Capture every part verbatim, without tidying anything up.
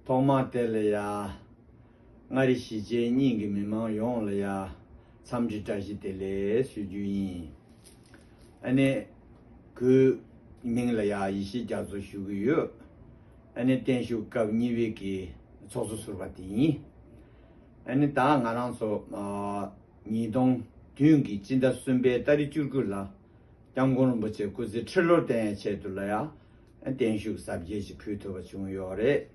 ཐོག་མར་དེ་ལ་ཡ། མངའ་རིས་གཞིས་བྱེས་གཉིས་ཀྱི་མི་མང་ཡོངས་ལ་ཡ། འཚམས་འདྲི་བཀྲ་ཤིས་བདེ་ལེགས་ཞུ་རྒྱུ་ཡིན། ཨ་ནི། ཁོའི་མིང་ལ་ཡ་ཡེ་ཤེས་རྒྱ་མཚོ་ཞུ་གི་ཡོད། ཨ་ནི་བརྟན་བཞུགས་སྐབས་གཉིས་པའི་གི་ཚོགས་གཙོ་ཟུར་པ་དེ་ཡིན། ཨ་ནི་ད་ང་རང་ཚོ་ཨ་ཉིས་སྟོང་བདུན་གྱི་སྤྱི་ཟླ་གསུམ་པའི་ཏ་རིག་བཅུ་དགུ་ལ་སྐྱབས་མགོན་རིན་པོ་ཆེ་སྐུ་ཚེ་ཁྲི་ལོར་བརྟན་ཡའི་ཆེད་དུ་ལ་ཡ་ཨ་བརྟན་བཞུགས་གཟབ་རྒྱས་ཤིག་ཕུལ་ཐུབ་པ་བྱུང་ཡོད་རེད།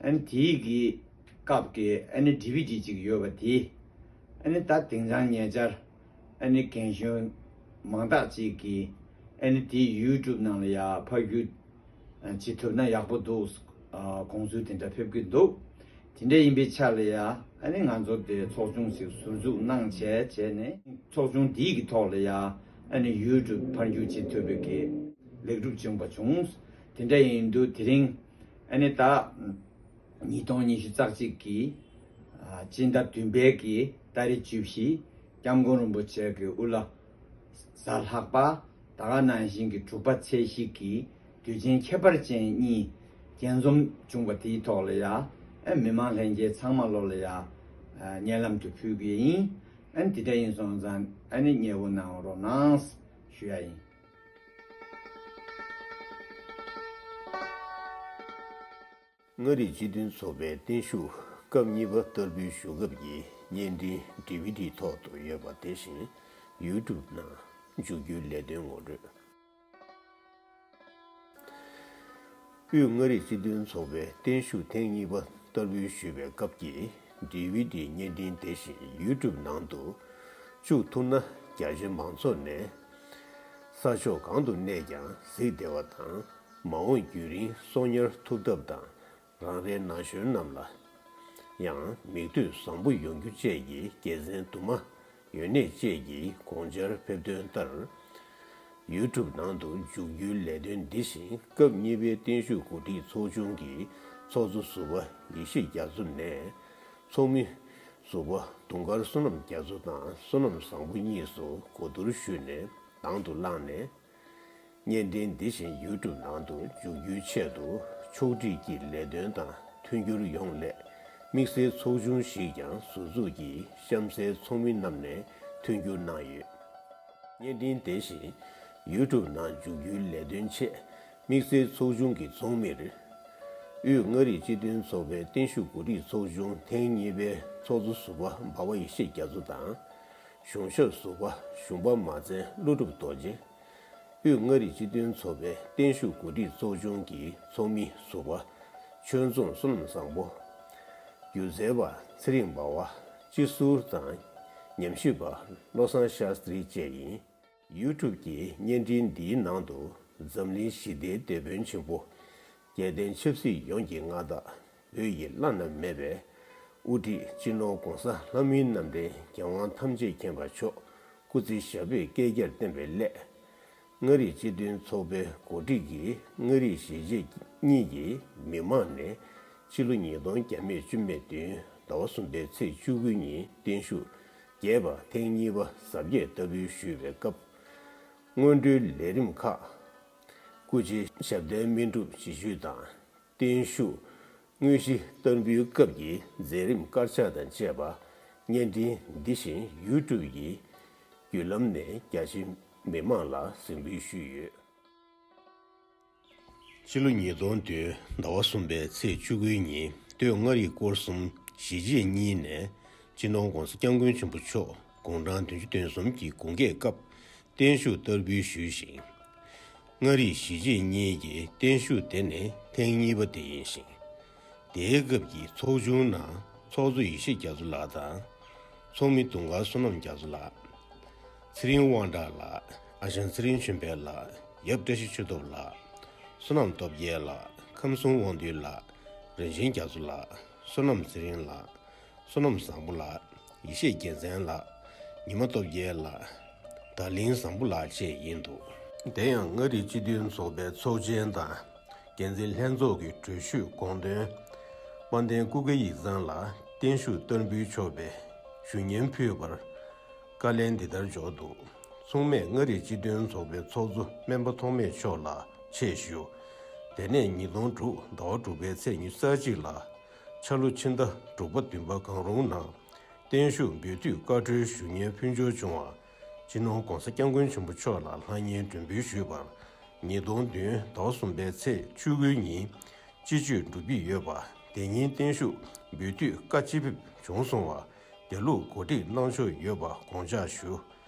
ཨ་ནི་དེའི་གི་སྐབས་ཀྱི་ཨ་ནི་ཌི་ཝི་ཌི་ཅིག་ཡོད་པ་དེ། ཨ་ནི་ད་དེང་སང་ཉེ་ཆར་ཨ་ནི་རྒན་གཞོན་མང་དག་ཅིག་གིས་ཨ་ནི་དེའི་ཡུ་ཊུབ་ནང་ལ་ཡ་ཕབ་སྒྱུར་བྱེད་ཐུབ་ན་ཡག་པོ་འདུག་ཨ་དགོངས་ཚུལ་དེ་འདྲ་ཕེབས་ཀྱི་འདུག་དེ་འདྲ་ཡིན་པའི་ཆ་ལ་ཡ་ཨ་ནི་ང་ཚོ་དེ་ཚོགས་ཆུང་ཞིག་ཟུར་འཛུགས་གནང་བྱས་བྱས་ནས་ཚོགས་ཆུང་འདིའི་གི་ཐོག་ལ་ཡ་ཨ་ནི་ཡུ་ཊུབ་ཕབ་སྒྱུར་བྱེད་ཐུབ་པའི་གི་ལེགས་གྲུབ་བྱུང་བ་བྱུང་། དེ་འདྲ་ཡིན་དུས་དེ་རིང་ཨ་ནི་ད་ཉིས་སྟོང་ཉི་ཤུ་རྩ་གཅིག་གི་ཨ་སྤྱི་ཟླ་བདུན་པའི་གི་ཏ་རིག་བཅུ་བཞི་སྐྱབས་མགོན་རིན་པོ་ཆེ་གི་དབུ་བླ་གཟའ་ལྷག་པ་ད་ག་ནང་བཞིན་གྱི་དྲུག་པ་ཚེས་བཞི་གི་དུས་ཆེན་ཁྱད་པར་ཅན་གཉིས་རྒྱས་འཛོམས་བྱུང་བ་དེའི་ཐོག་ལ་ཡ་ཨ་མི་མང་ལྷན་རྒྱས་ཚང་མ་ལོ་ལ་ཡ་ཨ་སྙན་ལམ་དུ་ཕུལ་གི་ཡིན། ཨ་ནི་དེ་འདྲ་ཡིན་སོང་ཙང་ཨ་ནི་མཉེས་པོ་གནང་རོགས་གནང་ཞུ་ཡ་ཡིན། མངའ་རིས་སྤྱི་མཐུན་ཚོགས་པའི་བརྟན་བཞུགས་སྐབས་གཉིས་པ་བསྟར་འབུལ་ཞུ་སྐབས་ཀྱི་བརྙན་འཕྲིན་ཌི་ཝི་ཌི་ཐོག་ཏུ་ཡོད་པ་དེ་བཞིན་ཡུ་ཊུབ་ནང་མཇུག་བསྒྱུར་ལས་དོན་ངོ་སྤྲོད། དབུས་མངའ་རིས་སྤྱི་མཐུན་ཚོགས་པའི་བརྟན་བཞུགས་ཐེངས་གཉིས་པ་བསྟར་འབུལ་ཞུས་པའི་སྐབས་ཀྱི་ཌི་ཝི་ཌི་བརྙན་འཕྲིན་དེ་བཞིན་ཡུ་ཊུབ་ནང་དུ་བཅུག་ཐུབ་ན་རྒྱ་ཆེ་མང་ཚོགས་ནས་ས་ཕྱོགས་གང་དུ་གནས་ཀྱང་གཟིགས་བདེ་བ་དང་། མ་འོངས་རྒྱུན་རིང་གསོག་ཉར་ཐུབ་ཐབས་དང་། རང་རེའི་ན་གཞོན་རྣམས་ལ་ཡང་མིག་ལྟོས་བཟང་པོ་ཡོང་རྒྱུ་བཅས་ཀྱི་དགེ་མཚན་དུ་མ་ཡོད་གནས་བཅས་ཀྱི་དགོངས་འཆར་ཕེབས་དོན་ལྟར། ཡུ་ཊུབ་ནང་དུ་མཇུག་བསྒྱུར་ལས་དོན་འདི་བཞིན་སྐབས་གཉིས་པའི་བརྟན་བཞུགས་གོ་སྒྲིག་ཚོགས་ཆུང་གི་ཚོགས་གཙོ་ཟུར་པ་ཡེ་ཤེས་རྒྱ་མཚོ་ནས་ཚོགས་མི་ཟུར་པ་དུང་དཀར་བསོད་ནམས་རྒྱ་མཚོ་དང་བསོད་ནམས་བཟང་པོ་གཉིས་སུ་གོ་བསྡུར་ཞུས་ནས་དང་དུ་བླངས་ནས། བརྙན་འཕྲིན་འདི་བཞིན་ཡུ་ཊུབ་ནང་དུ་མཇུག་བསྒྱུར་ཆེད་དུ་ཕྱོགས་སྒྲིག་གི་ལས་དོན་དང་མཐུན་འགྱུར་ཡོང་སླད་དམིགས་བསལ་ཚོགས་ཆུང་ཞིག་ཀྱང་ཟུར་འཛུགས་ཀྱིས་གཤམ་གསལ་ཚོགས་མི་རྣམས་ནས་མཐུན་འགྱུར་གནང་ཡོད། བརྙན་འཕྲིན་དེ་བཞིན་ཡུ་ཊུབ་ནང་མཇུག་བསྒྱུར་ལས་དོན་ཆེད་དམིགས་བསལ་ཚོགས་ཆུང་གི་ཚོགས་མིར། དབུས་མངའ་རིས་སྤྱི་མཐུན་ཚོགས་པའི་བརྟན་བཞུགས་གོ་སྒྲིག་ཚོགས་ཆུང་ཐེངས་གཉིས་པའི་ཚོགས་གཙོ་ཟུར་པ་འབའ་བ་ཡེ་ཤེས་རྒྱ་མཚོ་དང་། གཞུང་ཞབས་ཟུར་པ་གཞུང་པ་མ་བཙན་ཀླུ་སྒྲུབ་རྡོ་རྗེ། དབུས་མངའ་རིས་སྤྱི་མཐུན་ཚོགས་པའི་བརྟན་བཞུགས་གོ་སྒྲིག་ཚོགས་ཆུང་གི་ཚོགས་མི་ཟུར་པ་ཆོས་རྫོང་བསོད་ནམས་བཟང་པོ། སྒྱུ་རྩལ་པ་ཚེ་རིང་འབའ་བ། སྤྱི་ཟུར་དང་ཉམས་ཞིབ་པ་བློ་བཟང་ཤཱསྟྲི་བཅས་ཡིན། ཡུ་ཊུབ་ཀྱི་བརྙན་འཕྲིན་འདིའི་ནང་དུ་འཛམ་གླིང་ཞི་བདེའི་དེད་དཔོན་ཆེན་པོ། རྒྱལ་བསྟན་ཆབ་སྲིད་ཡོངས་ཀྱི་མངའ་བདག་བོད་ཡི་བླ་ན་མེད་པའི་དབུ་ཁྲིད་སྤྱི་ནོར་༧གོང་ས་ལྷ་མིའི་རྣམ་འདྲེན་རྒྱལ་དབང་ཐམས་ཅད་མཁྱེན་པ་མཆོག་སྐུ་ཚེ་ཞབས་པད་བསྐལ་བརྒྱར་བརྟན་པའི་སླད། མངའ་རིས་སྤྱི་མཐུན་ཚོགས་པའི་གོ་སྒྲིག་གིས་མངའ་རིས་གཞིས་བྱེས་གཉིས་ཀྱི་མི་མང་ནས་ཕྱི་ལོ་ཉིས་སྟོང་བརྒྱ་མེད་བཅུ་མེད་བདུན་ཟླ་བ་གསུམ་པའི་ཚེས་བཅུ་དགུ་ཉིན་བརྟན་བཞུགས་རྒྱས་པ་ཐེངས་གཉིས་པ་གཟབ་རྒྱས་བསྟར་འབུལ་ཞུས་པའི་སྐབས། སྔོན་འགྲོའི་ལས་རིམ་ཁག་སྐུ་ཕྱྭའི་ཞབས་བརྟན་སྨིན་སྒྲུབ་ཞི་བརྗོད་དང་། བརྟན་བཞུགས་དངོས་གཞི་བསྟར་འབུལ་སྐབས་ཀྱི་མཛད་རིམ་དཀར་ཆག་དང་བཅས་པ་བརྙན་འཕྲིན་འདི་བཞིན་ཡུ་ཊུབ་ཀྱི་བརྒྱུད་ལམ་ནས་རྒྱ་ཆེ་མི་མང་ལ་གཟིགས་འབུལ་ཞུས་ཡོད། ཕྱི་ལོ་ཉིས་སྟོང་བདུན་ཟླ་བ་གསུམ་པའི་ཚེས་བཅུ་དགུའི་ཉིན་སྟོད་མངའ་རིས་སྐོར་གསུམ་གཞིས་བྱེས་གཉིས་ནས་སྤྱི་ནོར་༧གོང་ས་༧སྐྱབས་མགོན་ཆེན་པོ་མཆོག་དགུང་གྲངས་བདུན་ཅུ་དོན་གསུམ་གྱི་དགུང་ཀྱི་སྐབས་བརྟན་བཞུགས་བསྟར་འབུལ་ཞུས་ཤིང་། མངའ་རིས་གཞིས་བྱེས་གཉིས་ཀྱི་བརྟན་བཞུགས་དེ་ནི་ཐེངས་གཉིས་པ་དེ་ཡིན་ཞིང་། དེའི་སྐབས་ཀྱི་ཚོགས་ཆུང་ནང་ཚོགས་གཙོ་ཡེ་ཤེས་རྒྱ་མཚོ་ལགས་དང་། ཚོགས་མི་དུང་དཀར་བསོད་ནམས་རྒྱ་མཚོ་ལགས། ཚེ་རིང་དབང་གྲགས་ལགས། ཨ་ཞང་ཚེ་རིང་ཆོས་འཕེལ་ལགས། ཡབ་བཀྲ་ཤིས་ཆོས་སྟོབས་ལགས། བསོད་ནམས་སྟོབས་རྒྱལ་ལགས། ཁམས་གསུམ་དབང་འདུས་ལགས། རིན་ཆེན་རྒྱ་མཚོ་ལགས། བསོད་ནམས་ཚེ་རིང་ལགས། བསོད་ནམས་བཟང་པོ་ལགས། ཡེ་ཤེས་རྒྱལ་མཚན་ལགས། ཉི་མ་སྟོབས་རྒྱལ་ལགས། དར་ལིང་བཟང་པོ་ལགས་བཅས་ཡིན་འདུག་དེ་ཡང་མངའ་རིས་སྤྱི་མཐུན་ཚོགས་པའི་ཚོགས་ཆེན་དང་། འགན་འཛིན་ལྷན་ཚོགས་ཀྱི་གྲོས་ཆོད་དགོངས་དོན། དཔལ་ལྡན་སྐུ་སྒེར་ཡིག་ཚང་ལ་བརྟན་བཞུགས་བསྟར་འབུལ་ཆོག་པའི་ཞུ་སྙན་ཕུལ་བར། བཀའ་ལན་འདི་ལྟར་འབྱོར་འདུག་མཚུངས་མེད་མངའ་རིས་སྤྱི་མཐུན་ཚོགས་པའི་ཚོགས་གཙོ་སྨན་པ་ཐོགས་མེད་མཆོག་ལ་ཆེད་ཞུ། དེ་ནས་ཉིས་སྟོང་དྲུག་ཟླ་བ་དྲུག་པའི་ཚེས་ཉི་ཤུ་རྩ་གཅིག་ལ། ཆ་ལུ་ཕྱི་ཟླ་དྲུག་པ་བདུན་པ་གང་རུང་ནང་བརྟན་བཞུགས་འབུལ་སྡུད་བཀའ་འཁྲོལ་ཞུ་མཁན་ཕུལ་འབྱོར་བྱུང་བ། སྤྱི་ནོར་༧གོང་ས་༧སྐྱབས་མགོན་ཆེན་པོ་མཆོག་ལ་ལྷང་ངེར་མགྲོན་འབུལ་ཞུས་པར། ཉིས་སྟོང་བདུན་ཟླ་བ་གསུམ་པའི་ཚེས་བཅུ་དགུའི་ཉིན་སྤྱི་སྤྱོད་འགྲུབ་ཀྱི་ཡོད་པ། དེ་ཉིན་བརྟན་བཞུགས་འབུལ་སྡུད་བཀའ་ཅི་ཕེབས་བྱུང་སོང་བ། དེ་ལུགས་གོ་སྒྲིག་གནང་ཕྱོགས་ཡོད་པ་དགོངས་འཇགས་ཞུ།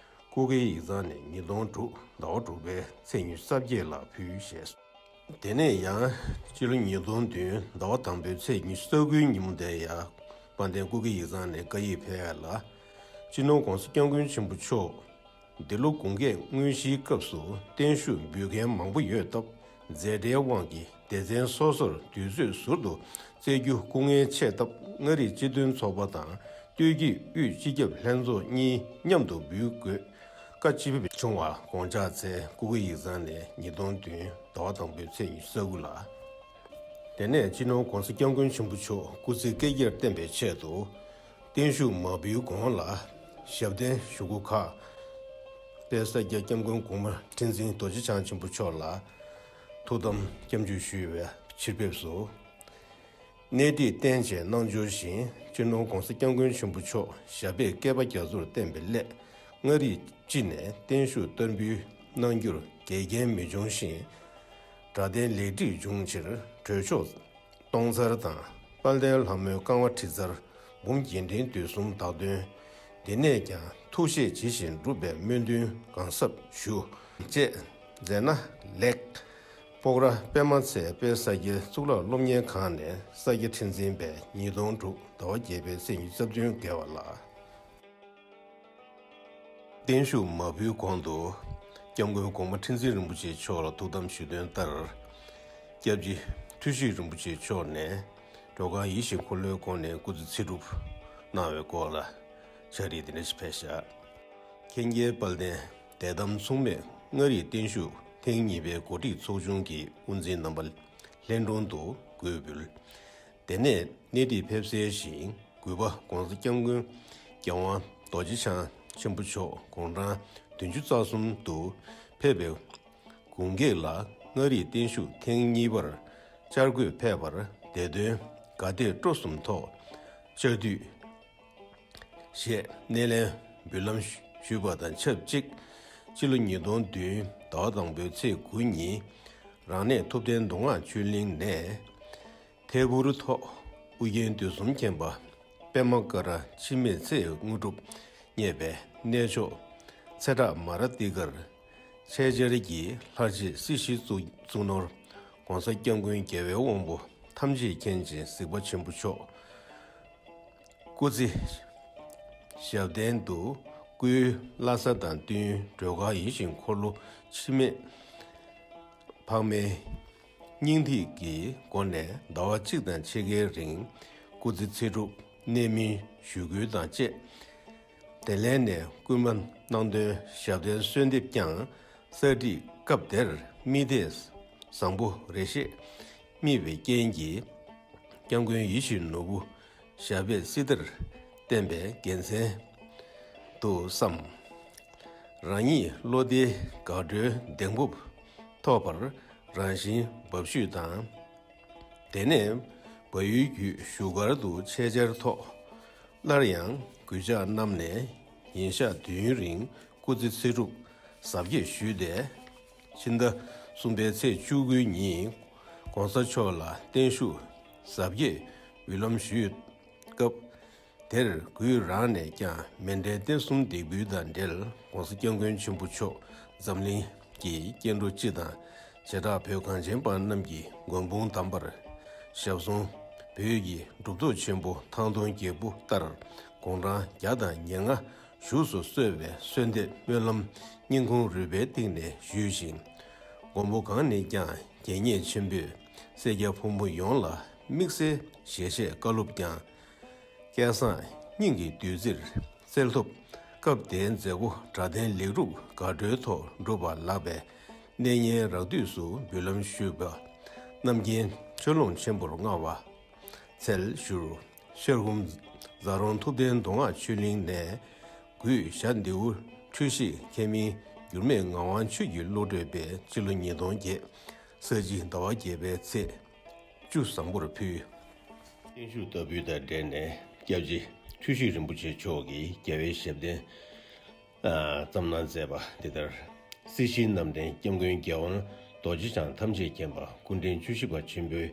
སྐུ་སྒེར་ཡིག་ཚང་ནས་ཉིས་སྟོང་དྲུག་ཟླ་བ་དྲུག་པའི་ཚེས་ཉི་ཤུ་རྩ་བརྒྱད་ལ་ཕུལ་ཞེས། དེ་ནས་ཡང་སྤྱི་ལོ་ཉིས་སྟོང་བདུན་ཟླ་བ་དང་པོའི་ཚེས་ཉི་ཤུ་རྩ་དགུའི་ཉིན་མོ་དེར་ཡང་དཔལ་ལྡན་སྐུ་སྒེར་ཡིག་ཚང་ནས་བཀའ་ཡིག་ཕེབས་ཡ་ལ། སྤྱི་ནོར་༧གོང་ས་༧སྐྱབས་མགོན་ཆེན་པོ་མཆོག་འདི་ལོ་དགུང་ཀྱི་དངོས་གཞིའི་སྐབས་སུ་བརྟན་བཞུགས་འབུལ་མཁན་མང་པོ་ཡོད་སྟབས། མཛད་བྲེལ་དབང་གིས་སྡེ་ཚན་སོ་སོར་དུས་ཚོད་ཟུར་དུ་བཙལ་རྒྱུ་སྐུ་ངལ་ཆེ་སྟབས། མངའ་རིས་སྤྱི་མཐུན་ཚོགས་པ་དང་སྟོད་ཀྱི་དབུས་སྤྱི་ཁྱབ་ལྷན་ཚོགས་གཉིས་མཉམ་དུ་འབུལ་དགོས་བཀའ་ཅི་ཕེབས་བྱུང་བ་དགོངས་འཇགས་ཚེ། སྐུ་སྒེར་ཡིག་ཚང་ནས་ཉིས་སྟོང་བདུན་ཟླ་བ་དང་པོའི་ཚེས་ཉི་ཤུ་རྩ་དགུ་ལ། དེ་ནས་སྤྱི་ནོར་༧གོང་ས་༧སྐྱབས་མགོན་ཆེན་པོ་མཆོག་སྐུ་ཚེ་བསྐལ་བརྒྱར་བརྟན་པའི་ཆེད་དུ། བརྟན་བཞུགས་མ་འབུལ་གོང་ལ་ཞབས་བརྟན་ཞུ་སྒོ་ཁག་དཔལ་ས་སྐྱ་༧སྐྱབས་མགོན་གོང་མ་ཁྲི་འཛིན་རྡོ་རྗེ་འཆང་ཆེན་པོ་མཆོག་ལ་ཐུགས་དམ་སྐྱབས་འཇུག་ཞུས་པའི་ཕྱིར་ཕེབས་སུ། གནས་འདིར་བརྟེན་བྱས་གནང་འབྱོར་ཞིང་། སྤྱི་ནོར་༧གོང་ས་༧སྐྱབས་མགོན་ཆེན་པོ་མཆོག་ཞབས་པད་བསྐལ་པ་རྒྱ་མཚོར་བརྟན་པའི་སླད། མངའ་རིས་སྤྱི་ནས་བརྟན་བཞུགས་བསྟར་འབུལ་གནང་རྒྱུར་འགལ་རྐྱེན་མི་འབྱུང་ཞིང་། གྲྭ་རྟེན་ལེགས་སྒྲིག་འབྱུང་ཕྱིར་གྲོས་ཆོག་གཏོང་ཚར་དང་། དཔལ་ལྡན་ལྷ་མོའི་བསྐང་བ་ཁྲི་ཚར་འབུམ་རྒྱས་འབྲིང་བསྡུས་གསུམ་བདག་མདུན་འདི་ནས་ཀྱང་ཐུགས་བཞེད་ཇི་བཞིན་འགྲུབ་པའི་སྨོན་འདུན་གང་ཟབ་ཞུ། བཅས་མཛད་ན་ལེགས། སྤོག་ར་པདྨ་ཚལ་དཔལ་ས་སྐྱའི་གཙུག་ལག་སློབ་གཉེར་ཁང་ནས་ས་སྐྱ་ཁྲི་འཛིན་པས་ཉིས་སྟོང་དྲུག་ཟླ་བ་བརྒྱད་པའི་ཚེས་ཉི་ཤུ་རྩ་བདུན་དགེ་བ་ལ། བརྟན་བཞུགས་མ་ཕུལ་གོང་དུ། སྐྱབས་མགོན་གོང་མ་ཁྲི་འཛིན་རིན་པོ་ཆེ་མཆོག་ལ་ཐུགས་དམ་ཞུས་དོན་ལྟར། སྐྱབས་རྗེ་འཁྲུལ་ཞིག་རིན་པོ་ཆེ་མཆོག་ནས་སྒྲོལ་དཀར་ཡིད་བཞིན་འཁོར་ལོའི་སྒོ་ནས་སྐུ་ཚེ་ཚེ་སྒྲུབ་གནང་བའི་སྐོར་ལ་ཕྱག་བྲིས་འདི་འདྲ་ཞིག་ཕེབས་ཤག། མཁན་རྒྱལ་དཔལ་ལྡན་བདེ་དམ་མཚུངས་མེད་མངའ་རིས་བརྟན་བཞུགས་ཐེངས་གཉིས་པའི་གོ་སྒྲིག་ཚོགས་ཆུང་གི་དབུ་འཛིན་རྣམ་པ་ལྷན་དྲུང་དུ་གུས་འབུལ། དེ་ནས་གནས་འདིར་ཕེབས་གསལ་ཞིང་། གུས་པ་༧གོང་ས་༧སྐྱབས་མགོན་༧རྒྱལ་དབང་རྡོ་རྗེ་འཆང་ཆེན་པོ་མཆོག་དགུང་གྲངས་བདུན་ཅུ་རྩ་གསུམ་དུ་ཕེབས་པའི་དགུང་གེགས་ལ། མངའ་རིས་བརྟན་བཞུགས་ཐེངས་གཉིས་པར་བཅར་དགོས་ཕེབས་པར། བདེ་དོན་དགའ་དད་སྤྲོ་གསུམ་ཐོག་བཅར་འདུས་ཞེས་སྣེ་ལེན་འབུལ་ལམ་ཞུས་པ་དང་ཆབས་ཅིག། སྤྱི་ལོ་ཉིས་སྟོང་བདུན་ཟླ་བ་དང་པོའི་ཚེས་དགུ་ཉིན། རང་གནས་ཐུབ་བསྟན་མདོ་སྔགས་ཆོས་གླིང་ནས། ཐད་འཕུར་ཐོག་ཨུ་རྒྱན་བསྡུས་གསུམ་མཁྱེན་པ་པདྨ་ཀ་ར་འཆི་མེད་ཚེའི་དངོས་གྲུབ་བརྙེས་པའི་གནས་མཆོག་ཚེ་བྲག་མ་ར་ཏི་ཀར་ཆེད་བཅར་གྱིས། ལྷར་བཅས་སྲིད་ཞིའི་གཙུག་གཙུག་ནོར་༧གོང་ས་༧སྐྱབས་མགོན་རྒྱལ་བའི་དབང་པོ་ཐམས་ཅད་མཁྱེན་ཅིང་གཟིགས་པ་ཆེན་པོ་མཆོག་སྐུ་ཚེ་ཞབས་བརྟན་དུ་བསྐུལ། བླ་གཟའ་དང་བསྟུན་སྒྲོལ་དཀར་ཡིད་བཞིན་འཁོར་ལོ་འཆི་མེད་འཕགས་མའི་སྙིང་ཐིག་གི་སྒོ་ནས་ཟླ་བ་གཅིག་དང་ཕྱེད་ཀའི་རིང་སྐུ་ཚེ་ཚེ་སྒྲུབ་གནད་སྨིན་ཞུ་སྐུལ་དང་བཅས། དེ་ལས་ནས་སྐུལ་མ་གནང་དོན་ཞབས་བརྟན་གསོལ་འདེབས་ཀྱང་གསར་བསྒྲིགས། སྐབས་དེར་མི་སྡེ་བཟང་པོ་རེ་ཞིག་རྨིས་པའི་རྐྱེན་གྱིས། སྐྱབས་མགོན་ཡིད་བཞིན་ནོར་བུ་ཞབས་པད་སྲིད་མཐར་བརྟན་པའི་དགེ་མཚན་དུ་བསམ། རང་ཉིད་བློ་བདེའི་དགའ་སྤྲོའི་གདེང་སྤོབས་ཐོབ་པར་རང་བཞིན་འབབ་ཞུས་དང་། དེ་ནས་བལ་ཡུལ་བརྒྱུད་བཞུགས་སྒར་དུ་ཆེད་བཅར་ཐོག་སླར་ཡང་གུས་ཕྱག་བསྣམས་ནས་ཉིན་ཞག་བདུན་རིང་སྐུ་ཚེ་ཚེ་སྒྲུབ་གཟབ་རྒྱས་ཞུས་ཏེ། ཕྱི་ཟླ་གསུམ་པའི་ཚེས་བཅུ་དགུ་ཉིན་༧གོང་ས་མཆོག་ལ་བརྟན་བཞུགས་གཟབ་རྒྱས་འབུལ་ལམ་ཞུས་སྐབས། དེར་གུས་རང་ནས་ཀྱང་མཎྜལ་རྟེན་གསུམ་འདེགས་འབུལ་དང་འབྲེལ་༧གོང་ས་༧སྐྱབས་མགོན་ཆེན་པོ་མཆོག་འཛམ་གླིང་གི་སྐྱེ་འགྲོ་སྤྱི་དང་། བྱེ་བྲག་བོད་གངས་ཅན་པ་རྣམས་ཀྱི་མགོན་དཔུང་དམ་པར་ཞབས་ཟུང་བོད་ཀྱི་གྲུབ་ཐོབ་ཆེན་པོ་ཐང་སྟོང་རྒྱལ་པོ་ལྟར་དགུང་གྲངས་བརྒྱ་དང་ཉེར་ལྔ་བཞུགས་སུ་གསོལ་བའི་གསོལ་འདེབས་སྨོན་ལམ་སྙིང་ཁུང་རུས་པའི་གཏིང་ནས་ཞུས་ཤིང་། མགོན་པོ་གང་ནས་ཀྱང་དགྱེས་མཉེས་ཆེན་པོས་སེར་སྐྱ་ཕོ་མོ་ཡོངས་ལ་དམིགས་བསལ་ཞལ་བཞེས་བཀའ་སློབ་ཀྱང་། སྐལ་བཟང་སྙིང་གི་བདུད་རྩིར་གསལ་ཐོབ། སྐབས་དེའི་མཛད་སྒོ་གྲྭ་རྟེན་ལེགས་གྲུབ་དགའ་སྤྲོའི་ཐོག་འགྲུབ་པ་ལགས་པས། གནས་རྙིང་རགས་བསྡུས་སུ་འབུལ་ལམ་ཞུས་པ། རྣམ་མཁྱེན་ཆོས་ལོངས་ཆེན་པོར་མངའ་བ་འཚལ་ཞུ། ཤར་ཁུམ་རྫ་རོང་ཐུབ་བསྟན་མདོ་སྔགས་ཆོས་གླིང་ནས་གུས་ཞྭ་མདེའུ་འཁྲུལ་ཞིག་མཁས་མིང་འགྱུར་མེད་ངག་དབང་ཆོས་ཀྱི་བློ་གྲོས་པས་སྤྱི་ལོ་ཉིས་སྟོང་བརྒྱད་ ས་བྱི་ཟླ་བ་བརྒྱད་པའི་ཚེས་བཅུ་བཟང་པོར་ཕུལ། བརྟན་བཞུགས་བསྟར་འབུལ་དང་འབྲེལ་ནས་སྐྱབས་རྗེ་འཁྲུལ་ཞིག་རིན་པོ་ཆེ་མཆོག་གིས་རྒྱལ་བའི་ཞབས་བརྟན་བརྩམས་གནང་མཛད་པ་འདི་ལྟར། སྲིད་ཞིའི་རྣམ་འདྲེན་སྐྱབས་མགོན་རྒྱལ་དབང་རྡོ་རྗེ་འཆང་ཐམས་ཅད་མཁྱེན་པ་སྐུ་ཕྲེང་བཅུ་བཞི་པ་ཆེན་པོའི་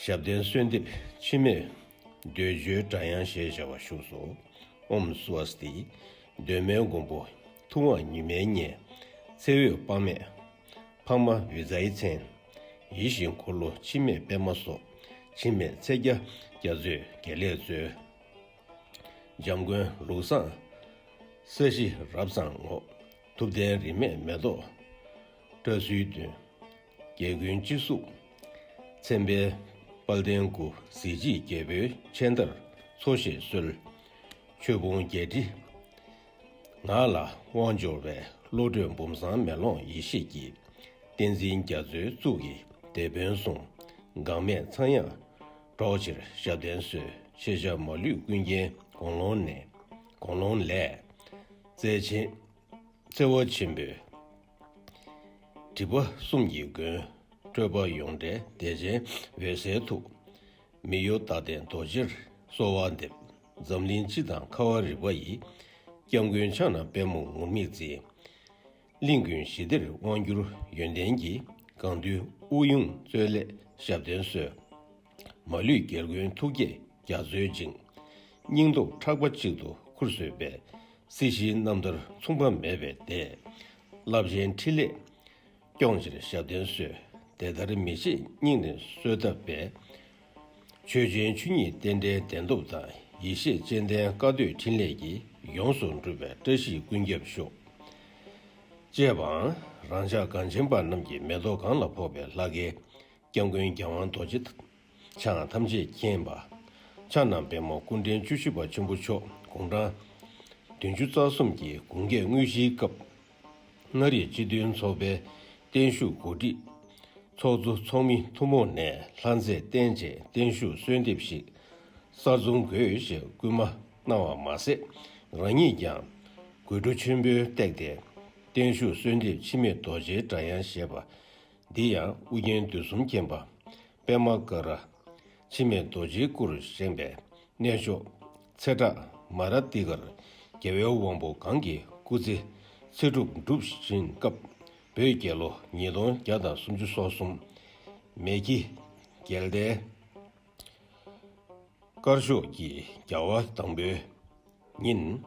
ཞབས་བརྟན་གསོལ་འདེབས་འཆི་མེད་འདོད་འཇོའི་སྒྲ་དབྱངས་ཞེས་བྱ་བ་བཞུགས་སོ། ཨོཾ་སྭ་སྟི། གདོད་མའི་མགོན་པོ་ཐུབ་དབང་ཉི་མའི་གཉེན། ཚེ་འོད་དཔག་མེད་འཕགས་མ་བཛྲའི་མཚན། ཡིད་བཞིན་འཁོར་ལོ་འཆི་མེད་པདྨ་སོགས། འཆི་མེད་ཚེས་བརྒྱ་རྒྱ་མཚོས་དགེ་ལེགས་སྩོལ། འཇམ་མགོན་ལུགས་བཟང་ས་གཞི་རབ་གཙང་ངོགས། ཐུབ་བསྟན་རིས་མེད་མེ་ཏོག་བཀྲ་ཚུལ་སྟོན། རྒྱལ་ཀུན་སྤྱི་གཟུགས་མཚན་དཔལ་དཔལ་ལྡན་སྐུ། གཟི་བརྗིད་རྒྱལ་པོའི་མཆན་ལྟར་འཚོ་ཞེས་གསོལ། ཆོས་ཕུང་བརྒྱད་ཁྲི་ངག་ལ་དབང་འབྱོར་བའི། བློ་གྲོས་བུམ་བཟང་མེ་ལོང་ཡེ་ཤེས་ཀྱི། བསྟན་འཛིན་རྒྱ་མཚོའི་གཙུག་གི་དེད་དཔོན་གསུམ། འགག་མེད་ཚངས་དབྱངས་སྒྲོག་ཕྱིར་ཞབས་བརྟན་གསོལ། ཤེས་བྱ་མ་ལུས་ཀུན་མཁྱེན་དགོངས་ཀློང་ནས། དགོངས་ཀློང་ལས། རྩལ་ཆེན་བརྩེ་བ་ཆེན་པོས་སྒྲིབ་པ་གསུམ་གྱི་མགོན། སྤྲོས་པ་ཡོངས་བྲལ་བདེ་ཆེན་འོད་གསལ་ཐུགས། མི་གཡོ་རྟག་བརྟན་རྡོ་རྗེར་གསོལ་བ་འདེབས། འཛམ་གླིང་སྤྱི་དང་ཁ་བ་རི་པ་ཡི། སྐྱབས་མགོན་ཕྱག་ན་པདྨོ་ངུར་སྨྲིག་འཛིན། གླིང་ཀུན་ཞི་བདེར་དབང་བསྒྱུར་ཡོན་ཏན་གྱི། གང་འདུལ་དབུགས་དབྱུང་སྩོལ་སླད་ཞབས་བརྟན་གསོལ། མ་ལུས་རྒྱལ་ཀུན་ཐུགས་བསྐྱེད་རྒྱ་མཚོའི་འཇིངས། སྙིང་སྟོབས་ཕྲག་པ་གཅིག་ཏུ་ཁུར་བཟོད་པའི། སྲིད་ཞིའི་རྣམ་ཐར་མཚུངས་པ་མེད་པའི་སྡེ། རླབས་ཆེན་འཕྲིན་ལས་སྐྱོང་ཕྱིར་ཞབས་བརྟན་གསོལ། དེ་ལྟར་མི་ཕྱེད་སྙིང་ནས་གསོལ་བཏབ་པའི། ཆོས་ཅན་ཆོས་ཉིད་རྟེན་འབྲེལ་བདེན་སྟོབས་དང་། ཡེ་ཤེས་སྤྱན་ལྡན་བཀའ་སྡོད་འཕྲིན་ལས་ཀྱིས། ཡོངས་སུ་འགྲུབ་པའི་བཀྲ་ཤིས་ཀུན་ཁྱབ་ཤོག་ཅེས་པའང་རང་ཅག་གངས་ཅན་པ་རྣམས་ཀྱི་མེ་ཏོག་གང་ལ་ཕོག་པའི་ལྷ་སྐལ་སྐྱབས་མགོན་རྒྱལ་དབང་རྡོ་རྗེ་འཆང་ཐམས་ཅད་མཁྱེན་པ། ཕྱག་ན་པདྨོ་སྐུ་ཕྲེང་བཅུ་བཞི་པ་ཆེན་པོ་མཆོག་དགུང་གྲངས་བདུན་ཅུ་རྩ་གསུམ་གྱི་དགུང་ཀྱི་དངོས་གཞིའི་སྐབས། མངའ་རིས་སྤྱི་མཐུན་ཚོགས་པའི་བརྟན་བཞུགས་གོ་སྒྲིག་ཚོགས་གཙོ་ཚོགས་མི་ཐུན་མོང་ནས་ལྷ་མཛད་རྟེན་བཅས་བརྟན་བཞུགས་གསོལ་འདེབས་ཤིག་གསར་རྩོམ་དགོས་ཞེས་སྐུལ་མ་གནང་བ་མ་ཟད། རང་ཉིད་ཀྱང་དགོད་བྲོ་ཆེན་པོས་བཏེགས་ཏེ། བརྟན་བཞུགས་གསོལ་འདེབས་འཆི་མེད་རྡོ་རྗེའི་སྒྲ་དབྱངས་ཞེས་པ་འདི་ཡང་ཨུ་རྒྱན་དུས་གསུམ་མཁྱེན་པ་པདྨ་ཀ་ར་འཆི་མེད་རྡོ་རྗེའི་སྐུར་བཞེངས་པའི་གནས་མཆོག་ཚེ་བྲག་མ་ར་ཏི་ཀར་རྒྱལ་བའི་དབང་པོ་གང་གི་སྐུ་ཚེ་ཚེ་སྒྲུབ་སྒྲུབ་བཞིན་སྐབས། བོད་རྒྱལ་ལོ་ཉིས་སྟོང་བརྒྱ་དང་སུམ་ཅུ་སོ་གསུམ་མེ་ཁྱི་རྒྱལ་ཟླའི་དཀར་ཕྱོགས་ཀྱི་རྒྱལ་བ་དང་པོའི་ཉིན།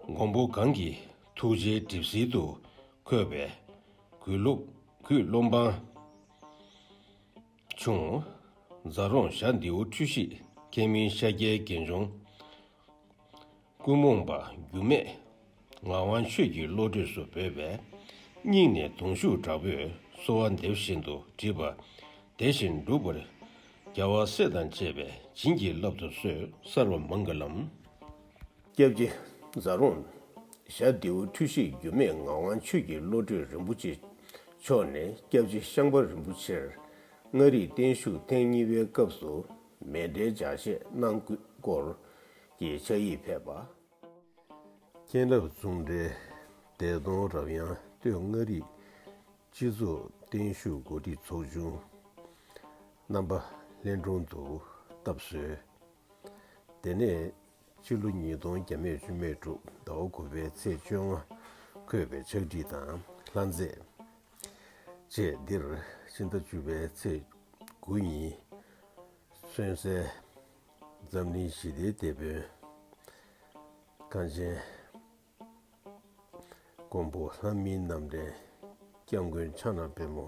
མགོན་པོ་གང་གི་ཐུགས་རྗེའི་གྲིབ་བསིལ་དུ་འཁོད་པའི་གུས་སློབ་གུས་སློབ་འབངས་ཆུང་། རྫ་རོང་ཞྭ་ལྡེའུ་འཁྲུལ་ཞིག་མཁས་མིང་ཤཱཀྱའི་དགེ་སྦྱོང་ཀུན་རྨོངས་པ་འགྱུར་མེད་ངག་དབང་ཆོས་ཀྱི་བློ་གྲོས་སུ་འབོད་པས། སྙིང་ནས་གདུང་ཤུགས་དྲག་པོས་གསོལ་བ་འདེབས་བཞིན་དུ་བྲིས་པ་དེ་བཞིན་འགྲུབ་པར་རྒྱལ་བ་སྲས་དང་བཅས་པས་བྱིན་གྱིས་བརླབ་ཏུ་གསོལ། སརྦ་མངྒ་ལཾ། སྐྱབས་རྗེ་རྫ་རོང་ཞྭ་ལྡེའུ་འཁྲུལ་ཞིག་འགྱུར་མེད་ངག་དབང་ཆོས་ཀྱི་བློ་གྲོས་རིན་པོ་ཆེ་མཆོག་ནས་སྐྱབས་རྗེ་ཤངས་པ་རིན་པོ་ཆེར་མངའ་རིས་བརྟན་བཞུགས་ཐེངས་གཉིས་པའི་སྐབས་སུ་མཎྜལ་ལྗགས་བཤད་གནང་སྐོར་གྱི་ཕྱག་ཡིག་ཕེབས་པ། མཁྱེན་རབ་གསུང་འགྲེལ་བདེ་སྟོང་རབ་དབྱངས་སྟོད་མངའ་རིས་སྤྱི་ཚོགས་བརྟན་བཞུགས་གོ་སྒྲིག་ཚོགས་ཆུང་རྣམ་པ་ལྷན་དྲུང་དུ་བཏབ་སྲོལ། དེ་ནས་ཕྱི་ལོ་ཉིས་སྟོང་བརྒྱ་མེད་བཅུ་མེད་དྲུག་ཟླ་བ་དགུ་པའི་ཚེས་བཅོ་ལྔ་འཁོད་པའི་ཕྱག་བྲིས་དང་ལྷ་མཛེས་བཅས་འདིར་ཕྱི་ཟླ་བཅུ་པའི་ཚེས་དགུ་ཉིན་སོན་གསལ་འཛམ་གླིང་ཞི་བདེའི་དེད་དཔོན་གངས་ཅན་མགོན་པོ་ལྷ་མིའི་རྣམ་འདྲེན་སྐྱབས་མགོན་ཕྱག་ན་པདྨོ་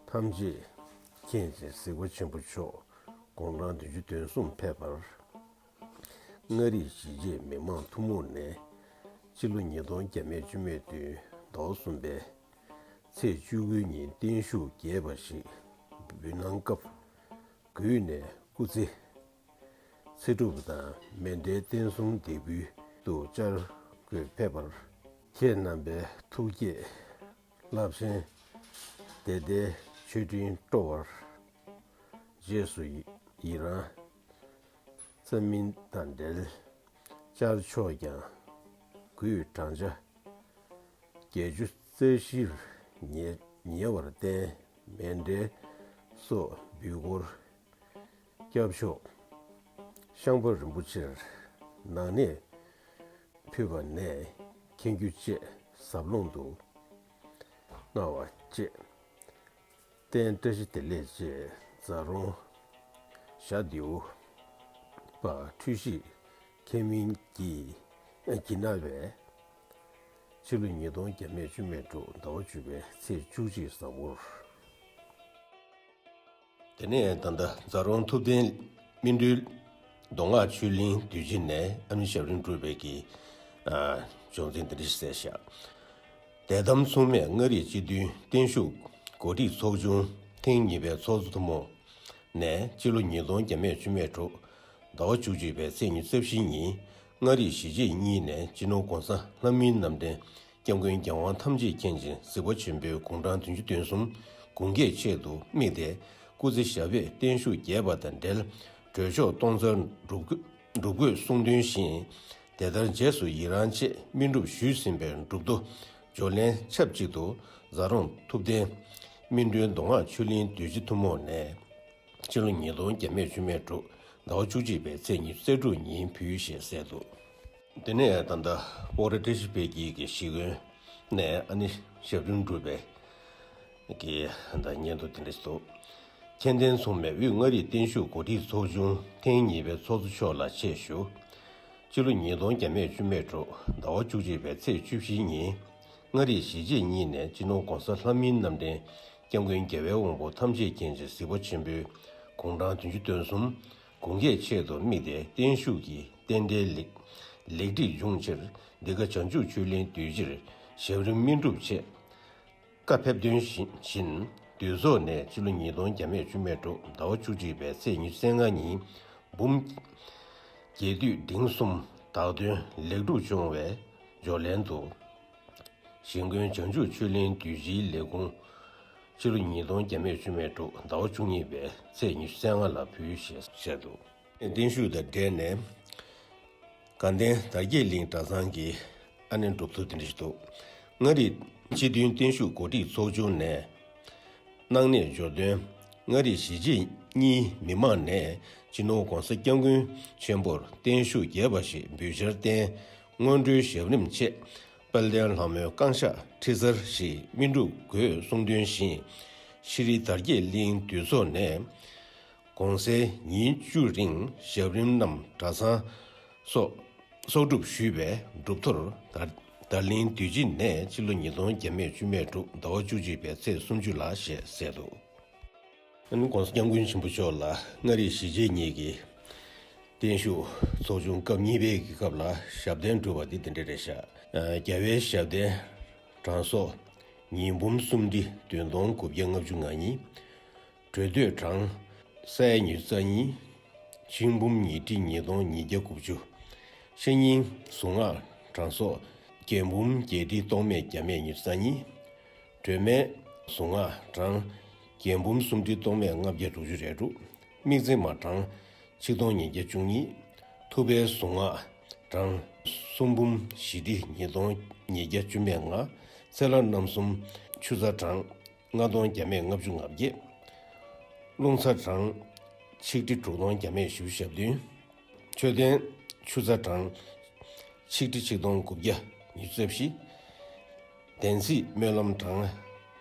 ཐམས་ཅད་མཁྱེན་ཅིང་གཟིགས་པ་ཆེན་པོ་མཆོག་དགུང་གྲངས་བདུན་ཅུ་དོན་གསུམ་ཕེབས་པར། མངའ་རིས་གཞིས་བྱེས་མི་མང་ཐུན་མོང་ནས་སྤྱི་ལོ་ཉིས་སྟོང་བརྒྱ་མེད་བཅུ་མེད་བདུན་ཟླ་བ་གསུམ་པའི་ཚེས་བཅུ་དགུའི་ཉིན་བརྟན་བཞུགས་རྒྱས་པ་ཞིག་འབུལ་གནང་སྐབས། དགུས་ནས་སྐུ་ཚེ་ཚེ་སྒྲུབ་དང་མཎྜལ་རྟེན་གསུམ་འདེགས་འབུལ་དུ་བཅར་དགོས་ཕེབས་པར། ཁྱེད་རྣམ་པའི་ཐུགས་བསྐྱེད་རླབས་ཆེན་དེ་ལྟའི་མཆོད་སྤྲིན་སྤྲོ་བར། རྗེས་སུ་ཡི་རང་རྩ་མིན་དང་འབྲེལ་བཅར་ཆོག་ཀྱང་། དགུས་བགྲང་བྱ་བརྒྱད་ཅུ་རྩ་བཞིར་ཉེ་ཉེ་བར་བརྟེན། མཎྜལ་སོགས་འབུལ་སྐོར། སྐྱབས་མཆོག་ཤངས་པ་རིན་པོ་ཆེར་ནང་གནས་ཕུལ་བ་ནས་མཁྱེན་རྒྱུ་བཅས་ཟབ་ལྷུང་དུ་གནང་བ་བཅས། རྟེན་བཀྲ་ཤིས་བདེ་ལེགས་བཅས་རྫ་རོང་ཞྭ་ལྡེའུ་པ་འཁྲུལ་ཞིག་མཁས་མིན་གྱིས་གྱིས་གནང་བས། ཕྱི་ལོ་ཉིས་སྟོང་བརྒྱ་མེད་བཅུ་མེད་དྲུག་ཟླ་བ་བཅུ་པའི་ཚེས་བཅུ་གཅིག་གཟའ་འཁོར། དེ་ནས་ད་ལྟ་རྫ་རོང་ཐུབ་བསྟན་སྨིན་གྲོལ་མདོ་སྔགས་ཆོས་གླིང་འདུས་སྤྱི་ནས་ཨ་ནི་ཞབས་རིམ་སྒྲུབ་པའི་གི་ཨ་བྱུང་འཛིན་འདི་འདྲ་ཞིག་གསལ་བཞག་དད་དམ་མཚུངས་མེད་མངའ་རིས་སྤྱི་མཐུན་བརྟན་བཞུགས་གོ་སྒྲིག་ཚོགས་ཆུང་ཐེངས་གཉིས་པའི་ཚོགས་གཙོ་ཐུན་མོང་ནས་སྤྱི་ལོ་ཉིས་སྟོང་བརྒྱ་མེད་བཅུ་མེད་དྲུག་ཟླ་བ་བཅུ་གཅིག་པའི་ཚེས་ཉི་ཤུ་རྩ་བཞི་ཉིན་མངའ་རིས་གཞིས་བྱེས་གཉིས་ནས་སྤྱི་ནོར་༧གོང་ས་ལྷ་མིའི་རྣམ་འདྲེན་སྐྱབས་མགོན་རྒྱལ་དབང་ཐམས་ཅད་མཁྱེན་ཅིང་གཟིགས་པ་ཆེན་པོའི་དགུང་གྲངས་བདུན་ཅུ་དོན་གསུམ་དགུང་ཀྱི་ཆེད་དུ་དམིགས་ཏེ་སྐུ་ཚེ་ཞབས་པད་བརྟན་བཞུགས་རྒྱས་པ་དང་འབྲེལ་གྲོལ་ཆོག་སྟོང་རྩ་སྒྲུབ་དགོས་སྒྲུབ་དགོས་གསུང་དོན་བཞིན་དེ་ལྟར་རྗེས་སུ་ཡི་རང་ཆེད་སྨིན་སྒྲུབ་ཞུས་ཟིན་པའི་སྒྲུབ་ཐོ་འབྱོར་ལན་ཆབས་ཅིག་ཏུ་རྫ་རོང་ཐུབ་བསྟན་སྨིན་གྲོལ་མདོ་སྔགས་ཆོས་གླིང་འདུས་སྤྱི་ཐུན་མོང་ནས་སྤྱི་ལོ་ཉིས་སྟོང་བརྒྱ་མེད་བཅུ་མེད་དྲུག་ཟླ་བ་བཅུ་གཅིག་པའི་ཚེས་ཉི་ཤུ་རྩ་དྲུག་ཉིན་ཕུལ་ཞེས་གསལ་འདུག་དེ་ནས་ད་ལྟ་སྤོག་ར་བཀྲ་ཤིས་འཕེལ་རྒྱས་ཀྱི་གཞིས་དགོན་ནས་ཨ་ནི་ཞབས་རིམ་སྒྲུབ་པའི་གི་ད་སྙན་ཐོ་དེ་འདྲ་ཞིག་འདུག་མཁྱེན་ལྡན་མཚུངས་མེད་དབུས་མངའ་རིས་བརྟན་བཞུགས་གོ་སྒྲིག་ཚོགས་ཆུང་ཐེངས་གཉིས་པའི་ཚོགས་གཙོ་མཆོག་ལ་ཆེད་ཞུ། སྤྱི་ལོ་ཉིས་སྟོང་བརྒྱ་མེད་བཅུ་མེད་དྲུག་ཟླ་བ་བཅུ་གཅིག་པའི་ཚེས་བཅུ་བཞི་ཉིན་མངའ་རིས་གཞིས་བྱེས་གཉིས་ནས་སྤྱི་ནོར་༧གོང་ས་ལྷ་མིའི་རྣམ་འདྲེན་སྐྱབས་མགོན་རྒྱལ་བའི་དབང་པོ་ཐམས་ཅད་མཁྱེན་ཅིང་གཟིགས་པ་ཆེན་པོའི་དགུང་གྲངས་བདུན་ཅུ་དོན་གསུམ་དགུང་ཀྱི་ཆེད་དུ་དམིགས་ཏེ་བརྟན་བཞུགས་ཀྱི་རྟེན་འབྲེལ་ལེགས་ལེགས་འགྲིག་འབྱུང་ཕྱིར་འདི་ག་བྱང་ཆུབ་ཆོས་གླིང་འདུས་སྤྱིར་ཞབས་རིམ་སྨིན་སྒྲུབ་ཆེད་བཀའ་ཕེབས་དོན་བཞིན་འདུས་ཚོགས་ནས་སྤྱི་ལོ་ཉིས་སྟོང་བརྒྱ་མེད་བཅུ་མེད་དྲུག་ཟླ་བ་བཅུ་གཅིག་པའི་ཚེས་ཉི་ཤུ་རྩ་ལྔ་ཉིན་འབུམ་རྒྱས་བསྡུས་འབྲིང་གསུམ་བདག་དོན་ལེགས་གྲུབ་བྱུང་བའི་འབྱོར་ལན་དུ། གཞིས་དགོན་བྱང་ཆུབ་ཆོས་གླིང་འདུས་སྤྱིའི་ལས་ཁུངས་སྤྱི་ལོ་ཉིས་སྟོང་བརྒྱ་མེད་བཅུ་མེད་དྲུག་ཟླ་བ་བཅུ་གཉིས་པའི་ཚེས་ཉི་ཤུ་རྩ་ལྔ་ལ་ཕུལ་ཞེས་བཤད་འདུག་བརྟན་བཞུགས་དང་འབྲེལ་ནས་དགའ་ལྡན་དར་རྒྱས་གླིང་གྲྭ་ཚང་གི་ཨ་ནེ་སྒྲུབ་ཐུབ་དེ་འདྲ་ཞིག་འདུག་མངའ་རིས་སྤྱི་མཐུན་བརྟན་བཞུགས་གོ་སྒྲིག་ཚོགས་ཆུང་ནས་གནང་གནས་འབྱོར་དོན། མངའ་རིས་གཞིས་བྱེས་གཉིས་མི་མང་ནས་སྤྱི་ནོར་༧གོང་ས་༧སྐྱབས་མགོན་ཆེན་པོར་བརྟན་བཞུགས་རྒྱས་པ་ཞིག་འབུལ་འཆར་བརྟེན་སྔོན་འགྲོའི་ཞབས་རིམ་ཆེད་དཔལ་ལྡན་ལྷ་མོའི་བསྐང་བཤགས་ཁྲིད་གསར་ཞིག་སྨིན་སྒྲུབ་དགོས་གསུང་དོན་བཞིན་ཤྲཱི་དར་རྒྱས་གླིང་འདུས་ཚོགས་ནས་གོང་གསལ་ཉིན་བཅུ་རིང་ཞབས་རིམ་རྣམས་གྲྭ་ཚང་སོགས་གསོག་སྒྲུབ་ཞུས་པའི་སྒྲུབ་ཐོར་དར་དར་གླིང་འདུས་སྤྱི་ནས་སྤྱི་ལོ་ཉིས་སྟོང་བརྒྱ་མེད་བཅུ་མེད་དྲུག་ཟླ་བ་བཅུ་གཅིག་པའི་ཚེས་སུམ་ཅུ་ལ་ཞེས་གསལ་འདུག་ཨ་ནི་༧གོང་ས་༧སྐྱབས་མགོན་ཆེན་པོ་མཆོག་ལ་མངའ་རིས་གཞིས་བྱེས་གཉིས་ཀྱི་བརྟན་བཞུགས་ཚོགས་ཆུང་སྐབས་གཉིས་པའི་གི་སྐབས་ལ་ཞབས་བརྟན་བསྒྲུབས་པ་འདི་དེ་འདྲ་རེད་ཤག་རྒྱལ་བའི་ཞབས་བརྟན་གྲངས་གསོག་ཉིས་འབུམ་སུམ་ཁྲི་བདུན་སྟོང་དགུ་བརྒྱ་ལྔ་བཅུ་ང་གཉིས། གྲོལ་སྡོད་གྲངས་ས་ཡ་ཉི་ཤུ་རྩ་གཉིས། ཆིག་འབུམ་ཉིས་ཁྲི་ཉིས་སྟོང་ཉིས་བརྒྱ་དགུ་བཅུ། ཤེར་སྙིང་གཟུངས་སྔགས་གྲངས་གསོག་བརྒྱད་འབུམ་བརྒྱད་ཁྲི་སྟོང་མེད་བརྒྱ་མེད་ཉི་ཤུ་རྩ་གཉིས། སྒྲོལ་མའི་གཟུངས་སྔགས་གྲངས་བརྒྱད་འབུམ་སུམ་ཁྲི་སྟོང་མེད་ལྔ་བརྒྱ་དྲུག་ཅུ་རེ་དྲུག་དམིགས་བརྩེ་མ་གྲངས་ཆིག་སྟོང་ཉིས་བརྒྱ་བཅུ་གཉིས། ཐུབ་པའི་གཟུངས་སྔགས་གྲངས་སུམ་འབུམ་བཞི་ཁྲི་ཉིས་སྟོང་ཉིས་བརྒྱ་བཅུ་མེད་ལྔ། ཚེ་ལྷ་རྣམ་གསུམ་ཆུ་ཚ་གྲངས་ལྔ་སྟོང་བརྒྱ་མེད་ལྔ་བཅུ་ང་བརྒྱད། རླུང་ཚ་གྲངས་ཆིག་ཁྲི་དྲུག་སྟོང་བརྒྱ་མེད་བཞི་བཅུ་ཞེ་བདུན། མཆོད་རྟེན་ཆུ་ཚ་གྲངས་ཆིག་ཁྲི་ཆིག་སྟོང་དགུ་བརྒྱ་ཉི་ཤུ་རྩ་བཞི། བདེན་ཚིག་སྨོན་ལམ་གྲངས་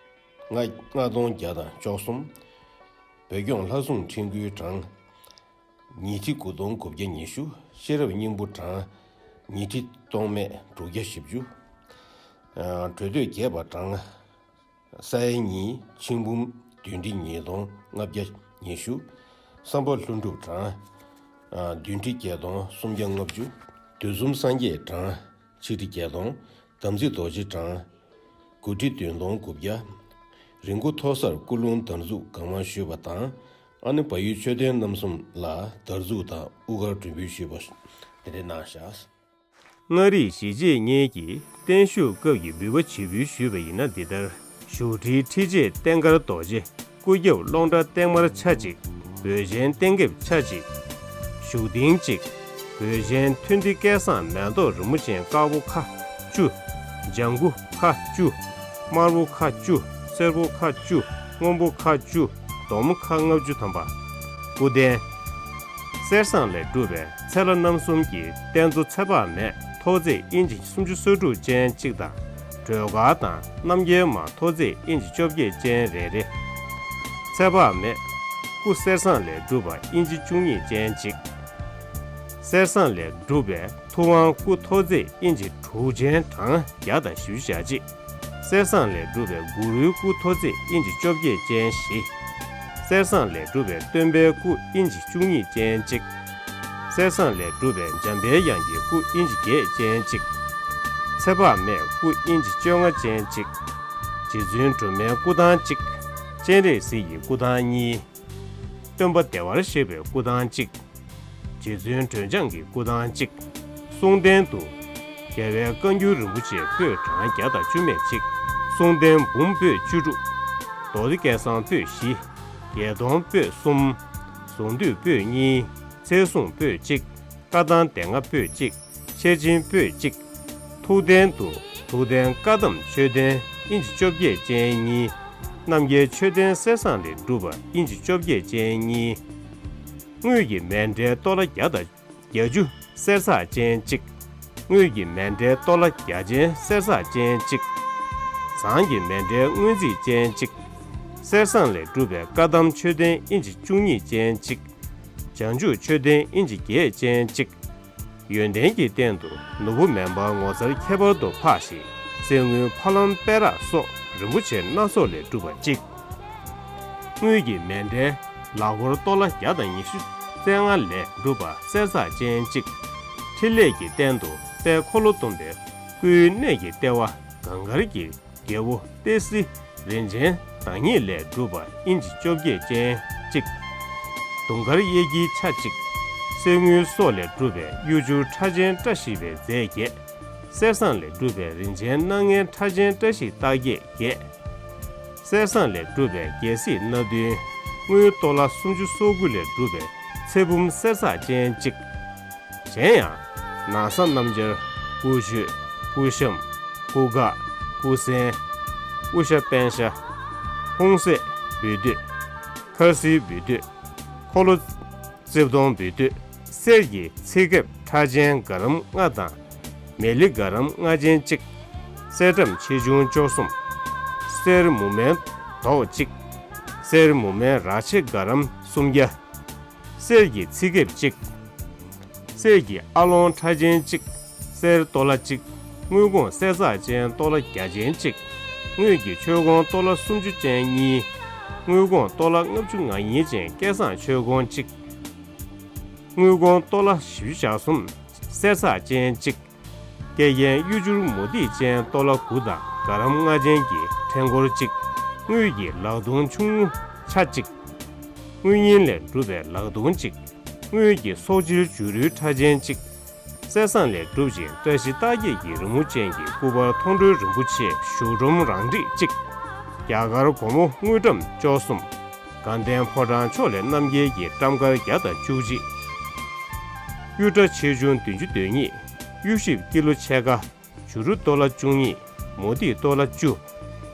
ལྔ་ལྔ་སྟོང་བརྒྱ་དང་བཅུ་གསུམ། བོད་སྐྱོང་ལྷ་སྲུང་ཁྲི་འགུལ་གྲངས་ཉི་ཁྲི་དགུ་སྟོང་དགུ་བརྒྱ་ཉི་ཤུ། ཤེས་རབ་སྙིང་པོ་གྲངས་ཉི་ཁྲི་སྟོང་མེད་དྲུག་བརྒྱ་བཞི་བཅུ། ཨ་གྲོལ་སྡོད་རྒྱས་པ་གྲངས་ས་ཡ་གཉིས། ཆིག་འབུམ་བདུན་ཁྲི་ཉིས་སྟོང་ལྔ་བརྒྱ་ཉི་ཤུ། བསམ་པ་ལྷུན་གྲུབ་གྲངས་ཨ་བདུན་ཁྲི་བརྒྱད་སྟོང་སུམ་བརྒྱ་ལྔ་བཅུ། དུས་གསུམ་སངས་རྒྱས་གྲངས་ཆིག་ཁྲི་བརྒྱད་སྟོང་། དམ་ཚིག་རྡོ་རྗེ་གྲངས་དགུ་ཁྲི་བདུན་སྟོང་དགུ་བརྒྱ། རི་མགོ་མཐོ་སར་སྐུ་རླུང་དར་འཛུགས་གང་མང་ཞུས་པ་དང་། ཨ་ནི་བལ་ཡུལ་མཆོད་རྟེན་རྣམ་གསུམ་ལ་དར་འཛུགས་དང་དབུ་དཀར་སྒྲོན་འབུལ་ཞུས་པ་དེ་འདྲ་གནང་བཞག་མངའ་རིས་གཞིས་བྱེས་གཉིས་ཀྱིས་བརྟན་བཞུགས་སྐབས་ཀྱི་འབུལ་བ་བྱེད་འབུལ་ཞུས་པ་ཡིན་ན་འདི་ལྟར། བཞུགས་ཁྲིའི་ཁྲི་ཆེན་ལྟེང་དཀར་རྡོ་རྗེ། སྐུ་རྒྱབ་ཀློང་བྲག་ལྟེང་དམར་ཆ་གཅིག་བོད་ཆེན་ལྟེང་རྒྱབ་ཆ་གཅིག་བཞུགས་གདན་གཅིག་བོད་ཆེན་མཐུན་སྒྲིལ་སྐལ་བཟང་མེ་ཏོག་རིན་པོ་ཆེའི་དཀར་པོ་ཁ་བཅུ། ལྗང་གུ་ཁ་བཅུ། དམར་པོ་ཁ་བཅུ། སེར་པོ་ཁ་བཅུ། སྔོན་པོ་ཁ་བཅུ། སྡོང་མོ་ཁ་ལྔ་བཅུ་ཐམ་པ། སྐུ་རྟེན། གསེར་ཟངས་ལས་གྲུབ་པའི་ཚེ་ལྷ་རྣམ་གསུམ་གྱི་རྟེན་གཙོ་ཚེ་དཔག་མེད་ཐོག་བརྩེགས་ཨིན་ཅི་སུམ་ཅུ་སོ་དྲུག་ཅན་གཅིག་དང་། སྒྲོལ་དཀར་དང་རྣམ་རྒྱལ་མ་ཐོག་བརྩེགས་ཨིན་ཅི་བཅོ་བརྒྱད་ཅན་རེ་རེ། ཚེ་དཔག་མེད་སྐུ་གསེར་ཟངས་ལས་གྲུབ་པ་ཨིན་ཅི་བཅུ་གཉིས་ཅན་གཅིག། གསེར་ཟངས་ལས་གྲུབ་པའི་ཐུབ་དབང་སྐུ་ཐོག་བརྩེགས་ཨིན་ཅི་དྲུག་ཅན་གྲངས་བརྒྱ་དང་བཞི་བཅུ་ཞེ་གཅིག། གསེར་ཟངས་ལས་གྲུབ་པའི་གུ་རུའི་སྐུ་ཐོག་བརྩེགས་ཨིན་ཅི་བཅོ་བརྒྱད་ཅན་བཞི། གསེར་ཟངས་ལས་གྲུབ་པའི་སྟོན་པའི་སྐུ་ཨིན་ཅི་བཅུ་གཉིས་ཅན་གཅིག། གསེར་ཟངས་ལས་གྲུབ་པའི་འཇམ་པའི་དབྱངས་ཀྱི་སྐུ་ཨིན་ཅི་བརྒྱད་ཅན་གཅིག། ཚེ་དཔག་མེད་སྐུ་ཨིན་ཅི་བཅོ་ལྔ་ཅན་གཅིག། རྗེ་བཙུན་སྒྲོལ་མའི་སྐུ་ཐང་གཅིག། སྤྱན་རས་གཟིགས་ཀྱི་སྐུ་ཐང་གཉིས། སྟོན་པ་བདེ་བར་གཤེགས་པའི་སྐུ་ཐང་གཅིག། རྗེ་བཙུན་སྒྲོལ་ལྗང་གི་སྐུ་ཐང་གཅིག། གསུང་རྟེན་དུ། རྒྱལ་བའི་བཀའ་འགྱུར་རིན་པོ་ཆེ་པོད་གྲངས་བརྒྱ་དང་བཅུ་མེད་གཅིག། གསུང་རྟེན་འབུམ་པོད་བཅུ་དྲུག། རྡོ་རྗེ་སྐལ་བཟང་པོད་བཞི། བརྒྱད་སྟོང་པོད་གསུམ། གཟུངས་འདུས་པོད་གཉིས། ཚེ་གཟུངས་པོད་གཅིག། བཀའ་ཐང་སྡེ་ལྔ་པོད་གཅིག། ཤེར་ཕྱིན་པོད་གཅིག། ཐུགས་རྟེན་དུ། ཐུགས་རྟེན་བཀའ་གདམས་མཆོད་རྟེན་ཨིན་ཅི་བཅོ་བརྒྱད་ཅན་གཉིས། རྣམ་རྒྱལ་མཆོད་རྟེན་གསེར་ཟངས་ལས་གྲུབ་པ་ཨིན་ཅི་བཅོ་བརྒྱད་ཅན་གཉིས། དངུལ་གྱི་མཎྜལ་ཏོ་ལ་བརྒྱ་དང་བརྒྱད་ཅུ་གསེར་ཟངས་ཅན་གཅིག། དངུལ་གྱི་མཎྜལ་ཏོ་ལ་བརྒྱ་ཅན་གསེར་ཟངས་ཅན་གཅིག། ཟངས་ཀྱི་མཎྜལ་སྔོན་རྩིས་ཅན་གཅིག། གསེར་ཟངས་ལས་གྲུབ་པའི་བཀའ་གདམས་མཆོད་རྟེན་ཨིན་ཅི་བཅུ་གཉིས་ཅན་གཅིག། བྱང་ཆུབ་མཆོད་རྟེན་ཨིན་ཅི་བརྒྱད་ཅན་གཅིག། ཡོན་ཏན་གྱི་རྟེན་དུ་ནོར་བུ་མེ་འབར་ངོ་མཚར་ཁྱད་པར་དུ་འཕགས་ཤིང་གསེར་དངུལ་ཕ་ལམ་པད་རག་སོགས་རིན་པོ་ཆེ་སྣ་ཚོགས་ལས་གྲུབ་པ་གཅིག། དངུལ་གྱི་མཎྜལ་ལ་སྒོར་ཏོ་ལ་བརྒྱ་དང་ཉི་ཤུ་རྩ་ལྔ་ལས་གྲུབ་པ་གསེར་ཟངས་ཅན་གཅིག། ཕྲིན་ལས་ཀྱི་རྟེན་དུ་དཔལ་འཁོར་ལོ་སྡོམ་པའི་སྐུའི་གནས་ཀྱི་ལྟེ་བ་གངས་དཀར་གྱི་རྒྱལ་པོ་ཏི་སེ་རིན་ཆེན་བདག་ཉིད་ལས་གྲུབ་པ་ཨིན་ཅི་བཅོ་བརྒྱད་ཅན་གཅིག། དུང་དཀར་གཡས་འཁྱིལ་ཆ་གཅིག། གསེར་དངུལ་སོགས་ལས་གྲུབ་པའི་གཡུ་བྱུར་ཕྲ་ཅན་བཀྲ་ཤིས་པའི་རྫས་བརྒྱད། གསེར་ཟངས་ལས་གྲུབ་པའི་རིན་ཆེན་སྣ་ལྔའི་ཕྲ་ཅན་བཀྲ་ཤིས་རྟགས་བརྒྱད་བརྒྱད། གསེར་ཟངས་ལས་གྲུབ་པའི་རྒྱལ་སྲིད་སྣ་བདུན། དངུལ་ཏོ་ལ་སུམ་ཅུ་སོ་དགུ་ལས་གྲུབ་པའི་ཚེ་བུམ་གསེར་ཟངས་ཅན་གཅིག། གཞན་ཡང་། ན་བཟའ་སྣམ་སྦྱར། སྐུ་མཆོད། སྐུ་ཤམ། སྐུ་འགག། སྐུ་གཟན། དབུ་ཞྭ་པན་ཞྭ། ཧཱུྃ་ཟས་འབུལ་སྟོད། འཁར་གསིལ་འབུལ་སྟོད། འཁོར་ལོ་རྩིབས་སྟོང་འབུལ་སྟོད། གསེར་གྱི་ཚིགས་ཁེབས་ཕྲ་ཅན་ག་རམ་ལྔ་དང་། མེ་ལི་ག་རམ་ལྔ་ཅན་གཅིག། གསེར་ཊམ་ཆེ་ཆུང་བཅུ་གསུམ། གསེར་མུ་མེན་རྡོག་གཅིག། གསེར་མུ་མེན་རག་ཕྱེ་ག་རམ་སུམ་བརྒྱ། གསེར་གྱི་ཚིགས་ཁེབས་གཅིག། གསེར་གྱི་ཨ་ལོང་ཕྲ་ཅན་གཅིག། གསེར་ཏོ་ལ་གཅིག། དངུལ་སྒོང་གསེར་ཟངས་ཅན་ཏོ་ལ་བརྒྱ་ཅན་གཅིག། དངུལ་གྱི་མཆོད་སྒོང་ཏོ་ལ་སུམ་ཅུ་ཅན་གཉིས། དངུལ་སྒོང་ཏོ་ལ་ལྔ་བཅུ་ང་གཉིས་ཅན་སྐལ་བཟང་མཆོད་སྒོང་གཅིག། དངུལ་སྒོང་ཏོ་ལ་བཞི་བཅུ་ཞེ་གསུམ། གསེར་ཟངས་ཅན་གཅིག། སྐེ་རྒྱན་གཡུ་བྱུར་མུ་ཏིག་ཅན་ཏོ་ལ་དགུ་དང་ག་རམ་ལྔ་ཅན་གྱི་ཕྲེང་འཁོར་གཅིག། དངུལ་གྱི་ལག་རྡུང་ཆུང་ངུ་ཆ་གཅིག། དངུལ་རྙིང་ལས་གྲུབ་པའི་ལག་རྡུང་གཅིག། དངུལ་གྱི་སོག་ཆིལ་བྱུ་རུའི་ཕྲ་ཅན་གཅིག། གསེར་ཟངས་ལས་གྲུབ་ཅིང་བཀྲ་ཤིས་རྟགས་བརྒྱད་ཀྱི་རི་མོ་ཅན་གྱི་སྐུ་པར་མཐོང་གྲོལ་རིན་པོ་ཆེ་བཞུགས་སྒྲོམ་རང་འགྲིག་གཅིག། རྒྱ་གར་སྒོར་མོ་དངུལ་ཊམ་བཅུ་གསུམ། དགའ་ལྡན་ཕོ་བྲང་ཕྱོགས་ལས་རྣམ་རྒྱལ་གྱི་ཊམ་དཀར་བརྒྱ་དང་བཅུ་གཅིག། གཡུ་སྒྲ་ཆེ་ཆུང་བདུན་ཅུ་དོན་གཉིས། གཡུ་ཞིབ་ཀི་ལོ་ཕྱེད་ཀ། བྱུ་རུ་ཏོ་ལ་བཅུ་གཉིས། མུ་ཏིག་ཏོ་ལ་བཅུ།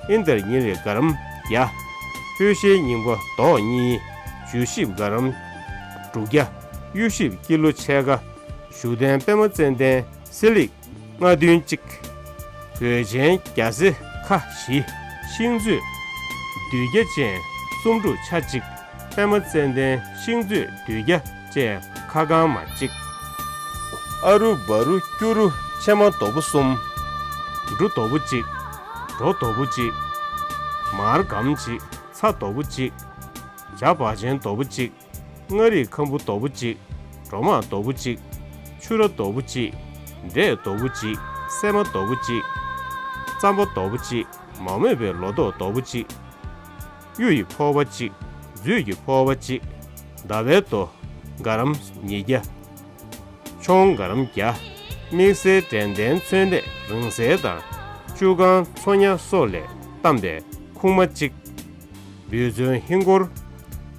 ཨིན་དར་ཉིན་རེ་ག་རམ་བརྒྱ། སྤོས་ཤེལ་རྙིང་པ་རྡོག་གཉིས། བྱུ་ཞིབ་ག་རམ་དྲུག་བརྒྱ། གཡུ་ཞིབ་ཀི་ལོ་ཕྱེད་ཀ། བཞུགས་གདན་པད་མ་ཙན་དན་སི་ལིག་ལྔ་བདུན་གཅིག། གོས་ཆེན་རྒྱ་སེ་ཁ་བཞི། ཤིང་མཛོད་བདུད་རྒྱ་ཅན་གསུམ་དྲུག་ཆ་གཅིག། པད་མ་ཙན་དན་ཤིང་མཛོད་བདུད་རྒྱ་ཅན་ཁ་གང་མ་གཅིག། ཨ་རུ་བ་རུ་སྐྱུ་རུ་ཕྱེ་མ་དོ་པོ་གསུམ། འབྲུ་དོ་པོ་གཅིག། གྲོ་དོ་པོ་གཅིག། མར་སྒམ་གཅིག། ཚྭ་དོ་པོ་གཅིག། ཇ་བག་ཅན་དོ་པོ་གཅིག། མངའ་རིས་ཁམ་བུ་དོ་པོ་གཅིག། གྲོ་མ་དོ་པོ་གཅིག། ཕྱུ་ར་དོ་པོ་གཅིག། འབྲས་དོ་པོ་གཅིག། སྲན་མ་དོ་པོ་གཅིག། རྩམ་པ་དོ་པོ་གཅིག། མ་རྨོས་པའི་ལོ་ཏོག་དོ་པོ་གཅིག། གཡུ་ཡི་ཕོར་པ་གཅིག། མཛོད་ཀྱི་ཕོར་པ་གཅིག། ཟླ་བའི་རྡོ་ག་རམ་ཉིས་བརྒྱ། མཆོང་ག་རམ་བརྒྱ། དམིགས་བསལ་དྲན་རྟེན་ཚོན་ལས་རིང་བསྲེལ་དང་། བཅུ་གང་མཚོ་ཉ་སོགས་ལས་བལྟམས་པའི་ཁུག་མ་གཅིག། འབུལ་ཚོན་ཧིན་སྒོར་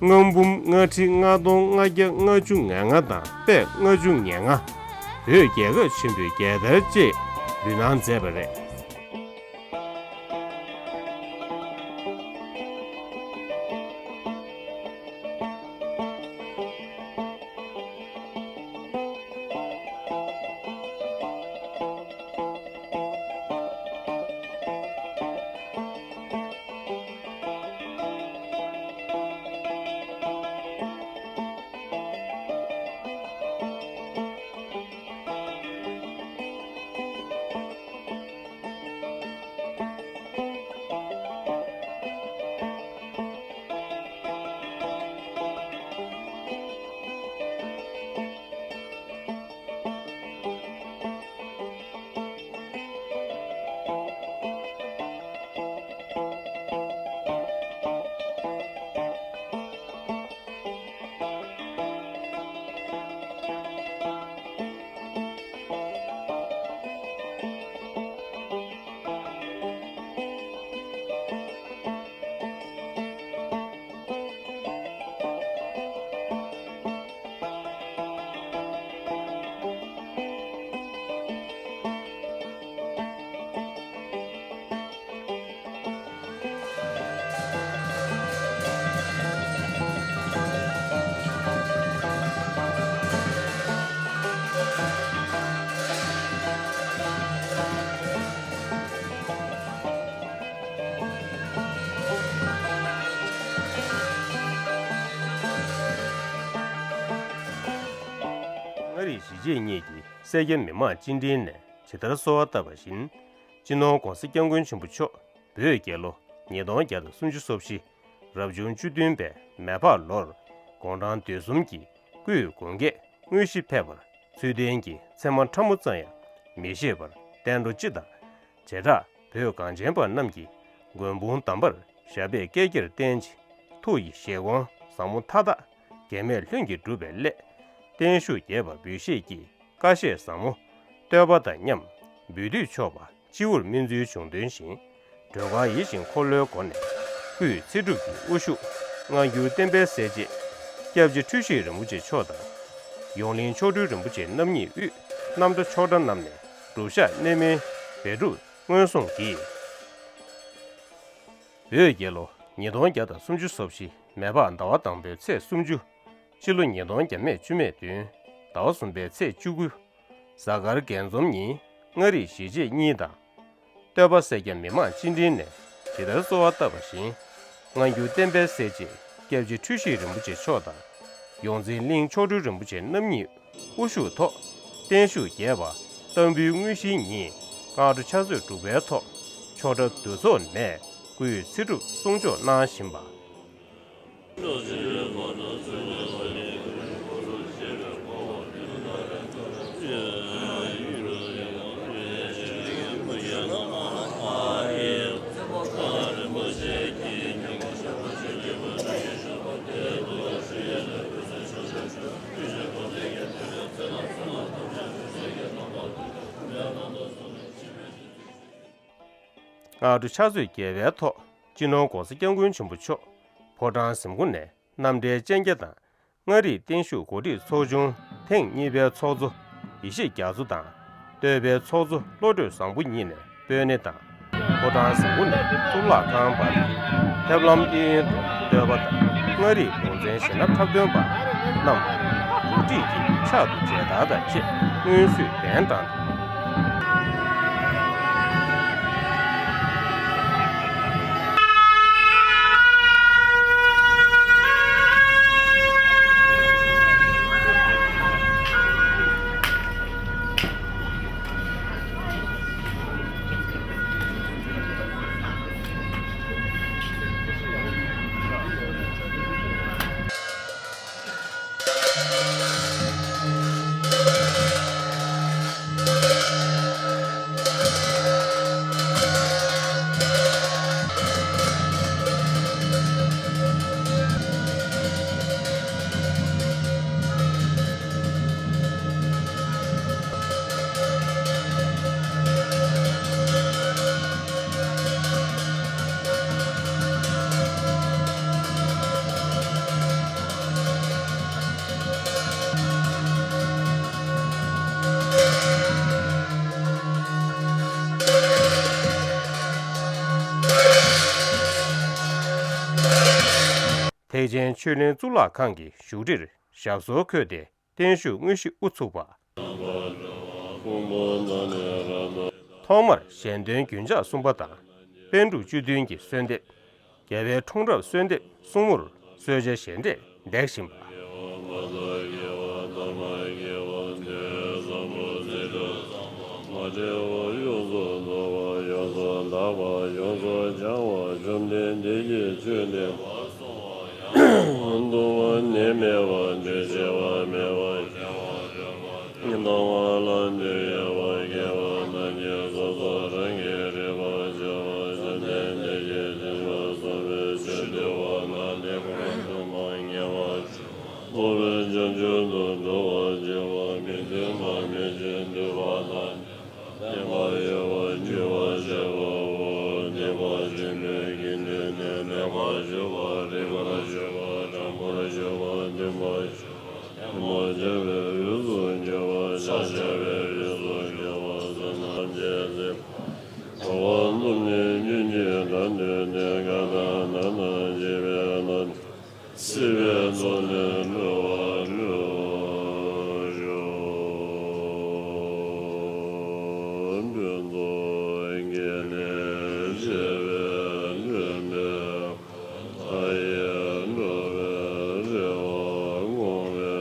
ལྔ་འབུམ་ལྔ་ཁྲི་ལྔ་སྟོང་ལྔ་བརྒྱ་ལྔ་བཅུ་ང་ལྔ་དང་པད་ལྔ་བཅུ་ང་ལྔ། བོད་རྒྱལ་ཁབ་ཆེན་པོའི་རྒྱལ་དར་བཅས་འབུལ་གནང་མཛད་པ་རེད། རྗེ་གཉིས་ཀྱིས་སེར་སྐྱ་མི་མང་སྤྱི་མགྲིན་ནས་ཇི་ལྟར་གསོལ་བ་བཏབ་པ་བཞིན། སྤྱི་ནོར་༧གོང་ས་༧སྐྱབས་མགོན་ཆེན་པོ་མཆོག་བོད་རྒྱལ་ལོ་ཉིས་སྟོང་བརྒྱ་དང་སུམ་ཅུ་སོ་བཞི་རབ་བྱུང་བཅུ་བདུན་པའི་མེ་ཕག་ལོར་དགུང་གྲངས་དོན་གསུམ་གྱི་སྐུའི་དགུང་ཀྱད་དངོས་གཞི་ཕེབས་པར་ཚུལ་ལྡན་གྱི་མཚན་མ་ཕྲ་མོ་ཙམ་ཡང་མི་བཞེས་པར་བསྟན་འགྲོ་སྤྱི་དང་། བྱེ་བྲག་བོད་གངས་ཅན་པ་རྣམས་ཀྱི་མགོན་དཔུང་གདམས་པར་ཞབས་པད་བསྐལ་བརྒྱར་བརྟན་ཅིང་ཐུགས་ཀྱི་བཞེད་དགོངས་ཟབ་མོ་མཐའ་དག་འགལ་མེད་ལྷུན་གྱིས་གྲུབ་པའི་སླད། བརྟན་བཞུགས་རྒྱས་པ་འབུལ་བཞེས་ཀྱིས་བཀའ་བཞེས་ཟབ་མོ་བསྟོད་པ་དང་མཉམ་འབུལ་སྡུད་ཆོག་པ་སྤྱི་བོར་སྨིན་ཚུལ་བྱུང་དོན་བཞིན། མགྲོན་ཁང་ཡིད་བཞིན་འཁོར་ལོའི་སྒོ་ནས་སྐུའི་ཚེ་སྒྲུབ་ཀྱི་དབུ་བཞུགས་སྔ་འགྱུར་བསྟན་པའི་གསལ་བྱེད་སྐྱབས་རྗེ་འཁྲུལ་ཞིག་རིན་པོ་ཆེ་མཆོག་དང་། ཡོངས་གླིང་མཆོག་སྤྲུལ་རིན་པོ་ཆེ་རྣམ་གཉིས་དབུས་རྣམ་གྲྭ་ཆོག་གྲྭ་རྣམས་ནས་སྒྲུབ་ཞག་གནད་སྨིན་སྦས་སྒྲུབ་སྔོན་སོང་གིས། བོད་རྒྱལ་ལོ་ཉིས་སྟོང་བརྒྱ་དང་སུམ་ཅུ་སོ་བཞི་མེ་ཕག་ཟླ་བ་དང་པོའི་ཚེས་སུམ་ཅུ། སྤྱི་ལོ་ཉིས་སྟོང་བརྒྱ་མེད་བཅུ་མེད་བདུན་ཟླ་བ་གསུམ་པའི་ཚེས་བཅུ་དགུ། གཟའ་སྐར་རྒྱལ་འཛོམས་ཉིན་མངའ་རིས་གཞིས་བྱེས་གཉིས་དང་། སྟོད་པ་སེར་སྐྱ་མི་མང་སྤྱི་མགྲིན་ནས་ཇི་ལྟར་གསོལ་བ་བཏབ་པ་བཞིན། སྔ་འགྱུར་བསྟན་པའི་གསལ་བྱེད་སྐྱབས་རྗེ་འཁྲུལ་ཞིག་རིན་པོ་ཆེ་མཆོག་དང་། ཡོངས་འཛིན་གླིང་མཆོག་སྤྲུལ་རིན་པོ་ཆེ་རྣམ་གཉིས་དབུ་བཞུགས་ཐོག་བརྟན་བཞུགས་རྒྱས་པ་བསྟར་འབུལ་དངོས་གཞིའི་ཉིན་སྔ་དྲོ་ཕྱག་ཚོད་དྲུག་པའི་ཐོག་ཆོག་གྲྭ་འདུ་ཚོགས་ནས་སྐུའི་ཚེ་སྒྲུབ་གསུང་ཆོག་གནང་བཞིན་པ། སྔ་དྲོ་ཕྱག་ཚོད་བརྒྱད་པའི་ཐོག་སྤྱི་ནོར་༧གོང་ས་༧སྐྱབས་མགོན་ཆེན་པོ་མཆོག་ཕོ་བྲང་གཟིམ་སྒོ་ནས་རྣམ་གྲྭའི་སྤྱན་རྒྱ་དང་། མངའ་རིས་བརྟན་བཞུགས་གོ་སྒྲིག་ཚོགས་ཆུང་ཐེངས་གཉིས་པའི་ཚོགས་གཙོ་ཡེ་ཤེས་རྒྱ་མཚོ་དང་། སྟོད་པའི་ཚོགས་གཙོ་བློ་གྲོས་བཟང་པོ་གཉིས་ནས་སྤོས་སྣེ་དང་། ཕོ་བྲང་གཟིམ་སྒོ་ནས་གཙུག་ལག་ཁང་བར་ཕེབས་ལམ་གཡས་གཡོན་དུ་བསྟོད་པ་དང་། མངའ་རིས་གུང་ཚན་གཞས་སྣ་འཁྲབ་སྟོན་པ་རྣམས་གོ་སྒྲིག་གི་ཕྱག་ཏུ་མཇལ་དར་དང་བཅས་སྔོན་བསུས་གདན་དྲངས་ཏེ། ཐེག་ཆེན་ཆོས་གླིང་གཙུག་ལག་ཁང་གི་བཞུགས་ཁྲིར་ཞབས་སོར་འཁོད་དེ། བརྟན་བཞུགས་དངོས་གཞི་དབུ་ཚུགས་པ། ཐོག་མར་གཞན་དོན་རྒྱུན་ཆགས་གསུམ་པ་དང་། པཎ་གྲུབ་བཅུ་བདུན་གྱི་གསོལ་འདེབས། རྒྱལ་བའི་འཁྲུངས་རབས་གསོལ་འདེབས་གསུང་མུར་གསོལ་ཇ་ཞལ་འདྲེས་འདེགས་བཞིན་པ། ཐོག་མར་ནད་མེད་པ་འདུ་བྱེད་པ་མེད་པ། སྣང་བ་ལ་འདུས་ཡོད་པ་དགེ་བ་རྣམས་ཀྱིས་སོ་སོ་རང་གི་རིག་པ་བརྗོད་པ་བཅོམ་ལྡན་འདས་ཀྱི་བྱིན་རླབས་གསུངས་པའི་ཆོས་འདུལ་བ་ན་དེ་ཀུན་ཏུ་མ་ངེས་པ་རྟོགས་པའི་བྱང་ཆུབ་ཏུ་འགྲོ་བར་བྱེད་པ་མི་མཐུན་པ་མེད་ཅིང་འདུས་པ་དང་། བརྟན་པ་ཡོད་པར་འགྱུར་བར་བྱེད་པའོ། སྡིག་པ་ཆེན་པོའི་དགེ་འདུན་ནི་ལེགས་པར་ཞུགས་པ་རིགས་པར་ཞུགས་པ་དྲང་པོར་ཞུགས་པ་མཐུན་པར་ཞུགས་པ། ཐལ་མོ་སྦྱར་བའི་དབུས་སུ་སྦྱོར་བ། ཕྱག་བྱ་བའི་དབུས་སུ་སྦྱོར་བ། བསོད་ནམས་རྒྱས་ཏེ། འགྲོ་བ་ཀུན་གྱི་སྙིང་རྗེ་དགྲ་འདུལ་ཏེ། དགའ་དང་ན་དང་བརྗིད་པའི་ལྷ། སྲིད་པའི་མཚོ་ལས་སྒྲོལ་བར་སྒྲོལ་ཤོག་ཕུན་ཚོགས་བརྒྱད་ལས་སྤྱད་པས་ལྷུན་པའི། མཐའ་ཡས་འགྲོ་བའི་རེ་བ་སྐོང་བའི་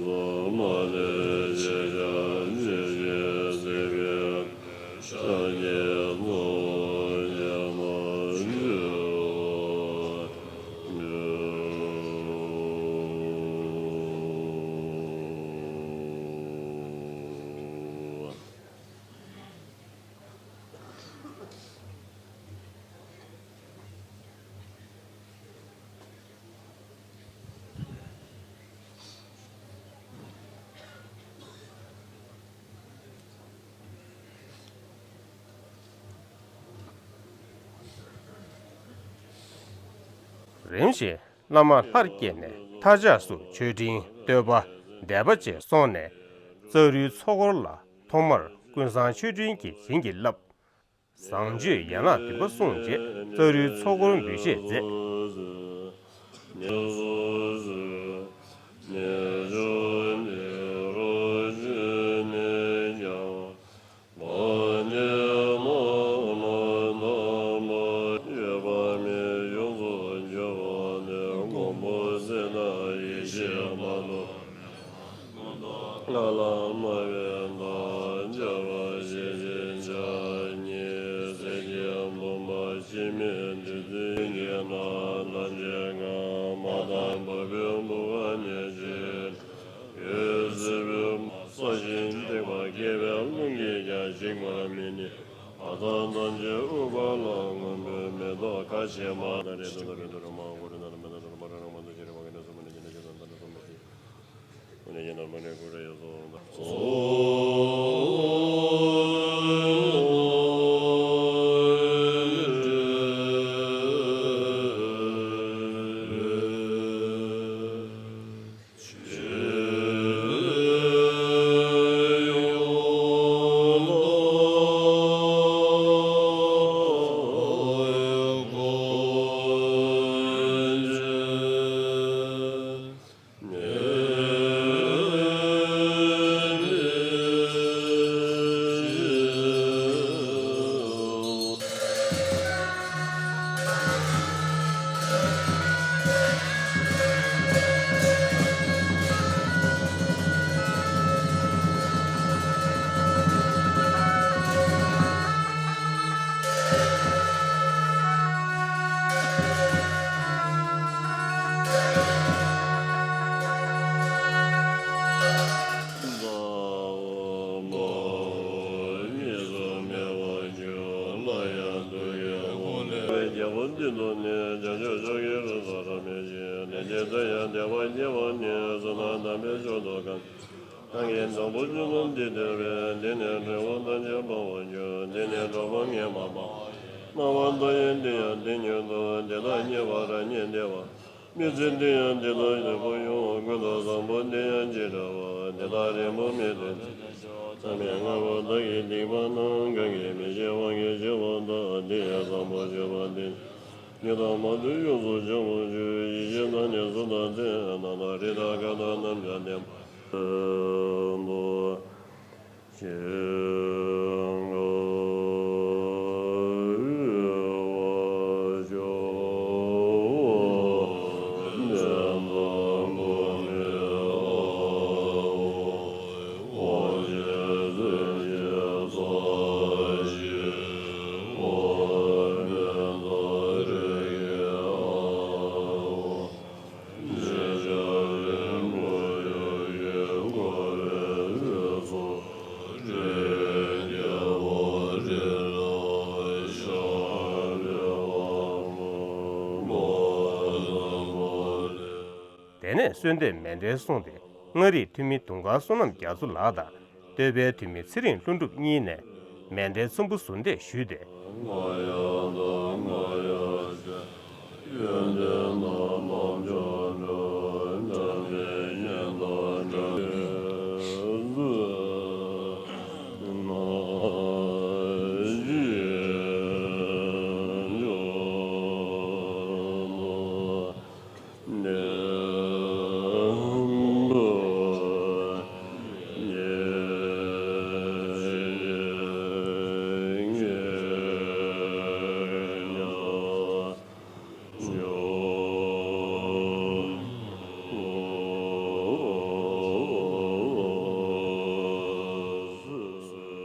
བསོད་ནམས་ལས་ཤེས་བྱ། རིམ་བཞིན་བླ་མ་ལྷར་བསྐྱེད་ནས་མཐར་ཆགས་སུ་མཆོད་སྤྲིན་བསྟོད་པ་བཟླས་པ་བཅས་སོང་ནས། ཙཱ་རུའི་ཚོགས་འཁོར་ལ་ཐོག་མར་ཀུན་བཟང་མཆོད་སྤྲིན་གྱིས་བྱིན་གྱིས་བརླབས། བཟང་སྤྱོད་ཡན་ལག་བདུན་པ་གསུངས་རྗེས་ཙཱ་རུའི་ཚོགས་འཁོར་འབུལ་བཞེས་མཛད། ལ་ལ་སྨྲ་བའི་བདག་སྐྱབས་པ་ཞེས་བྱའི་བྱ་ཉིད་སྲས་ཀྱི་བུམ་པ་འཆི་མེད་བདུད་རྩི་གི་ནང་ཐམས་ཅད་གང་མ་དག་འཕགས་པའི་བུ་ག་ནས་ཆད་ཡོད་ཟེར་བའི་ས་གཞི་ཐེག་པ་བརྒྱད་པའི་རླུང་གིས་ཀྱང་ཞིག་པར་མི་ནུས། ཨ་ཙ་ཐམས་ཅད་ཨུཏྤ་ལ་སྔོན་པོའི་མེ་ཏོག་ཁ་ཕྱེ་མ་ད་རེ་ཏོ་རེ་ཏོ་རེ་མ་གོ་རེ་ན་མེ་ཏོག་ཏོ་རེ་མ་རེ་རང་མ་ཏོ་ཅི་རེ་མ་གི་ན་སུ་མ་ནི་ཅི་ན་ཅི་ན་ད་ན་སུ་མ་སི། གང་གིས་བཟང་པོ་ཆོས་ཐམས་ཅད་བསྟན་པས། དེ་ནས་འབྲས་བུ་ཐམས་ཅད་སྤང་བར་འགྱུར། དེ་ནས་གྲོགས་པོ་ངས་མ་སྤང་། སྣང་བ་མཐའ་ཡས་འདི་ཡང་དེ་ཉིད་དོ། དེ་དག་རྙེད་པར་རྙེད་བདེ་བ། མི་ཚེ་འདི་ཡང་དེ་དག་ཡོད་པོ་ཡོང་བ་ཀུན་ཏུ་བཟང་པོ་འདི་ཡང་ཇི་འདྲ་བ། དེ་དག་རིང་པོ་མི་ཐོགས་ཚད་མེད་ལྔ་པོ་བདག་གིས་སྡིག་པ་རྣམས། གང་གིས་མི་ཤེས་དབང་གིས་ཤེས་པ་དག་འདི་ཡང་བཟང་པོ་སྤྱོད་པ་འདི། ཉིད་དང་མ་མཐུན་ཡོངས་སུ་བྱང་བར་ཤོག་ཡེ་ཤེས་དང་ནི་གཟུགས་དང་ལྡན། རྣམ་དག་རིགས་དང་མཁའ་དང་རྣམ་བཅས་ལྡན་པ། དེ་ནས་གསོལ་འདེབས་མཎྜལ་གསུངས་ཏེ། མངའ་རིས་འཐུས་མི་དུང་དཀར་བསོད་ནམས་རྒྱ་མཚོ་ལགས་དང་། བསྟོད་པའི་འཐུས་མི་ཚེ་རིང་ལྷུན་གྲུབ་གཉིས་ནས་མཎྜལ་ཚོམ་བུ་ཟུར་འདེགས་ཞུས་ཏེ།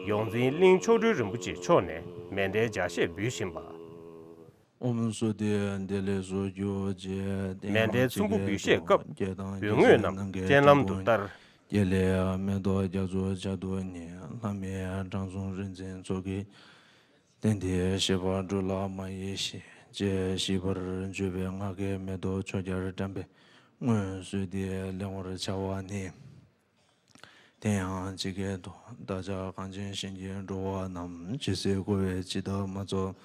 ཡོངས་འཛིན་གླིང་མཆོག་སྤྲུལ་རིན་པོ་ཆེ་མཆོག་ནས་མཎྜལ་ལྗགས་བཤད་འབུལ་བཞིན་པ། ཨོཾ་སྭ་སྟི། དེ་ལས་སུ་གྱུར་ཅིག་མཎྜལ་ཚོམ་བུ་འབུལ་བཞེས་སྐབས་འབུལ་དངོས་རྣམས་སྤྱན་ལམ་དུ་བསྟར། དེ་ལས་མེ་ཏོག་རྒྱ་མཚོ་བྱ་དུར་ནི། ལྷ་མིའི་དྲང་སྲོང་རིག་འཛིན་ཚོགས་ཀྱིས། བསྟན་ཏེ་གཤེགས་པ་འགྲོ་ལ་མ་ཡི་བཞིན། ཅེས་ཤིས་པར་བརྗོད་པའི་སྔགས་ཀྱི་མེ་ཏོག་ཆོས་རྒྱལ་བཀྲམ་པའི་སྔོན་སུ་དེ་ལེན་པར་བྱ་བ་ནི། དེ་ཡང་ཇི་སྐད་དུ། བདག་ཅག་གངས་ཅན་ཞིང་གི་འགྲོ་བ་རྣམས། ཇི་སྲིད་འཁོར་བའི་འཇིགས་སྐྲག་མ་རྫོགས་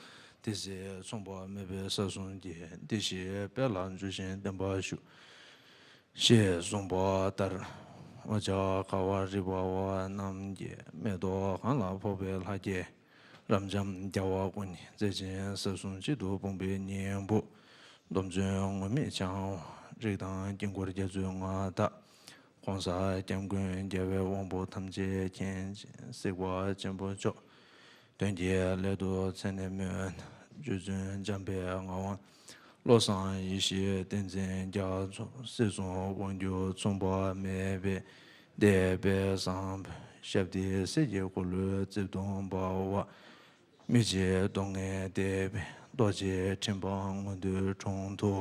དེ་ཚེ་མཚུངས་པ་མེད་པའི་ས་གསུམ་གྱི། བདེ་གཤེགས་དཔལ་ལ་འཇུག་ཅིང་བརྟན་པར་བཞུགས། ཞེས་གསུངས་པ་ལྟར། འོ་ཅག་ག་བ་རི་བ་བ་རྣམས་ཀྱི། མེ་ཏོག་གང་ལ་ཕོག་པའི་ལྷ་སྐལ། རབ་འབྱམས་རྒྱལ་བ་ཀུན་གྱི་རྩལ་ཅན། ས་གསུམ་གཅིག་ཏུ་སྤུངས་པའི་སྙིང་པོ། སྟོབས་བརྗོད་ངུར་སྨྲིག་འཆང་བ་རིགས་དང་དཀྱིལ་འཁོར་རྒྱ་མཚོའི་མངའ་བདག། ༸གོང་ས་༸སྐྱབས་མགོན་རྒྱལ་བའི་དབང་པོ་ཐམས་ཅད་མཁྱེན་ཅིང་གཟིགས་པ་ཆེན་པོ་མཆོག་དོན་གྱི་སླད་དུ་མཚན་ནས་སྨོས། རྗེ་བཙུན་འཇམ་དཔལ་ངག་དབང་བློ་བཟང་ཡེ་ཤེས་བསྟན་འཛིན་རྒྱ་མཚོ། སྲིད་གསུམ་དབང་སྒྱུར་མཚུངས་པ་མེད་པའི་སྡེ་པའི་བཟང་པོ། ཞབས་བརྟན་གསེར་གྱི་འཁོར་ལོའི་རྩིབས་སྟོང་འབར་བ། མི་ཕྱེད་གདོང་ལྔས་བཏེགས་པའི་རྡོ་རྗེ་ཕྲེང་བ་མངོན་མཐོའི་དྲུང་དུ།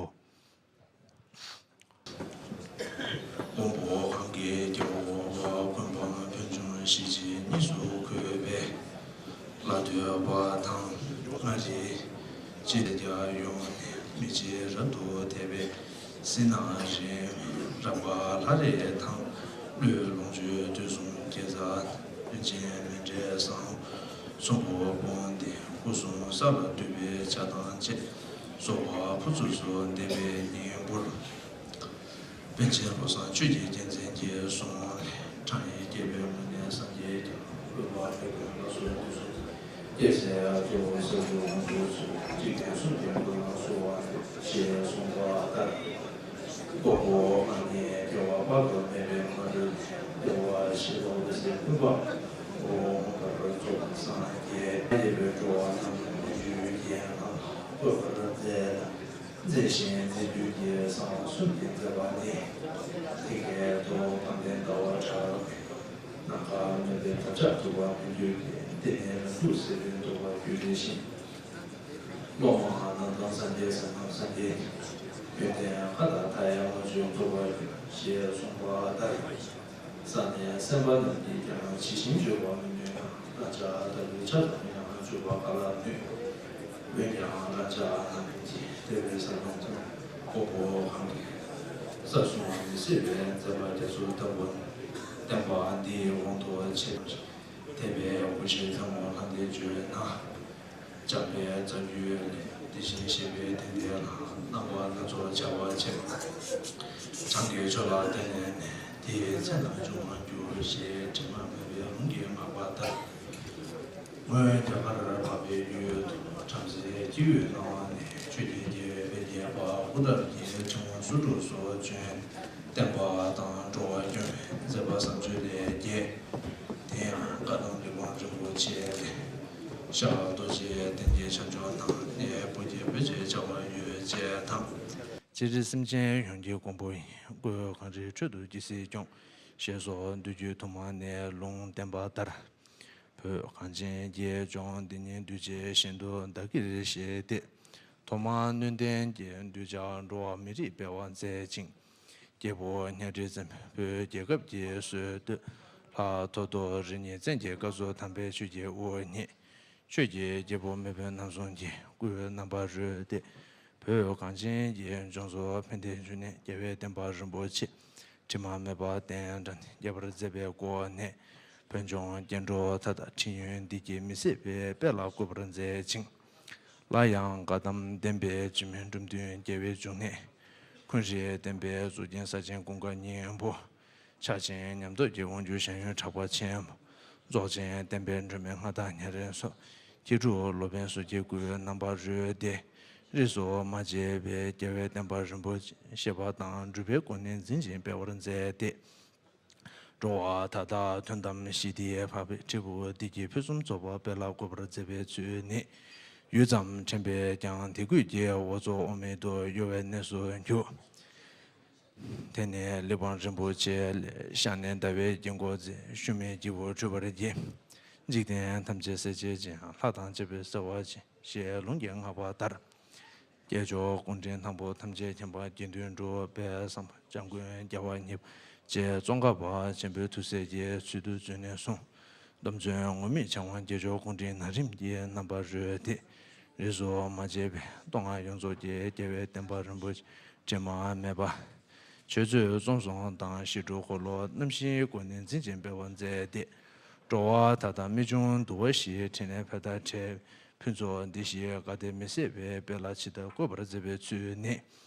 དབང་པོ་གང་གི་སྐྱེ་བོ་ཀུན་སྤངས་ཕན་ཆུང་ཞི་བྱེད་གཉིས་སུ་འཁོད་པའི་ལྷ་བསྟོད་པ་དང་། ལྔ་རིག་ཅེས་ཀྱང་ཡོང་ནས། མི་ཕྱེད་རབ་ཏུ་དད་པའི་བསིལ་སྣང་རིང་མིན་རབ་དཀར་ལྷ་རིགས་དང་། ཀླུ་ལོངས་སྤྱོད་དུས་གསུམ་དགེ་རྩ་དོན་ཆེན་མཎྜལ་བཟང་པོ་མཚོན་པོ་སྤུངས་ཏེ། སྐུ་གསུམ་ས་ལ་འདུས་པའི་ཕྱག་དང་བཅས། གསོལ་བ་ཕུར་ཚུགས་སུ་འདེབས་པའི་སྙིང་པོར། པཎ་ཆེན་བློ་བཟང་ཆོས་ཀྱི་རྒྱལ་མཚན་གྱིས་གསུངས། ཕྲང་ཡིག་བརྒྱད་པའི་ངོས་ནས་སངས་རྒྱས་ཀྱང་། དབུས་པ་ལྷོ་ཀྱང་ལ་སོགས་དུས་གསུམ། སྐྱེ་ཚེ་གཙོ་བོ་ས་བཅུ་དབང་པོ་ཚུལ་ཁྲིམས་གསུམ་གྱི་མགོན་ལ་གསོལ་བ་ཞེས་གསུངས་པ་ལྟར། དབང་པོ་ལྔ་ནི་སྐྱེ་བ་དཔག་ཏུ་མེད་པའི་སྔ་རོལ་ནས། སྐྱེ་བ་བཞི་པ་འོད་གསལ་ཀུན་སྤངས་འོད་དཔག་མེད་པར་རྫོགས་པའི་སངས་རྒྱས། ཡེ་བའི་འགྲོ་བ་ཐམས་ཅད་ཀུན་འདུལ་རྒྱལ་རྣམས་ལ་བཀོད་པར་མཛད། མཛད་ཞིང་མཛད་བརྒྱུད་ཀྱི་གསང་བ་གསུམ་གྱིས་མཛད་པ་ནི། དེ་སྐད་དུ། དཔལ་ལྡན་ཟླ་བ་གྲགས་པས། ནམ་མཁའ་མེད་པའི་དར་ལྕོག་འདུ་བ་མི་འགྱུར་གྱི། དེ་ནས་རང་གཟུགས་སེར་པོའི་འདུ་བ་རྒྱུད་ལས་བཞེངས། སློབ་མ་རྣམས་དང་སངས་རྒྱས་བསོད་ནམས་སངས་རྒྱས་ཀྱི། ཡོན་ཏན་མཁའ་དང་མཐའ་ཡས་ལོངས་སྤྱོད་འདུ་བར་འགྱུར། ཞེས་གསུངས་པ་ལྟར། ས་གནས་སེམས་དཔའ་རྣམས་ཀྱིས་ཀྱང་ཇི་བཞིན་བརྗོད་པར་མི་ནུས་ན། རང་ཅག་ལྟ་བུའི་ཆ་ཙམ་ཡང་བརྗོད་པར་ག་ལ་ནུས། འོན་ཀྱང་རང་ཅག་རྣམས་ཀྱིས་དེ་བས་ས་ལམ་དུ་དབང་པོ་གང་གི་ས་གསུམ་མི་སྲིད་པའི་མཛད་པ་རྒྱ་མཚོ་ལྟ་བུ་བསྟན་པ་འདིའི་དབང་དུ་བྱས། དེ་བས་དབུ་ཤེས་ཐལ་མོ་ལྷ་འདྲེས་བརྗོད་ན། འཇམ་དཔལ་རྩ་བརྒྱུད་ལས། དེ་བཞིན་གཤེགས་པའི་དེ་འདྲའི་ལྷ། རྣམ་པ་སྣ་ཚོགས་བྱ་བ་ཆེ། བྱང་གི་ཕྱོགས་ལ་བརྟེན་ནས་ནི། དེའི་ཚེ་ན་འབྱུང་བར་འགྱུར། ཞེས་དྲི་མ་མེད་པའི་ལུང་གིས་བསྔགས་པ་ལྟར། སྔོན་རྒྱ་གར་འཕགས་པའི་ཡུལ་དུ། བྲམ་ཟེའི་སྐྱེ་བོའི་སྣང་བ་ནས། ཆོས་ཀྱི་རྒྱལ་པོའི་དཔལ་གྱི་དཔལ། ཨུ་ཏྲ་གི་ཕྲེང་བ་སུ་ཏྲ་སོགས་བྱོན། བསྟན་པ་དང་འགྲོ་བ་སྐྱོང་བའི་མཛད་པ་བཟང་སྤྱོད་ལས་རྒྱས། དེ་ཡང་བཀའ་གདམས་གླེགས་བམ་རིན་པོ་ཆེ་ལས། ཤར་རྡོ་རྗེ་གདན་གྱི་ཕྱག་མཆོག་དང་། གནས་བུ་སྐྱེས་བོད་ཅེས་བྱ་བ་ཡོད་ཅེས་དང་། སྤྱིར་སེམས་ཅན་ཡོངས་ཀྱི་མགོན་པོ་ཡིན། སྐུ་གངས་རིའི་ཁྲོད་དུ་ཇི་སྲིད་སྐྱོང་། ཞེས་སོགས་མདོ་རྒྱུད་དུ་མ་ནས་ལུང་བསྟན་པ་ལྟར། བོད་གངས་ཅན་གྱི་ལྗོངས་འདི་ཉིད་གདུལ་བྱའི་ཞིང་དུ་བདག་གིར་བཞེས་ཏེ། ཐོག་མར་སྣོད་ལྡན་གྱི་གདུལ་བྱ་འགྲོ་བ་མི་རིགས་སྤེལ་བར་མཛད་ཅིང་། རྒྱལ་པོ་གཉའ་ཁྲི་བཙན་པོས་བོད་རྒྱལ་ཁབ་ཀྱི་སྲོལ་གཏོད། ལྷ་ཐོ་ཐོ་རི་ཉིད་བཙན་གྱི་སྐབས་སུ་དམ་པའི་ཆོས་ཀྱི་དབུ་བརྙེས། ཆོས་ཀྱི་རྒྱལ་པོ་མེས་དབོན་རྣམ་གསུམ་གྱི་སྐུའི་རྣམ་པར་རོལ་ཏེ། བོད་གངས་ཅན་གྱི་ལྗོངས་སུ་ཕན་བདེའི་འབྱུང་གནས་རྒྱལ་བའི་བསྟན་པ་རིན་པོ་ཆེ་དྲི་མ་མེད་པ་གདན་དྲངས་ནས་རྒྱས་པར་མཛད་པའི་སྒོ་ནས། བོད་ལྗོངས་སྐྱེ་འགྲོ་མཐའ་དག་ཁྲིམས་ཡོན་འདི་ཀྱིས་མི་ཟད་པའི་དཔལ་ལ་བཀོད་པར་མཛད་ཅིང་། སླར་ཡང་བཀའ་གདམས་བདེན་པའི་ཇི་སྨོན་འབྲུམ་བདུན་རྒྱལ་བའི་འབྱུང་གནས། ཀུན་རིག་བསྟན་པའི་གཙུག་རྒྱན་ས་ཆེན་ཀུན་དགའ་སྙིང་པོ། ཕྱག་ཆེན་ཉམས་རྟོགས་ཀྱི་དབང་སྒྱུར་ཞལ་ཡོན་གྲགས་པ་ཆེན་པོ། རྫོགས་ཆེན་བསྟན་པའི་སྒྲོན་མེ་མངའ་བདག་ཉ་རལ་སོགས། སྐྱེ་དྲུག་སློབ་དཔོན་ཟུར་གྱི་སྐུའི་རྣམ་པར་རོལ་ཏེ། རིས་སུ་མ་ཆད་པའི་རྒྱལ་བའི་བསྟན་པ་རིན་པོ་ཆེ་བཤད་པ་དང་སྒྲུབ་པའི་སྒོ་ནས་འཛིན་ཅིང་སྤེལ་བར་མཛད་དེ། འགྲོ་བ་མཐའ་དག་དོན་དམ་ཞི་བདེའི་འཕགས་པའི་ཁྲི་འབུར་འདི་ཀྱིས་ཕུན་སུམ་ཚོགས་པ་སྤེལ་ལ་བཀོད་པར་མཛད་པའི་ཚུལ་ནི། ཡུད་ཙམ་དྲན་པས་ཀྱང་དད་གུས་ཀྱི་འོ་མཚོ་དབང་མེད་དུ་གཡོ་བའི་གནས་སུ་གྱུར། དེ་ནས་གླེགས་བམ་རིན་པོ་ཆེ་ལས། ཤར་ནས་ཟླ་བའི་དཀྱིལ་འཁོར་མཛད། ཤུལ་མའི་སྐྱེས་བུ་འཁྲུལ་པར་བགྱི། འཇིག་རྟེན་ཐམས་ཅད་སེལ་བྱེད་ཅིང་། ལྷ་དང་བཅས་པའི་རྩ་བ་འཆིང་། ཞེས་ལུང་གིས་བསྔགས་པ་ལྟར། སྐྱེས་མཆོག་སྐུ་ཕྲེང་དང་པོ་ཐམས་ཅད་མཁྱེན་པ་དགེ་འདུན་གྲུབ་པའི་བསམ་པ་འཇམ་མགོན་རྒྱལ་བ་གཉིས་པ་རྗེ་ཙོང་ཁ་པ་ཆེན་པོའི་ཐུགས་སྲས་ཀྱི་ཚུལ་དུ་བརྩོན་ནས་གསུངས། སྟོབས་བརྗོད་ངུར་སྨྲིག་འཆང་བ་རྒྱལ་མཆོག་སྐུ་ཕྲེང་ན་རིམ་གྱི་རྣམ་པར་རོལ་ཏེ། རིས་སུ་མ་ཆད་པའི་མདོ་སྔགས་ཡོངས་རྫོགས་ཀྱི་རྒྱལ་བའི་བསྟན་པ་རིན་པོ་ཆེ་དྲི་མ་མེད་པ། ཆོས་མཛོད་གཙོ་བཟུང་དང་ཞི་ཁྲོ་འཁོར་ལོ་རྣམ་བཞིའི་སྒོ་ནས་འཛིན་ཅིང་སྤེལ་བར་མཛད་དེ། འགྲོ་བ་མཐའ་དག་རྨད་བྱུང་འདུལ་བ་བཞིའི་ཕྲིན་ལས་འཕེལ་དང་འཕེལ། ཕུན་ཚོགས་འདི་ཞེས་དགའ་སྟེ་མི་ཟད་པའི་དཔལ་ལ་ཇི་ལྟར་བཀོད་པར་མཛད་པའི་ཚུལ་ནི།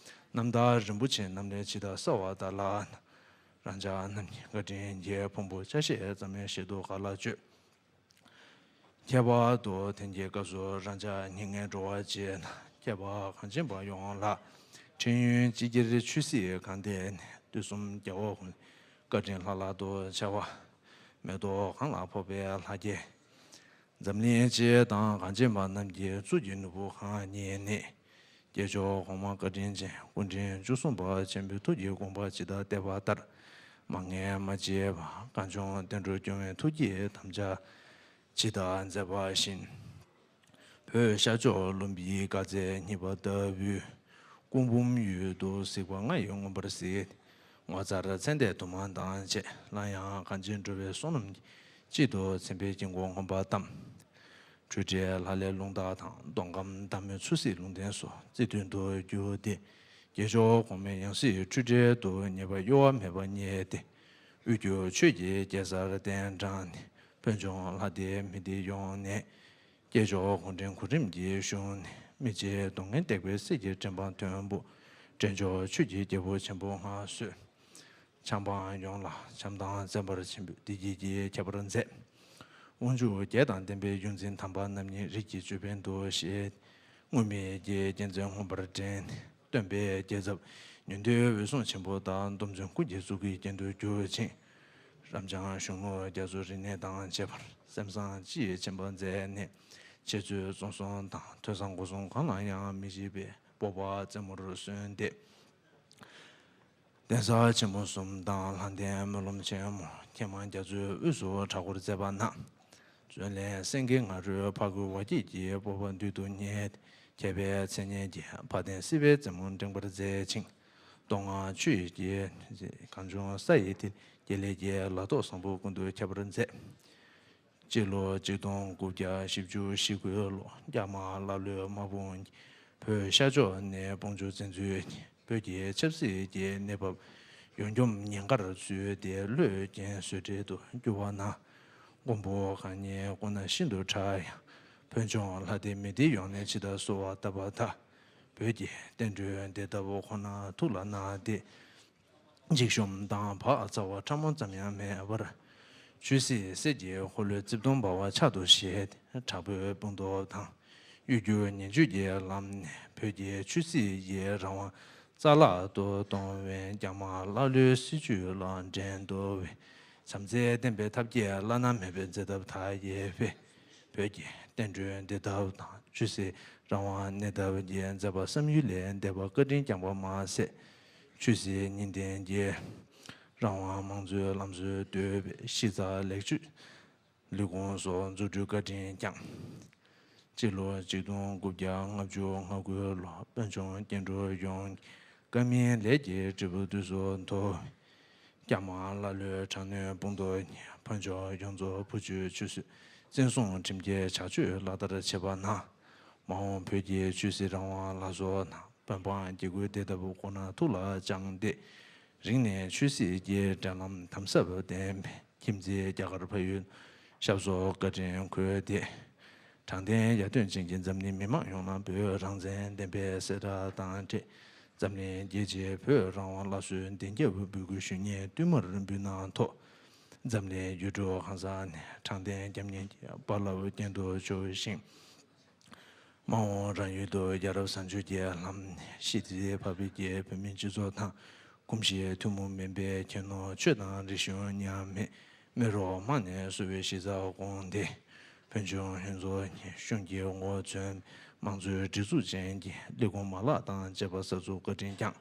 རྣམ་དག་རིན་པོ་ཆེ་རྣམས་ལས་ཇི་ལྟར་གསལ་བ་ལྟར་ལགས་ན། རང་ཅག་རྣམས་ཀྱི་བཀའ་དྲིན་གྱི་ཕུང་པོ་ཆ་ཤས་ཙམ་ཡང་ཞལ་དུ་ག་ལ་བརྗོད། ཁྱད་པར་དུ་དེང་གི་སྐབས་སུ་རང་ཅག་སྙིགས་ལྔའི་འགྲོ་བ་སྤྱིའི་ནང་ཁྱད་པར་གངས་ཅན་པ་ཡོངས་ལ་འཕྲིན་ཡོན་ཅི་བསྐྱལ་ཆོས་སྲིད་གང་དེ་ནས་དུས་གསུམ་རྒྱལ་བ་ཀུན་བཀའ་དྲིན་ལྷ་ལྷ་དུ་ཆེ་བ། མེ་ཏོག་གང་ལ་ཕོག་པའི་ལྷ་རྒྱལ། འཛམ་གླིང་སྤྱི་དང་གངས་ཅན་པ་རྣམས་ཀྱི་གཙུག་གི་ནོར་བུ་གང་ཉིད་ནི། སྐྱེས་མཆོག་གོང་མ་བཀའ་དྲིན་ཅན་སྐུ་ཕྲེང་བཅུ་གསུམ་པ་ཆེན་པོའི་ཐུགས་ཀྱི་དགོངས་པ་ཇི་ལྟར་གཏད་པ་ལྟར། མ་ངེས་མ་བརྗེད་པ་གངས་ལྗོངས་བསྟན་འགྲོར་སྐྱོང་བའི་ཐུགས་བསྐྱེད་དམ་བཅའ་ཇི་ལྟར་མཛད་པ་བཞིན། བོད་ཤར་ཕྱོགས་ལུམ་བི་ནི་དཀར་མཛེས་སྙེགས་པ་ལྟ་བུའི་སྐུ་འབུམ་ཡུལ་དུ་གཟིགས་པ་ལྔ་ཡིས་མངོན་པར་གཟིགས། ངོ་མཚར་ཚད་ལྡན་དུ་མ་དང་བཅས་སླར་ཡང་གངས་ཅན་འགྲོ་བའི་བསོད་ནམས་ཀྱི་དཀྱིལ་དུ་མཚན་དཔེའི་དཀྱིལ་འཁོར་མངོན་པར་བལྟམས། འཁྲུལ་བྲལ་ལྷ་ལས་རླུང་རྟ་དང་མདོ་ཁམས་བདག་མོའི་ཆོས་སྲིད་ལུང་བསྟན་སོགས་རྩིས་མཐུན་དུ་གྱུར་ཏེ། སྐྱེས་མཆོག་གོང་མའི་ཡང་སྲིད་འཁྲུལ་བྲལ་དུ་ངེས་པ་གཡོ་བ་མེད་པར་བརྙེས་ཏེ། དབུས་འགྱུར་ཆོས་ཀྱི་རྒྱལ་སར་གདན་དྲངས་ནས་བོད་ལྗོངས་ལྷ་སྡེ་མི་སྡེ་ཡོངས་ནས། སྐྱེས་མཆོག་གུང་ཁྲན་གོ་རིམ་གྱི་གཞུང་ནས་མི་རྗེ་རྡོ་རྗེ་ཐེག་པའི་སྲས་ཀྱི་འདྲེན་པ་མཐོན་པོ་འདྲེན་མཆོག་ཆོས་ཀྱི་རྒྱལ་པོ་ཆེན་པོ་མངའ་གསོལ། ཆབ་འབངས་ཡོངས་ལ་བྱམས་དང་བརྩེ་བ་ཆེན་པོས་བདེ་སྐྱིད་ཀྱི་ཁྱད་པར་མཛད། དབང་ཕྱུག་བརྒྱད་དང་ལྡན་པའི་ཡོངས་འཛིན་དམ་པ་རྣམ་གཉིས་རིགས་ཀྱི་ཅོད་པན་དུ་བཞེས། དངོས་མེད་ཀྱི་རྒྱལ་མཚན་མངོན་པར་བསྒྲེངས་ནས་སྟོན་པའི་རྒྱལ་ཚབ་ཉན་ཐོས་འོད་སྲུང་ཆེན་པོ་དང་སྡོམ་བརྩོན་སྐུ་གྱི་གཙུག་གི་རྒྱན་དུ་གྱུར་ཅིང་། རབ་འབྱམས་གཞོན་ནུ་རྒྱ་མཚོ་རིག་གནས་དང་བཅས་པར་སེམས་བཟང་དཔྱིས་ཕྱིན་པ་མཛད་ནས། འཆད་རྩོད་རྩོམ་གསུམ་དང་ཐོས་བསམ་སྒོམ་གསུམ་གང་ལ་ཡང་མི་ཕྱེད་པའི་སྤོབས་པ་རྩེ་མོར་སོན་ཏེ། གདན་ས་ཆེན་མོ་གསུམ་དང་ལྷ་ལྡན་སྨོན་ལམ་ཆེན་མོ་མཁས་མང་རྒྱ་མཚོའི་དབུས་སུ་གྲྭ་སྐོར་མཛད་པ་ན། བརྩོན་ལེན་སེང་གེ་ང་རོས་ཕ་རྒོལ་བ་སྐྱེས་ཀྱི་སྤོབས་པ་མདུན་དུ་བསྙེས། མཁས་པའི་མཚན་སྙན་གྱིས་བ་དན་སྲིད་པའི་རྩེ་མོ་འགྲེང་བར་མཛད་ཅིང་། མདོ་སྔགས་ཆོས་ཀྱི་གངས་ལྗོངས་ས་ཡི་མཐིལ། དགེ་ལེགས་ཀྱི་ལ་ཐོག་བཟང་པོ་ཀུན་ཏུ་ཁྱབ་པར་མཛད། སྤྱི་ལོ་ཆིག་སྟོང་དགུ་བརྒྱ་བཞི་བཅུ་ཞེ་དགུའི་ལོར་རྒྱ་དམར་ཀླ་ཀློའི་དམག་དཔུང་གིས་བོད་ཤར་ཕྱོགས་ནས་དཔུང་འཇུག་བཙན་འཛུལ་གྱིས་བོད་ཀྱི་ཆབ་སྲིད་ཀྱི་གནས་བབ་ཡོངས་འཁྱོམ་ཉེན་ཁར་ཚུད་དེ་བློས་འགེལ་བཟོད་བྲལ་དུ་གྱུར་པ་ན། མགོན་པོ་གང་ཉིད་སྐུ་ན་ཤིན་ཏུ་ཕྲ་ཡང་བོད་ལྗོངས་ལྷ་སྡེ་མི་སྡེ་ཡོངས་ནས་ཇི་ལྟར་གསོལ་བ་བཏབ་པ་ལྟར། བོད་ཀྱི་བསྟན་འགྲོའི་བདེ་ཐབས་ཁོ་ན་ཐུགས་ལ་གནང་སྟེ། འཇིགས་ཞུམ་དང་བག་ཚ་བ་ཕྲ་མོ་ཙམ་ཡང་མེད་པར། ཆོས་སྲིད་གསེར་གྱི་འཁོར་ལོའི་རྩིབས་སྟོང་འབར་བ་ཕྱག་ཏུ་བཞེས་ཏེ། དྲག་པོའི་དཔུང་སྟོབས་དང་གཡོ་སྒྱུ་ངན་སྤྱོད་ཀྱི་ལམ་ནས་བོད་ཀྱི་ཆོས་སྲིད་ཀྱི་རང་དབང་རྩ་བརླག་ཏུ་གཏོང་བའི་རྒྱ་དམར་ཀླ་ཀློའི་སྲིད་བྱུས་ལ་འགྲན་བསྡུར་བའི་བྱམས་བརྩེ་ལྡན་པའི་ཐབས་ཀྱིས་བླ་ན་མེད་པའི་མཛད་ཐབས་མཐའ་ཡས་པས། བོད་ཀྱི་བསྟན་འགྲོའི་བདེ་ཐབས་དང་ཆོས་སྲིད་རང་དབང་གནས་ཐབས་ཀྱི་མཛད་པ་བསམ་ཡུལ་ལས་འདས་པ་བཀའ་དྲིན་བསྐྱངས་པ་མ་ཟད། ཆོས་སྲིད་གཉིས་ལྡན་གྱི་རང་དབང་དམངས་གཙོའི་ལམ་སྲོལ་གཏོད་པའི་གཞི་རྩ་ལེགས་བཅོས་ལས་ཁུངས་སོགས་འཛུགས་སྐྲུན་བཀའ་དྲིན་བསྐྱངས། སྤྱི་ལོ་ཆིག་སྟོང་དགུ་བརྒྱ་ལྔ་བཅུ་ང་དགུའི་ལོར་བོད་ལྗོངས་སྐྱེ་འགྲོ་ཡོངས་ཀྱི་དཀར་མིན་ལས་ཀྱི་འབྲས་བུ་དུས་སུ་མཐོ། རྒྱ་དམར་ཀླ་ཀློའི་དྲག་གནོན་དཔུང་སྟོབས་ཀྱིས་བོད་ལྗོངས་ཡོངས་རྫོགས་བུ་བཅོལ་ཆུད་ཟོས་བཙན་བཟུང་ཁྲིམས་འགལ་བྱ་སྤྱོད་ལག་བསྟར་བྱས་པ་ན། མ་འོངས་བོད་ཀྱི་ཆོས་སྲིད་རང་དབང་ལ་སོགས་དང་བོད་འབངས་རྒྱ་རྒོལ་བདེ་ཐབས་ཁོ་ན་ཐུགས་ལ་བཅངས་ཏེ། རིང་ནས་ཆོས་སྲིད་ཀྱི་འབྲེལ་ལམ་དམ་ཟབ་ལྡན་པའི་ཁྱིམ་མཚེས་རྒྱ་གར་ཕ་ཡུལ་ཞབས་སོར་བཀའ་དྲིན་འཁོར་ཏེ། དྲང་བདེན་ཡར་ཐོན་ཅན་གྱི་འཛམ་གླིང་མི་མང་ཡོངས་ལ་བོད་རང་བཙན་ལྡན་པའི་གསལ་བསྒྲགས་དང་འབྲེལ། འཛམ་གླིང་རྒྱལ་སྤྱིའི་བོད་རང་དབང་སླར་གསོའི་བདེན་རྒྱབ་འབོད་སྐུལ་ཞུ་སྙན་བསྟུད་མར་འབུལ་གནང་ཐོག་འཛམ་གླིང་ཡུལ་གྲུ་གང་ས་ནས་དྲང་བདེན་རྒྱབ་གཉེར་གྱི་རྦ་རླབས་རྒྱུན་དུ་འཕྱུར་ཞིང་། མ་འོངས་རང་ཡུལ་དུ་ཡ་རབས་བཟང་སྤྱོད་ཀྱི་ལམ་ནས་ཤེས་ཚད་བབས་པའི་བོད་མིའི་སྤྱི་ཚོགས་དང་། གོམས་གཤིས་ཐུན་མོང་མིན་པའི་ཁྱད་ནོར་ཆོས་དང་རིག་གཞུང་མཉམ་མེད་མེ་རོ་མ་ནས་གསོ་བའི་གཞི་རྩར་དགོངས་ཏེ། བོད་ལྗོངས་ཡོངས་རྫོགས་ཀྱི་གཞུང་གི་ངོ་བོ་མཚོན་དམངས་གཙོའི་སྒྲིག་འཛུགས་ཅན་གྱི་ལས་ཁུངས་མ་ལག་དང་བཅས་པ་གསར་འཛུགས་བཀའ་དྲིན་བསྐྱངས།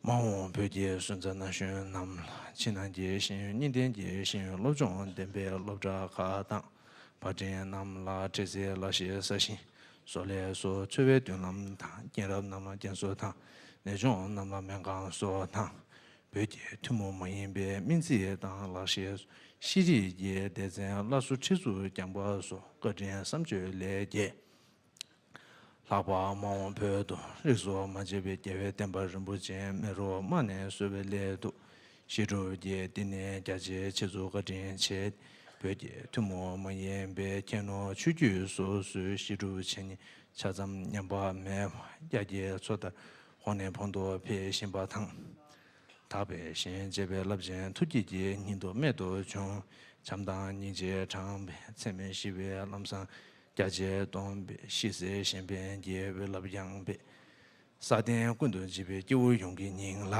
མ་འོངས་བོད་ཀྱི་སོན་རྩ་ན་གཞོན་རྣམས་ལ་ཕྱི་ནང་གི་ཤེས་ཡོན་གཉིས་ལྡན་གྱི་ཤེས་ཡོན་སློབ་སྦྱོང་ལྡན་པའི་སློབ་གྲྭ་ཁག་དང་། ཕ་སྤྲིན་རྣམས་ལ་འཕྲལ་སེལ་ལག་ཤེས་གསར་ཤིང་བཟོ་ལས་སོགས་འཚོ་བའི་མདུན་ལམ་དང་། རྒན་རབས་རྣམས་ལ་རྒན་གསོ་དང་། ནད་གཅོང་རྣམས་ལ་སྨན་ཁང་གསོ་དང་། བོད་ཀྱི་ཐུན་མོང་མ་ཡིན་པའི་སྨན་རྩིས་དང་ལག་ཤེས་ཤེས་རིག་གི་སྡེ་ཚན་སླར་གསོ་ཁྲིད་འཛུགས་བསྐྱངས་པ་སོགས་བཀའ་དྲིན་བསམ་བརྗོད་ལས་བརྒལ། ལྷག་པར་མ་འོངས་བོད་དུ་རིས་སུ་མ་ཆད་པའི་རྒྱལ་བའི་བསྟན་པ་རིན་པོ་ཆེ་མེ་རོ་མ་ནས་གསོ་བའི་སླད་དུ། ཞི་ཁྲོ་བརྒྱད་བསྟི་གནས་རྒྱ་ཆེར་ཆེད་འཛུགས་བཀའ་དྲིན་ཆེ། བོད་ཀྱི་ཐུན་མོང་མ་ཡིན་པའི་ཁྱད་ནོར་ཆོས་བརྒྱུད་སོ་སོའི་གཞིས་སྒྲུབ་བྱེད་ནི་ཆ་ཙམ་ཉམས་པ་མེད་པར་རྒྱ་སྐྱེད་ཚོ་ལྟར་གོང་ནས་གོང་དུ་འཕེལ་བཞིན་པ་དང་། དག་པའི་ཞིང་གཅེས་པའི་རླབས་ཆེན་ཐུགས་བསྐྱེད་ཀྱི་སྙིང་སྟོབས་རྨད་དུ་བྱུང་། བྱམས་དང་སྙིང་རྗེ་དྲངས་པའི་ཚད་མེད་ཞི་བའི་ལམ་བཟང་རྒྱ་ཆེར་གཏོང་བའི་ཤེས་གསལ་གཞན་ཕན་གྱི་འོད་རླབས་ཡངས་པས། ས་སྟེང་ཀུན་ཏུ་གཅིག་པའི་སྐྱེ་བོ་ཡོངས་ཀྱི་སྙིང་ལ།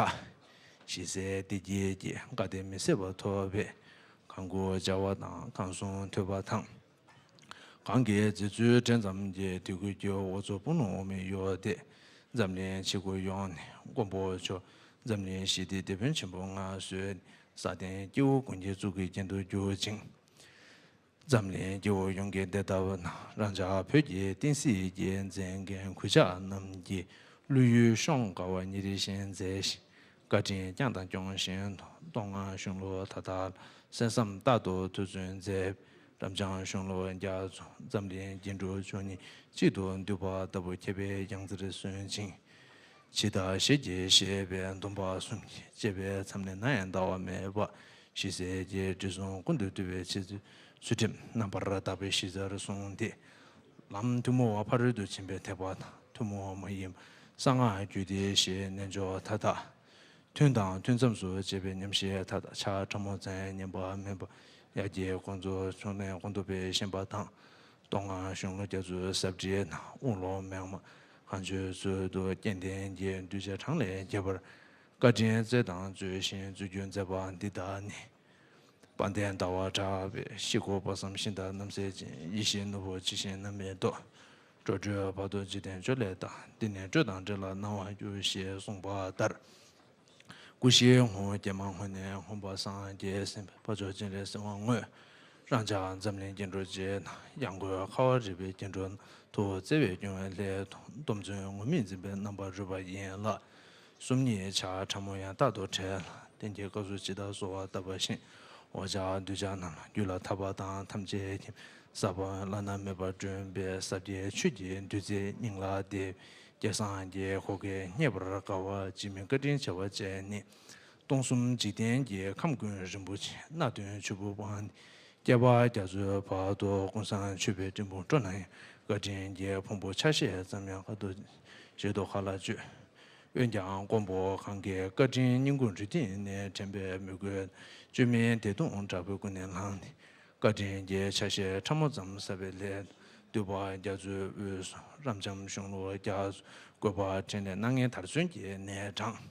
ཞི་བསིལ་བདེ་སྐྱིད་ཀྱི་དགའ་སྟོན་མི་ཟད་པ་ཐོབ་པའི་གང་སྐུ་བྱ་བ་དང་གང་གསུང་ཐོས་པ་དང་། གང་གི་མཛད་ཚུལ་དྲན་ཙམ་གྱིས་དད་གུས་ཀྱི་འོ་མཚོ་སྤུ་ལོང་འོ་མས་གཡོ་སྟེ། འཛམ་གླིང་ཆེ་དགུ་ཡོངས་ནས་མགོན་པོ་མཆོག་འཛམ་གླིང་ཞི་བདེའི་དེད་དཔོན་ཆེན་པོ་མངའ་གསོལ། ས་སྟེང་སྐྱེ་བོ་ཀུན་གྱི་གཙུག་གི་རྒྱན་དུ་གྱུར་ཅིང་། འཛམ་གླིང་སྐྱེ་བོ་ཡོངས་ཀྱི་བདེ་ལྟ་བུ་ན། རང་ཅག་བོད་ཀྱི་བསྟན་སྲིད་ཀྱི་མཛད་འགན་གུས་ཕྱག་རྣམས་ཀྱིས་ཀླུ་ཡུལ་གཤོང་དགའ་བ་ཉིན་རེ་བཞིན་མཛད་ཞིང་། བཀའ་དྲིན་བསྐྱངས་དང་སྐྱོང་བཞིན་དུ། མདོ་སྔགས་གཞུང་ལུགས་མཐའ་དག་གསན་བསམ་རྟག་ཏུ་ཐུགས་བརྩོན་མཛད། རབ་འབྱམས་གཞུང་ལུགས་རྒྱ་མཚོ་འཛམ་གླིང་རྒྱན་དྲུག་མཆོག་གཉིས་གཅིག་ཏུ་འདུས་པ་ལྟ་བུ་མཁས་པའི་ཡང་རྩེར་སོན་ཅིང་། ཇི་ལྟར་ཞལ་གྱིས་བཞེས་པའི་སྡོམ་པ་གསུམ་གྱིས་གཅེས་པའི་མཚམས་ནས་ནམ་ཡང་འདའ་བ་མེད་པ། ཞི་བསིལ་གྱི་དྲི་བསུང་ཀུན་ཏུ་བཏུད་པའི་ཚུལ་ཁྲིམས་རྣམ་པར་དག་པའི་གཞི་རྩར་བཟུང་སྟེ། ལམ་ཐུན་མོང་བ་ཕ་རོལ་ཏུ་ཕྱིན་པའི་ཐེག་པ་དང་ཐུན་མོང་མ་ཡིན་པ་གསང་སྔགས་རྒྱུད་སྡེ་བཞིའི་རྣལ་འབྱོར་མཐའ་དག་ཐུན་དང་ཐུན་མཚམས་སུ་བཅད་པའི་ཉམས་བཞེས་མཐའ་དག་ཕྱག་ཕྲ་མོ་ཙམ་ཉན་པ་མིན་པར་ཡར་རྒྱས་དགོངས་རྫོགས་ཕྱོགས་ནས་གོང་དུ་སྤེལ་བཞིན་པ་དང་། མདོ་སྔགས་གཞུང་ལུགས་རྒྱ་མཚོའི་ཟབ་ཁྲིད་ནང་དབུ་ལོང་མེད་པར་གང་བྱོའི་ཚུལ་དུ་སྐྱེ་ལྡན་གྱི་གདུལ་བྱ་གྲངས་ལས་འདས་པར་བཀའ་དྲིན་སྩལ་དང་སྩོལ་ཞིང་སྩོལ་རྒྱུར་མཛད་པ་འདི་དག་ནི། དཔལ་ལྡན་ཟླ་བ་གྲགས་པའི་གཤེད་སྐུ་དཔག་བསམ་ཤིང་རྟ་རྣམ་སྲས་ཅན། ཡེ་ཤེས་ནོར་བུ་ཇི་བཞིན་ན་མེད་དོ། འགྲོ་དྲུག་བར་དུ་འཇིག་རྟེན་བཅོལ་ལས་བཏང་། འདི་ནི་སྤྲོས་དང་བྲལ་ལ་སྣང་བར་འགྱུར་ཞེས་གསུངས་པ་ལྟར། སྐུ་བཞིའི་ངོ་བོ་ཀྱེ་མ་ངོས་ནས་ཧོ་པ་སངས་རྒྱས་ཟིན་པའི་དཔལ་མཆོག་སྤྱན་རས་གཟིགས་དབང་དངོས། རང་ཅག་འཛམ་གླིང་སྐྱེ་འགྲོ་རྗེས་གནང་ཡང་སྒོས་ཁ་བ་རི་པའི་སྐྱེ་འགྲོ་ཐུགས་བརྩེ་བས་སྐྱོང་བའི་སླད་དུ་སྡོམ་བརྩོན་ངུར་སྨྲིག་འཛིན་པའི་རྣམ་པར་རོལ་པ་ཡིན་ལ། གསུམ་གཉིས་ཕྱག་ཕྲ་མོ་ཡང་དག་ཏུ་བྲལ་ལ། རྟེན་གྱི་སྐབས་སུ་ཇི་ལྟར་གསོལ་བ་བཏབ་པ་བཞིན། འོ་ཅག་གདུལ་བྱ་རྣམས་ལ་རྒྱུད་ལ་ཐར་པ་དང་ཐམས་ཅད་མཁྱེན་པའི་ས་བོན་བླ་ན་མེད་པར་བསྐྲུན་པའི་ཟབ་རྒྱས་ཆོས་ཀྱི་བདུད་རྩི་སྙིང་ལ་ལྡེབ། སྐལ་བཟང་གི་གོ་སྐལ་རྙེད་པར་དཀའ་བ་འཇིགས་མེད་བཀའ་དྲིན་ཆེ་བ་བཅས་ནི། སྟོང་གསུམ་འཇིག་རྟེན་གྱི་ཁམས་ཀུན་རིན་པོ་ཆེ་སྣ་བདུན་ཆུ་བུར་དབང་ནས། བསྐལ་པ་རྒྱ་མཚོའི་བར་དུ་ཀུན་བཟང་མཆོད་པའི་སྤྲིན་ཕུང་སྤྲོ་ན་ཡང་། བཀའ་དྲིན་གྱི་ཕུང་པོ་ཆ་ཤས་ཙམ་ཡང་ག་དུ་བཞེས་དོ་ག་ལ་སྤྱོད། འོན་ཀྱང་མགོན་པོ་གང་གིས་བཀའ་དྲིན་སྙིང་ཁུང་རུས་གཏིང་ནས་དྲན་པའི་མོས་གུས་བཅོས་མིན་བདེ་སྟོང་དྲག་པོས་ཀུན་ནས་བསླངས་ནས། བཀའ་དྲིན་གྱི་ཆ་ཤས་ཕྲ་མོ་ཙམ་བསགས་པའི་སླད། འདུས་པ་རྒྱ་མཚོའི་དབུས་སུ་རབ་འབྱམས་གཞུང་ལུགས་རྒྱ་མཚོའི་བཀོད་པ་དྲིན་ལས་སྣ་ལྔའི་དར་ཚོན་གྱི་ནས་དྲངས།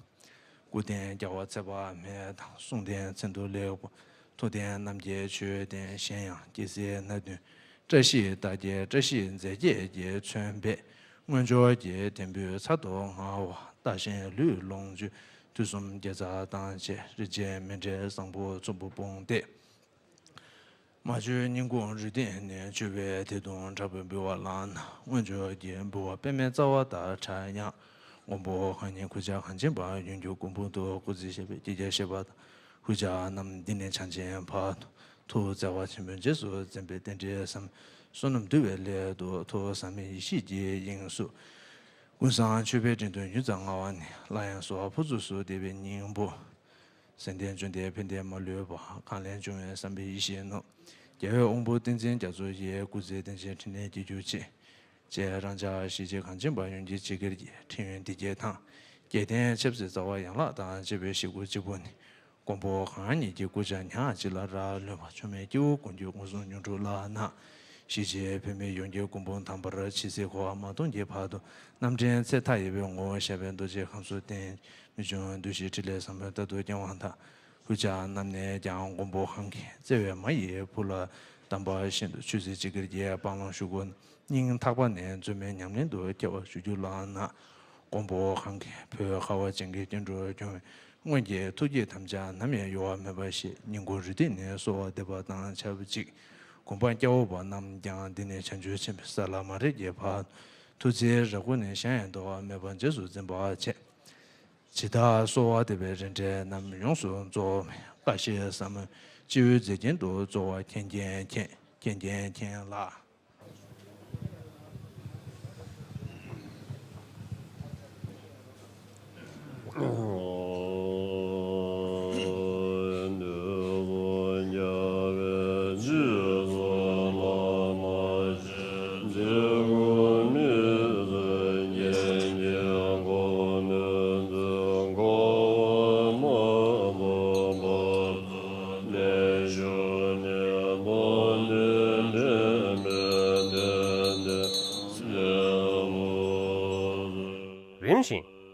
སྐུ་རྟེན་རྒྱལ་བ་ཚེ་དཔག་མེད་དང་། གསུང་རྟེན་མཚན་ཐོ་ལེགས་པོ། ཐུགས་རྟེན་རྣམ་རྒྱལ་མཆོད་རྟེན་གཞན་ཡང་སྐྱེ་སྲིད་སྣ་བདུན། བཀྲ་ཤིས་རྟགས་བརྒྱད་བཀྲ་ཤིས་རྫས་བརྒྱད་ཀྱིས་མཚོན་པའི་དངོས་འབྱོར་གྱི་ལྡེམ་པོས་ཚར་དུ་དངར་བ། བདག་གཞན་ལུས་ལོངས་སྤྱོད་དུས་གསུམ་དགེ་རྩ་དང་བཅས། རིན་ཆེན་མཎྜལ་བཟང་པོ་ཚོམ་བུ་སྤུངས་ཏེ། མ་བཅོས་སྙིང་ཁུང་རུས་གཏིང་ནས་བཅོས་པའི་བདེ་སྟོང་དྲག་པོས་འབུལ་བ་ལགས་ན། དངོས་འབྱོར་གྱི་འབུལ་བ་པདྨའི་རྩ་བ་ལྟར་ཕྲ་ཡང་། མགོན་པོ་གང་ཉིད་གུས་ཕྱག་གངས་ཅན་པ་ཡོངས་ཀྱི་མགོན་པོ་འདུ། སྐུ་ཚེ་ཞབས་པད་བསྐལ་བརྒྱར་བཞེས་པ་དང་། གུས་ཕྱག་རྣམས་འདི་ནས་བྱང་ཆེན་བར་དུ། ཐུགས་བརྩེ་བ་ཆེན་པོས་རྗེས་སུ་འཛིན་པའི་རྟེན་འབྲེལ་ཟབ་མོའི་བསོད་ནམས་བསྡུ་བའི་སླད་དུ། ཐུགས་ཟག་མེད་ཡེ་ཤེས་ཀྱི་དབྱིངས་སུ། ཀུན་བཟང་མཆོད་པའི་སྤྲིན་དུ་ཡུད་ཙམ་བསྔགས་པ་ནི། སླར་ཡང་གསོལ་བ་ཕུར་ཚུགས་སུ་བཟླས་པའི་སྙིང་པོ། མཚན་ལྡན་བཅོམ་ལྡན་ཕན་བདེ་མ་ལུས་པ། གང་ལས་བྱུང་བའི་བསམ་པའི་ཡེ་ཤེས་རྣམས། རྒྱལ་བའི་དབང་པོ་བསྟན་འཛིན་རྒྱ་མཚོ་ཡི། སྐུ་ཚེ་བརྟན་ཅིང་ཕྲིན་ལས་རྒྱས་གྱུར་ཅིག། ཅེས་རང་ཅག་གཞིས་བྱེས་གངས་ཅན་པ་ཡོངས་ཀྱི་སྤྱི་སྒེར་གྱི་ཕྲེང་ཡོན་སྡེ་བརྒྱད་དང་། རྒྱལ་བསྟན་ཆབ་སྲིད་རྩ་བ་ཡན་ལག་དང་བཅས་པའི་གཞིས་སྒོ་གཅིག་པུ་ནས། མགོན་པོ་གང་ཉིད་ཀྱི་སྐུ་ཕྱག་ཉག་གཅིག་ལ་རག་ལུས་པ་ཆོ་མེད་སྐྱེ་བོ་ཀུན་གྱི་མངོན་སུམ་མྱོང་གྲོལ་ལགས་ན། གཞིས་བྱེས་བོད་མི་ཡོངས་ཀྱི་མགོན་པོ་དམ་པར་ཇི་སྲིད་འཁོར་བ་མ་སྟོངས་ཀྱི་བར་དུ། རྣམ་འདྲེན་ཚེ་མཐའ་ཡས་པའི་ངོ་བོ་ཞབས་པད་རྡོ་རྗེའི་ཁམས་སུ་བརྟན། མི་འབྱུང་བདུད་བཞིའི་ཕྲིན་ལས་བཟང་པོས་རྟག་ཏུ་བསྐྱང་བ་དང་། གུས་ཕྱག་རྣམས་ནས་ཀྱང་མགོན་པོ་གང་གི་བརྩེ་བའི་མ་ཡི་བུ་ལ་དམ་པ་བཞིན་དུ་ཆོས་སྲིད་སྤྱི་སྒེར་གྱི་སྤང་བླང་ཞུ་དགོས། སྙིང་ཐག་པ་ནས་རྩོལ་མེད་ཉམས་ལེན་དུ་སྐྱེ་བར་ཞུ་རྒྱུ་ལགས་ན། མགོན་པོ་གང་གིས་བོད་ཁ་བ་ཅན་གྱི་སྐྱེ་འགྲོར་སྐྱོང་བའི་སྔོན་གྱི་ཐུགས་བསྐྱེད་དམ་བཅའ་ནམ་ཡང་གཡོ་བ་མེད་པར་བཞེས། སྙིང་ཁུང་རུས་གཏིང་ནས་གསོལ་བ་འདེབས་པ་དང་ཆབས་ཅིག། དགོན་པ་སྐྱ་བོ་པ་རྣམས་ཀྱང་འདི་ནས་བྱང་ཆུབ་ཆེན་པོའི་ས་ལ་མ་རེག་གི་བར་དུ། ཐུགས་རྗེའི་རྭ་ཁུག་ནས་གཞན་ཡང་འདོར་བ་མེད་པར་རྗེས་སུ་འཛིན་པར་བྱེད། ཇི་ལྟར་གསོལ་བ་འདེབས་པའི་རིན་བྲལ་རྣམས་ཡོངས་སུ་རྫོགས་པའི་བཀའ་བཞིན་ཟབ་མོའི་སྤྱི་བོའི་མཛེས་རྒྱན་དུ་གསོལ་བ་མཁྱེན་མཁྱེན་མཁྱེན། མཁྱེན་མཁྱེན་མཁྱེན་ལགས།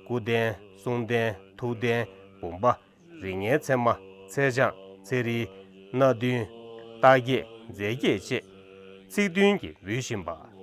སྐུ་རྟེན། གསུང་རྟེན། ཐུགས་རྟེན། བུམ་པ། རིགས་ལྔའི་ཚེར་མ། ཚེར་སྦྱངས། ཚེ་རིལ། སྣ་བདུན། རྟགས་བརྒྱད། རྫས་བརྒྱད་བཅས་ཚིག་བདུན་གྱིས་འབུལ་བཞིན་པ།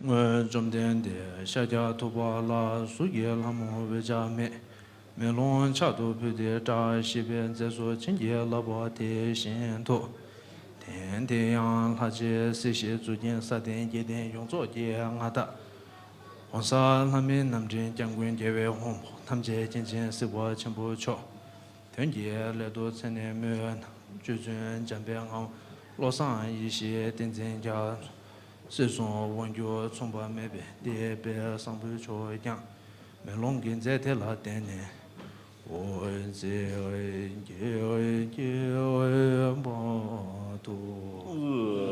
སྔོན་བཅོམ་ལྡན་འདས་ཤཱཀྱ་ཐུབ་པ་ལ་གཟུགས་ཀྱི་ལྷ་མོ་འོད་ཆགས་མེད་མེ་ལོང་ཕྱག་ཏུ་ཕུལ་ཏེ་བཀྲ་ཤིས་པའི་རྫས་སུ་བྱིན་གྱིས་བརླབས་པ་དེ་བཞིན་དུ། དེང་འདིར་ཡང་ལྷ་རྗེ་སྲིད་ཞིའི་གཙུག་རྒྱན་ས་སྟེང་འཇིག་རྟེན་ཡོངས་རྫོགས་ཀྱི་མངའ་བདག ༸གོང་ས་ལྷ་མིའི་རྣམ་འདྲེན་སྐྱབས་མགོན་རྒྱལ་བའི་དབང་པོ་ཐམས་ཅད་མཁྱེན་ཅིང་གཟིགས་པ་ཆེན་པོ་མཆོག་དོན་གྱི་སླད་དུ་མཚན་ནས་སྨོས་ན། རྗེ་བཙུན་འཇམ་དཔལ་དབྱངས་བློ་བཟང་ཡེ་ཤེས་བསྟན་འཛིན་རྒྱ་མཚོ། སྲིད་གསུམ་དབང་སྒྱུར་མཚུངས་པ་མེད་པའི་བསྟན་པའི་བཟང་པོའི་མཆོག་ཀྱང་མེ་ལོང་གི་རྫས་དེ་ལ་བརྟེན་ནས་འོད་ཟེར་འགྱེད་འགྱེད་པར་ཐོགས།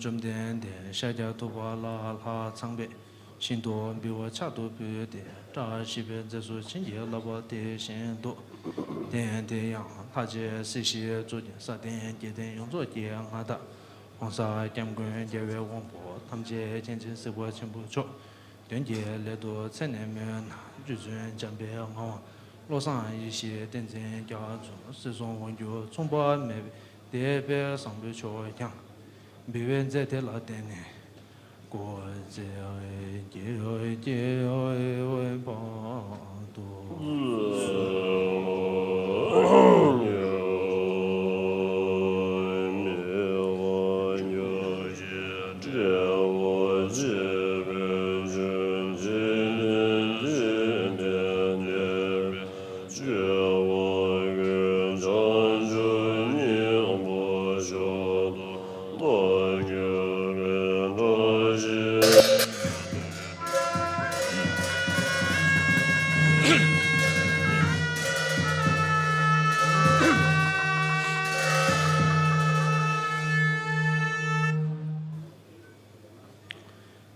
བཅོམ་ལྡན་འདས་ཤཱཀྱ་ཐུབ་པ་ལ་ལྷ་ཚངས་པས་ཤིན་ཏུ་འབུལ་བ་ཕྱག་ཏུ་ཕུལ་ཏེ། བཀྲ་ཤིས་པའི་རྫས་སུ་བྱིན་གྱིས་བརླབས་པ་དེ་བཞིན་དུ། དེ་དེ་ཡང་ལྷ་རྗེ་སྲིད་ཞིའི་གཙུག་རྒྱན་ས་སྟེང་འཇིག་རྟེན་ཡོངས་རྫོགས་ཀྱི་མངའ་བདག ༸གོང་ས་༸སྐྱབས་མགོན་རྒྱལ་བའི་དབང་པོ་ཐམས་ཅད་མཁྱེན་ཅིང་གཟིགས་པ་ཆེན་པོ་མཆོག་དོན་གྱི་སླད་དུ་མཚན་ནས་སྨོས་ན། རྗེ་བཙུན་འཇམ་དཔལ་ངག་དབང་བློ་བཟང་ཡེ་ཤེས་བསྟན་འཛིན་རྒྱ་མཚོ། སྲིད་གསུམ་དབང་སྒྱུར་མཚུངས་པ་མེད་པའི་དེད་དཔོན་བཟང་པོ་མཆོག་ཀྱང་འབུལ་བའི་རྫས་དེ་ལ་བརྟེན་ནས་སྐུ་ཚེ་ཧྲིལ་པོར་བརྟན་པར་ཤོག།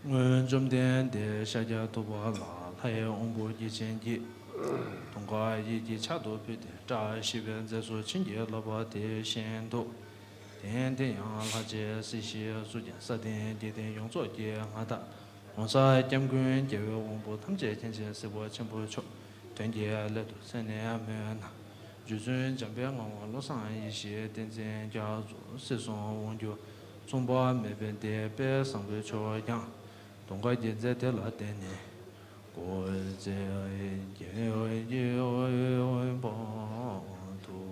སྔོན་བཅོམ་ལྡན་འདས་ཤཱཀྱ་ཐུབ་པ་ལ་ལྷའི་དབང་པོ་བརྒྱ་བྱིན་གྱིས་དུང་དཀར་ཡིད་ཀྱི་ཕྱག་ཏུ་ཕུལ་ཏེ། བཀྲ་ཤིས་པའི་རྫས་སུ་བྱིན་གྱིས་བརླབས་པ་དེ་བཞིན་དུ། དེ་དེ་ཡང་ལྷ་རྗེ་སྲིད་ཞིའི་གཙུག་རྒྱན་ས་སྟེང་འཇིག་རྟེན་ཡོངས་རྫོགས་ཀྱི་མངའ་བདག་༸གོང་ས་༸སྐྱབས་མགོན་རྒྱལ་བའི་དབང་པོ་ཐམས་ཅད་མཁྱེན་ཅིང་གཟིགས་པ་ཆེན་པོ་མཆོག་དོན་གྱི་སླད་དུ་མཚན་ནས་སྨོས་ན། རྗེ་བཙུན་འཇམ་དཔལ་ངག་དབང་བློ་བཟང་ཡེ་ཤེས་བསྟན་འཛིན་རྒྱ་མཚོ། སྲིད་གསུམ་དབང་སྒྱུར་མཚུངས་པ་མེད་པའི་དེད་དཔོན་བཟང་པོ་མཆོག་ཀྱང་དུང་དཀར་གྱི་རྫས་དེ་ལ་བརྟེན་ནས་སྐུ་ཚེ་ཧྲིལ་པོར་བརྟན་པར་ཤོག། འཕགས་མཆོག་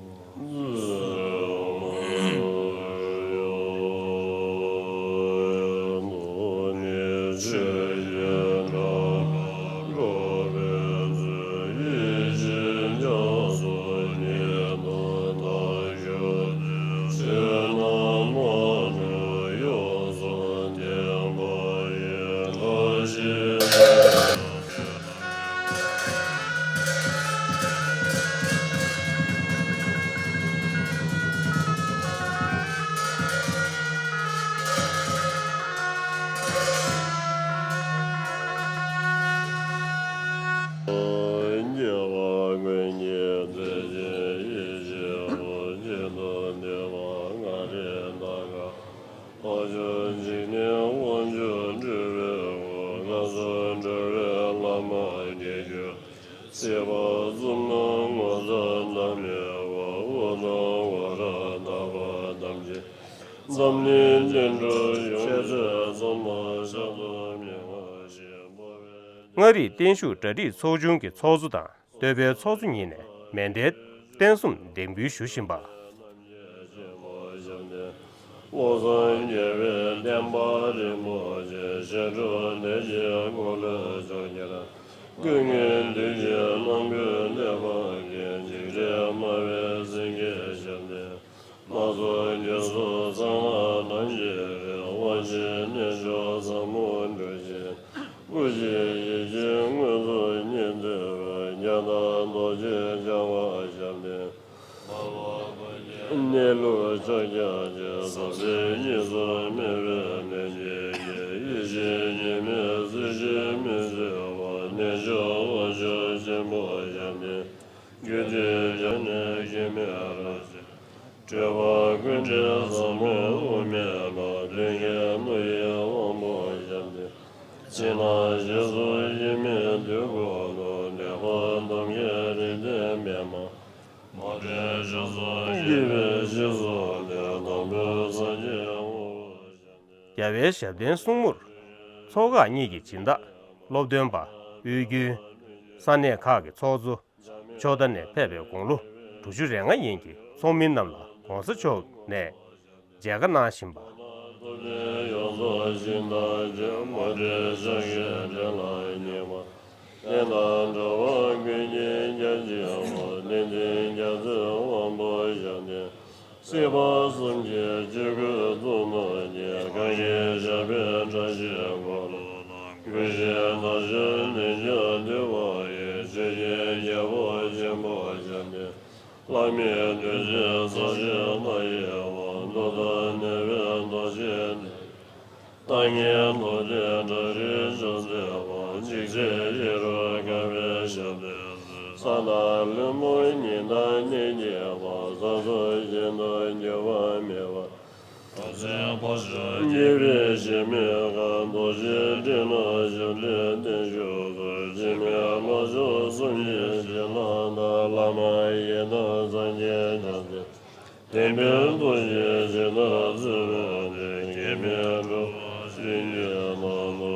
འཇིག་རྟེན་དབང་ཕྱུག་སྤྲུལ་པའི་སྐུ། ལྷ་གསུམ་སྤྲུལ་པའི་བླ་མ་དགྱེས་སྤྲུལ། སྲིད་པ་གསུམ་ན་ངོ་མཚར་འདབ་མའི་འོག་དབུ་དང་འོག་རོལ་ཟླ་བ་ཐམས་ཅད་འཛམ་གླིང་སྤྱན་དྲངས་ཡོངས། འཆད་རྩོད་རྩོམ་པ་ཕྱག་ཏུ་མི་མངའ་ཞིང་། འཕོ་བའི་མངའ་རིས་བརྟན་བཞུགས་གྲ་སྒྲིག་ཚོགས་ཆུང་གི་ཚོགས་གཙོ་དང་། བསྟོད་པའི་ཚོགས་གཙོ་གཉིས་ནས་མཎྜལ་རྟེན་གསུམ་འདེགས་འབུལ་ཞུ་བཞིན་པ། བློ་བཟང་རྒྱལ་བའི་བསྟན་པ་རིན་པོ་ཆེ། ཞི་ཁྲོ་བདེ་ཆེན་འཁོར་ལོའི་ཕྱོགས་བརྒྱར། ཀུན་མཁྱེན་གདུལ་བྱའི་ནང་ཁུལ་གནས་པ་ཀུན། འཇིགས་བྲལ་སྨྲ་བའི་སེང་གེའི་ཞབས་བརྟན། སྣ་ཚོགས་རྒྱ་མཚོ་གཙང་ལ་གནམ་གྱི་རི། དབང་ཆེན་གནས་མཆོག་ཟབ་མོ་འབྲུག་ཆེན། སྐུ་བཞིའི་ཡེ་ཤེས་མངོན་སུམ་ཉིད་མཛད་པ། རྒྱ་མཐའ་རྡོ་རྗེ་འཆང་དབང་ཞབས་བརྟན། གནས་ལུགས་ཕྱོགས་རྒྱ་ཆེ། ཟབ་གསལ་གཉིས་སུ་མེད་པའི་མན་ངག་གི། ཡེ་ཤེས་གཉིས་མེད་སྲིད་ཞིའི་མི་བཟད་པ། གནས་མཆོག་དབང་ཕྱུག་ཆེན་པོ་ཞབས་བརྟན། རྒྱུད་སྡེ་བྱང་ནས་སྐྱེ་མེད་རབ་གསལ། སྤྲུལ་པ་ཀུན་འདྲེས་ཟབ་མོའི་དབུ་མའི་ལུགས། མདུན་བསྐྱེད་བློ་ཡི་དབང་པོ་ཞབས་བརྟན། ཕྱི་ནང་ཞེས་སུ་ཡེ་མེད་དུས་འཁོར་ལོ། འདས་པ་ཐམས་ཅད་རིག་སྟོང་པདྨ། མ་འདྲེས་ཞབས་སུ་དགྱེས་པའི་གཤེགས་སུ་འདུས། དང་པོའི་སངས་རྒྱས་དབང་པོ་ཞབས་བརྟན། རྒྱལ་བའི་ཞབས་བརྟན་གསུང་མུར། ཚོགས་ཁག་གཉིས་ཀྱི་སྦྱིན་བདག་སློབ་སྟོན་པ། དབུས་རྒྱུན། ས་གནས་ཁག་གི་ཚོགས་གཙོ། ཕྱོགས་མཐའ་ནས་ཕེབས་པའི་དགུང་ལོ་དྲུག་ཅུ་རེ་ལྔ་ཡན་གྱི་ཚོགས་མི་རྣམས་ལ་༸གོང་ས་མཆོག་ནས་མཇལ་ཁ་གནང་བཞིན་པ། ཡོངས་རྫོགས་ཞིང་དང་ཆོས། མ་འདྲེས་ཕྱག་རྒྱའི་འབྲས་ལ་སྙེག་པ། རྟེན་དང་འབྲེལ་བ་ཀུན་གྱི་རྒྱལ་ཆེན་པོ། བསྟན་འཛིན་རྒྱ་མཚོའི་དབང་པོ་ཞབས་བརྟན། སྲིད་པ་གསུམ་གྱི་ཆོས་སྐུ་གཙུག་ན་རྒྱས། གང་གི་ཞབས་པད་བཀྲ་ཤིས་འཁོར་ལོ་ལ། གུས་ཕྱག་དར་ཞུ་ནན་བརྒྱ་འདུས་པ་ཡི། ཆོས་ཀྱི་རྒྱལ་པོ་ཆེན་པོ་ཞབས་བརྟན། ལྷ་མིའི་གདུལ་བྱའི་ས་གཞི་མཐའ་ཡས་པ། མདོ་དང་ནད་པའི་དོགས་གཞིའི་ནད། ལྟ་ངན་རྡོ་རྗེ་བྲག་རིའི་ཆུ་འཛིན་པ། འཇིགས་བྱེད་ཡེ་རུ་ཀ་བའི་ཞབས་རྗེས་སུ། ས་བདག་ལྷུན་པོ་ཉི་ཟླ་གཉིས་བརྙེས་པ། ས་ཚོགས་ཞིང་དུ་འགྱུར་བ་མེད་པ། གྲོང་ཁྱེར་འཕགས་མཆོག་རྒྱལ་པོའི་གཞི་མེད་ཁང་། རྡོ་རྗེ་སྤྲིན་ནག་ཞབས་རྗེས་བརྟན་བཞུགས་སུ། འཆི་མེད་ལྷོ་ཕྱོགས་སུམ་བརྒྱའི་གཞི་ལམ་དང་། བླ་མ་ཡི་དམ་སངས་རྒྱས་བྱང་སེམས། བསྟན་པའི་རྡོ་རྗེ་ཞིང་དུ་བརྩེ་བའི་དེ། གེགས་མེད་འགྲོ་བ་གཞན་གྱི་ནང་དུ་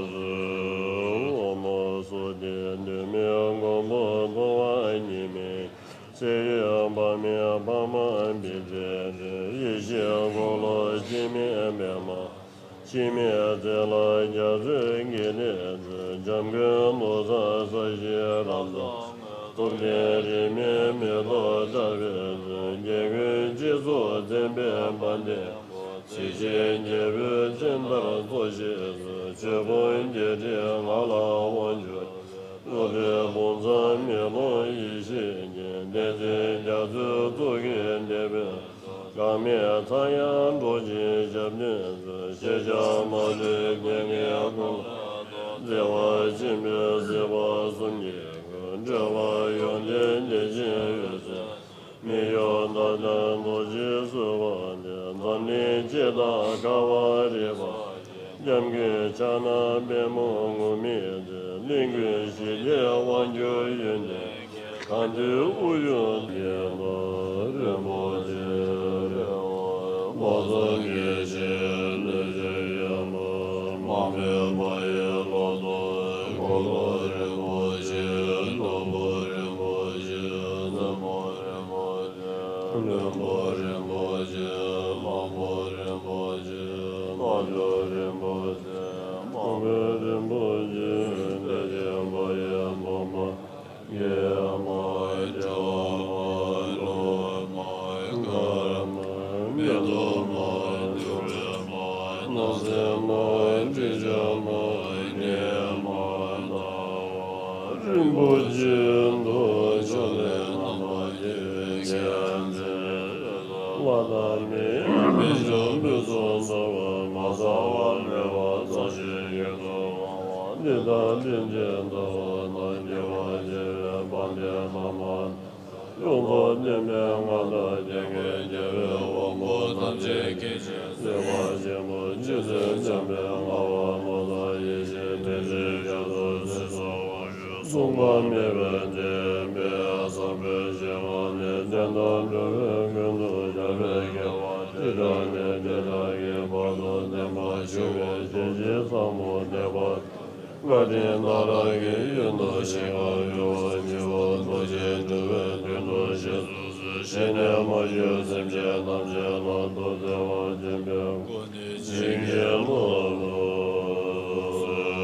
གསོལ། འོ་མ་སོགས་ཏེ་གདོད་མའི་མགོན་པོ་ཐུབ་པ་ཉིད་མའི། ཚེ་ཡི་དཔག་མེད་ཕ་མ་བི་ཏྲའི་སྤྲིན། ཡེ་ཤེས་འཁོར་ལོ་འཆི་མེད་པདྨ། འཆི་མེད་ཚེ་ལ་རྒྱ་མཚོའི་དགེ་ལེགས་མཛོད། འཇམ་མགོན་ནོར་བཟང་ས་གཞིའི་རབ་ཏུ། ཐུབ་བསྟན་རིས་མེད་མེ་ཏོག་བཀྲ་བའི་མཛོད། རྒྱལ་ཀུན་སྤྱི་གཙུག་མཚན་དཔལ་དཔལ་ལྡན། གཟི་བརྗིད་རྒྱལ་པོའི་སྤྱན་ལྟར་རྫོགས་ཤེས་སུ། ཆོས་ཕུང་བརྒྱད་ཁྲིའི་ངང་ལ་དབང་བསྒྱུར། བློ་གྲོས་ཕུང་ཚང་མེ་ལོང་ཡེ་ཤེས་ཀྱི། བདེན་ཚིག་རྒྱ་མཚོའི་ཐུགས་ཀྱི་བདེ་བའི། འགག་མེད་ཚངས་དབྱངས་སྒྲོག་ཅིང་ཞབས་བརྟན་མཛོད། ཤེས་བྱ་མ་ལུས་རྒྱལ་བའི་དབང་པོ། བདེ་བ་ཆེན་པོའི་སྲིད་པ་གསུམ་གྱི་སྒོ། འགྲོ་བ་ཡོངས་འདྲེན་བདེ་ཆེན་འོད་ཟེར། མི་གཡོ་མཐའ་དག་རྡོ་རྗེའི་བཟོ་བ་སྟེ། འཛམ་གླིང་སྤྱི་དང་ཁ་བ་རི་བ། སྐྱབས་མགོན་ཕྱག་ན་པདྨོ་ངུར་སྨྲིག་མཛད། གླིང་ཀུན་ཞི་བདེའི་དབང་སྒྱུར་ཡོན་ཏན། གང་འདུལ་དབུགས་དབྱུང་དགྱེས་པ་རིན་པོ་ཆེ། རེ་བ་མ་བཟང་སྐྱེ་ཞིང་ལས་ཅན་ཡོད་མ། མ་འོངས་པ་ཡི་ལོ་ཏོག་འཁོར་ལོ་རིན་པོ་ཆེ། ནོར་བུ་རིན་པོ་ཆེ། བཙུན་མོ་རིན་པོ་ཆེ། བློན་པོ་རིན་པོ་ཆེ། དམག་དཔོན་རིན་པོ་ཆེ། དམག་ཇོ་རིན་པོ་ཆེ། དམག་དཔོན་རིན་པོ་ཆེ། བདེ་ཆེན་པ་ཡི་སློབ་མ། དགེ་བ་མ། བྱ་བ་མ། འགྲོ་བ་མ། མཁའ་མ། མེ་ཏོག་མ། འབྱུང་པོ་མ། ནགས་ཚལ་མ། སྤྲིན་བྱ་མ། གནས་མ། ལྟ་བ་རིན་པོ་ཆེ་འདུ། ཕྱོགས་ལས་རྣམ་པར་རྒྱལ་བའི་མཁྱེན་བརྩེ། ལྷ་དང་མིའི་མི་འབྱུང་ཕུན་སུམ་ཚོགས་པ། མ་ཚང་བ་མེད་པར་ཚངས་ཞིང་ཡུན་དུ་དབང་བ། འདི་དག་སེམས་ཅན་ཐུབ་པ་དང་། རྒྱལ་བ་བྱེ་བའི་དཔལ་ལྡན་བླ་མ། ཡོངས་རྫོགས་བསྟན་པའི་མངའ་བདག། དེ་སྔའི་རྒྱལ་བའི་དབང་པོ་ཐམས་ཅད་མཁྱེན་ཅིང་གཟིགས་པ་ཆེན་པོ། རྗེ་བཙུན་འཇམ་དཔལ་དབྱངས་པདྨ་ཡེ་ཤེས་དེ་བཞིན་གཤེགས་སུ་གསོལ། གསུངས་པ་མེད་པའི་བསྟན་པའི་ཟབ་པའི་ཞིང་ཁམས་ནས། བསྟན་དང་འགྲོ་བའི་ཀུན་ཏུ་ཤར་བའི་རྒྱལ་བ། དེ་དག་ནས་དེ་དག་གི་བར་དུ་བསྟན་པ་ཞུ་བའི་ཞལ་བཞེས་ཟབ་མོ་བསྟན་པ། བཀའ་དྲིན་ནཱ་རོ་གི་ཡུལ་དུ་ཞིང་ཁམས་ཡུལ་བ་ཉིད་པ། ཐུགས་རྗེས་སྤྲུལ་པའི་དོན་དུ་གཤེགས་སུ་གསོལ། ཞལ་ནས་མ་བཞུགས་སེམས་ཅན་ཐམས་ཅད་ལ། ཐུགས་བརྩེ་བ་ཆེན་པོས་བསྐོར་ནས་བྱིན་གྱིས་རློབས་སུ་གསོལ།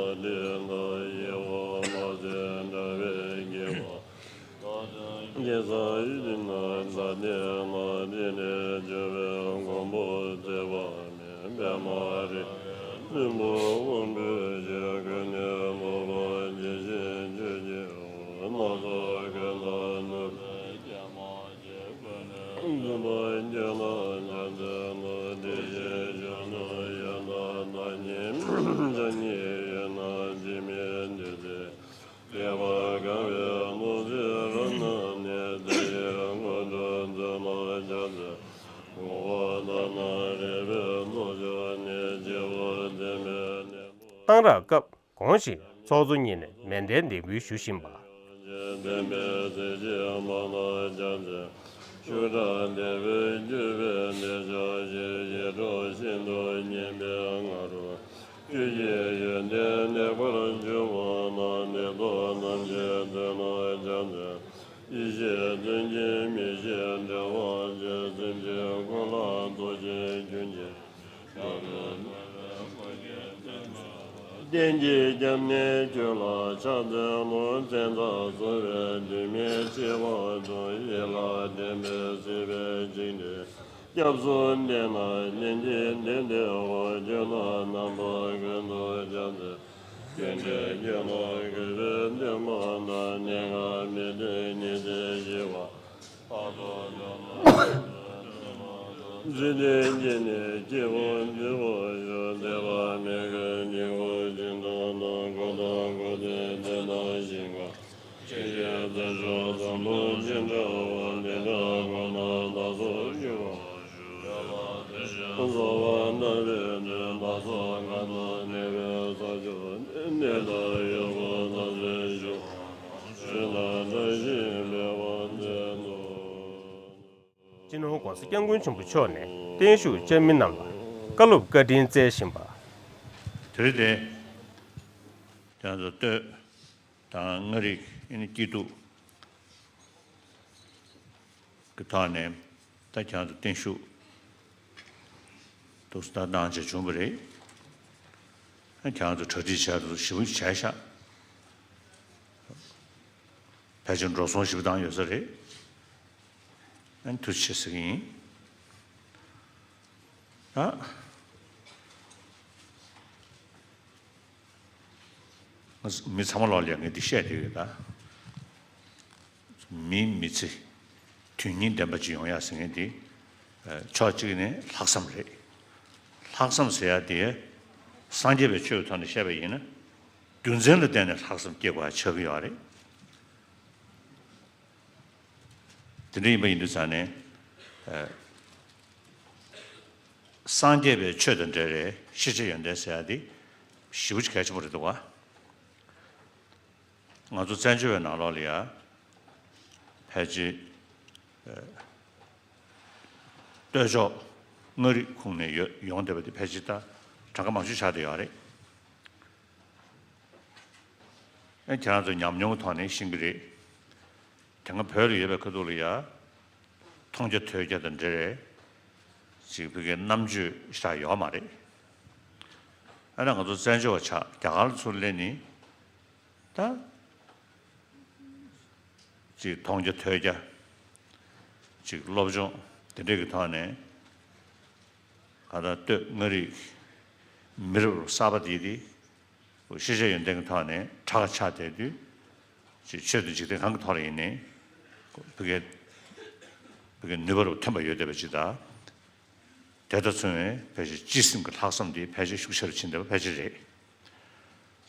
ལས་དང་དབྱེ་བ་མ་ཟད་འདྲ་བའི་དགེ་བ། དགེ་རྩ་ཡིན་ན་ཛཱ་ཏི་ན་དེ་ནས་སྦྱོར་བའི་མགོན་པོ་བརྩེ་བ་མེད་པདྨ་རི་བོའི་བློན་པོ་དབང་པོའི་ཆོས་ཀུན་ནས་སློབ་པ་དེ་བཞིན་ཆོས་ཀྱི་འོག་སྣ་ཚོགས་ཀུན་ཏུ་ནུབ་པའི་སྐྱེལ་མ་བྱེད། ཀུན་ནས་བརྫུན་པ་སྐྱོན་ལ་སྦྱངས་ཚེ་ནོར། དེ་བཞིན་གཞོན་ནུ་ཡོན་བདག་རྣམས་ཉིད། བྱམས་སྙིང་ཡོད་ན་འཇིགས་མེད་འདུ་འཛི། དད་པ་དགའ་བའི་ནོར་རྫས་རབ་བསྣམས་ནས། དེ་ཡི་སྔོན་དུ་འཛུལ་ལ་སྦྱངས་ཚེ། འགོག་པ་དག་ན་རེ་བའི་ཚོགས་མཆོག་ནི། སྐྱེ་བ་འདི་མེད་གནས་ལུགས། གཏང་རག་སྐབས་གོང་བཞིན་ཚོགས་གཙོ་གཉིས་ནས་མཎྜལ་འདེགས་འབུལ་ཞུ་བཞིན་པ། ལྡན་པའི་གཟི་བརྗིད་མ་ལ་སྦྱངས་ཚེ། ཤུགས་དྲག་བདེ་བས་བསྒྱུར་བའི་གནས་མཆོག་ཞིག། ཡིད་འཕྲོག་ཤིན་ཏུ་སྙན་པའི་ང་རོ། ཆོས་ཀྱི་ཡོན་ཏན་གནས་པར་འགྱུར་བ་ལ། ནད་གདོན་ཐམས་ཅད་བཏུལ་ལ་སྦྱངས་ཚེ། ཡེ་ཤེས་དོན་གྱི་མིག་ཤེས་འདྲ་བ་ཅན། སེམས་ཅན་ཀུན་ལ་རྡོ་རྗེ་རྒྱུན་གྱིས་བདག་ཏུ་གནས་པའི་སྐུ་མཁྱེན་ཐུན་མོང་བ། གཏན་གྱི་སྐྱབས་གནས་ཁྱོད་ལ་ཕྱག་འཚལ་ལོ། བཙན་དང་ཚོ་བའི་དུས་མིན་འཆི་བ་དང་། ཡིད་ལ་དྲན་པས་སྲིད་པའི་འཇིགས་འདྲེ། སྐྱབས་སུ་འདེགས་ན་ནན་གྱིས་ནི་བདེ་བ། ཁྱོད་རྣམས་རྣམ་པ་ཀུན་ཏུ་སྦྱངས་ཚེ། སྐྱོན་བྲལ་ཁྱོད་ལ་གུས་པས་འདུན་པ་དང་། གནས་སྐབས་མི་མཐུན་ཉེས་ཚེ་ཞི་བ། བར་དོ་འགྲོ་ལ་འཛིན་ཏེ་སྐྱེས་ནས་སྐྱེ་བོ་འདུལ་བར་ཤོག། འདོད་པ་མེད་ཀུན་འཇིག་པར་བྱེད་དོ་དང་། འཁོར་དང་འཁོར་ཚེ་བདེ་དང་ཞིང་ཁམས། ཆོས་ཀྱི་རྩྭ་མཆོག་འཛམ་བུ་གླིང་འདྲ་བ། དེ་འདྲ་ཁོ་ན་བདག་སོགས་སྐྱོབ་པར་ཤོག། འགྲོ་བ་བདེ་ཞིང་འཚོ་བ་རྣམ་པའི་དོན། བདག་སོགས་གང་དུ་གནས་པའི་ས་ཕྱོགས་ནས། གནས་དང་ཡུལ་ཁམས་ཐམས་ཅད་བཞུགས་པ་ན། ཆོས་རྣམས་བཀྲ་ཤིས་པའི་དབང་བསྩལ་ལོ། སྤྱི་ནོར་༸གོང་ས་༸སྐྱབས་མགོན་ཆེན་པོ་མཆོག་ནས་བརྟན་བཞུགས་བཅར་མི་རྣམས་ལ་བཀའ་སློབ་བཀའ་དྲིན་སྩལ་བཞིན་པ། དེ་རིང་དེ་ང་ཚོ་སྟོད་དང་མངའ་རིས་ཨ་ནི་སྐྱིད་སྡུག་གི་ཐོག་ནས་ད་ཁྱེད་ཚོ་བརྟན་བཞུགས་ཏོག་ཙམ་ད་གནང་བྱས་བྱུང་བ་རེད། ཨ་ཁྱེད་ཚོ་གྲ་སྒྲིག་བྱས་ཏོག་ཙམ་ཞིབ་པོ་བྱས་ཤག་ཕལ་ཆེར་འགྲོ་སོང་ཞིབ་པོ་བཏང་ཡོད་ས་རེད། ཨ་ནི་ཐུགས་རྗེ་ཆེ་ཟེར་གྱི་ཡིན། ཨ། ང་མི་ཚང་མ་ལོག་ལ་ངས་འདི་བཤད་བསྡད་ཡོད་ད། མིའི་མི་ཚེ་དོན་སྙིང་ལྡན་པ་ཅིག་ཡོང་ཡག་ཟེར་མཁན་དེ། ཕྱོགས་གཅིག་ནས་ལྷག་བསམ་རེད། ལྷག་བསམ་ཟེར་ཡག་དེ་སངས་རྒྱས་པའི་ཆོས་ཀྱི་ཐོག་ནས་བཤད་པ་ཡིན་ན། རྒྱུ་མཚན་ལ་བརྟེན་ནས་ལྷག་བསམ་སྐྱེ་དགོས་པ་ཆགས་ཀྱི་ཡོད་རེད། དེ་འདྲ་ཡིན་པ་ཡིན་དུས་ཙང་ནས། ཨ། སངས་རྒྱས་པའི་ཆོས་དང་འབྲེལ་བའི་ཤེས་བྱ་ཡོན་ཏན་ཟེར་ཡག་དེ་ཞེ་པོ་ཅིག་གལ་ཆེན་པོ་རེད་འདུག་ག་ང་ཚོ་བཙན་བྱོལ་བའི་ནང་ལོགས་ལ་ཡ། ཕལ་ཆེར། ཨ། སྟོད་ཕྱོགས་མངའ་རིས་ཁོངས་ནས་ཡོད་ཡོང་བསྡད་པ་དེ་ཕལ་ཆེར་ད་གྲངས་ཀ་མང་ཤོས་ཆགས་བསྡད་ཡོད་རེད། ཨ་ཁྱེད་རང་ཚོ་ཉམས་མྱོང་གི་ཐོག་ནས་ཤེས་ཀྱི་རེད། དེ་སྔ་བོད་ལ་ཡོད་པའི་ཁ་ཐུག་ལ་ཡ། མཐོང་རྒྱ་ཐོས་རྒྱ་དང་འབྲེལ་བའི་ཅིག་ཕ་གིའི་རྣམ་དཔྱོད་ཞེ་དྲག་ཡོད་མ་རེད། ཨ་ནི་ང་ཚོ་བཙན་བྱོལ་བ་ཆགས་རྒྱ་གར་ལ་ཚུར་སླེབས་ནས་ད་ཅིག་མཐོང་རྒྱ་ཐོས་རྒྱ་ཅིག་སློབ་སྦྱོང་དེ་འདྲས་ཀྱི་ཐོག་ནས་གང་ལྟར་སྟོད་མངའ་རིས་མི་རབས་གསར་པ་དེ་དེ། ཤེས་བྱ་ཡོན་ཏན་གྱི་ཐོག་ནས་གྲགས་ཆགས་བསྡད་དུས། ཅིག་ཆོས་དང་འཇིག་རྟེན་གང་གི་ཐོག་ལ་ཡིན་ནའི། ཕ་གིའི་ཕ་གིའི་ནུས་པ་རུ་ཐོན་པ་ཡོད་བསྡད་པ་ཅིག་དང་། དེ་དང་མཚུངས་པའི་ཕལ་ཆེར་སྤྱི་སེམས་ཀྱི་ལྷག་བསམ་དེ་ཕལ་ཆེར་ཤུགས་ཆེ་རུ་ཕྱིན་བསྡད་པ་ཕལ་ཆེར་རེད།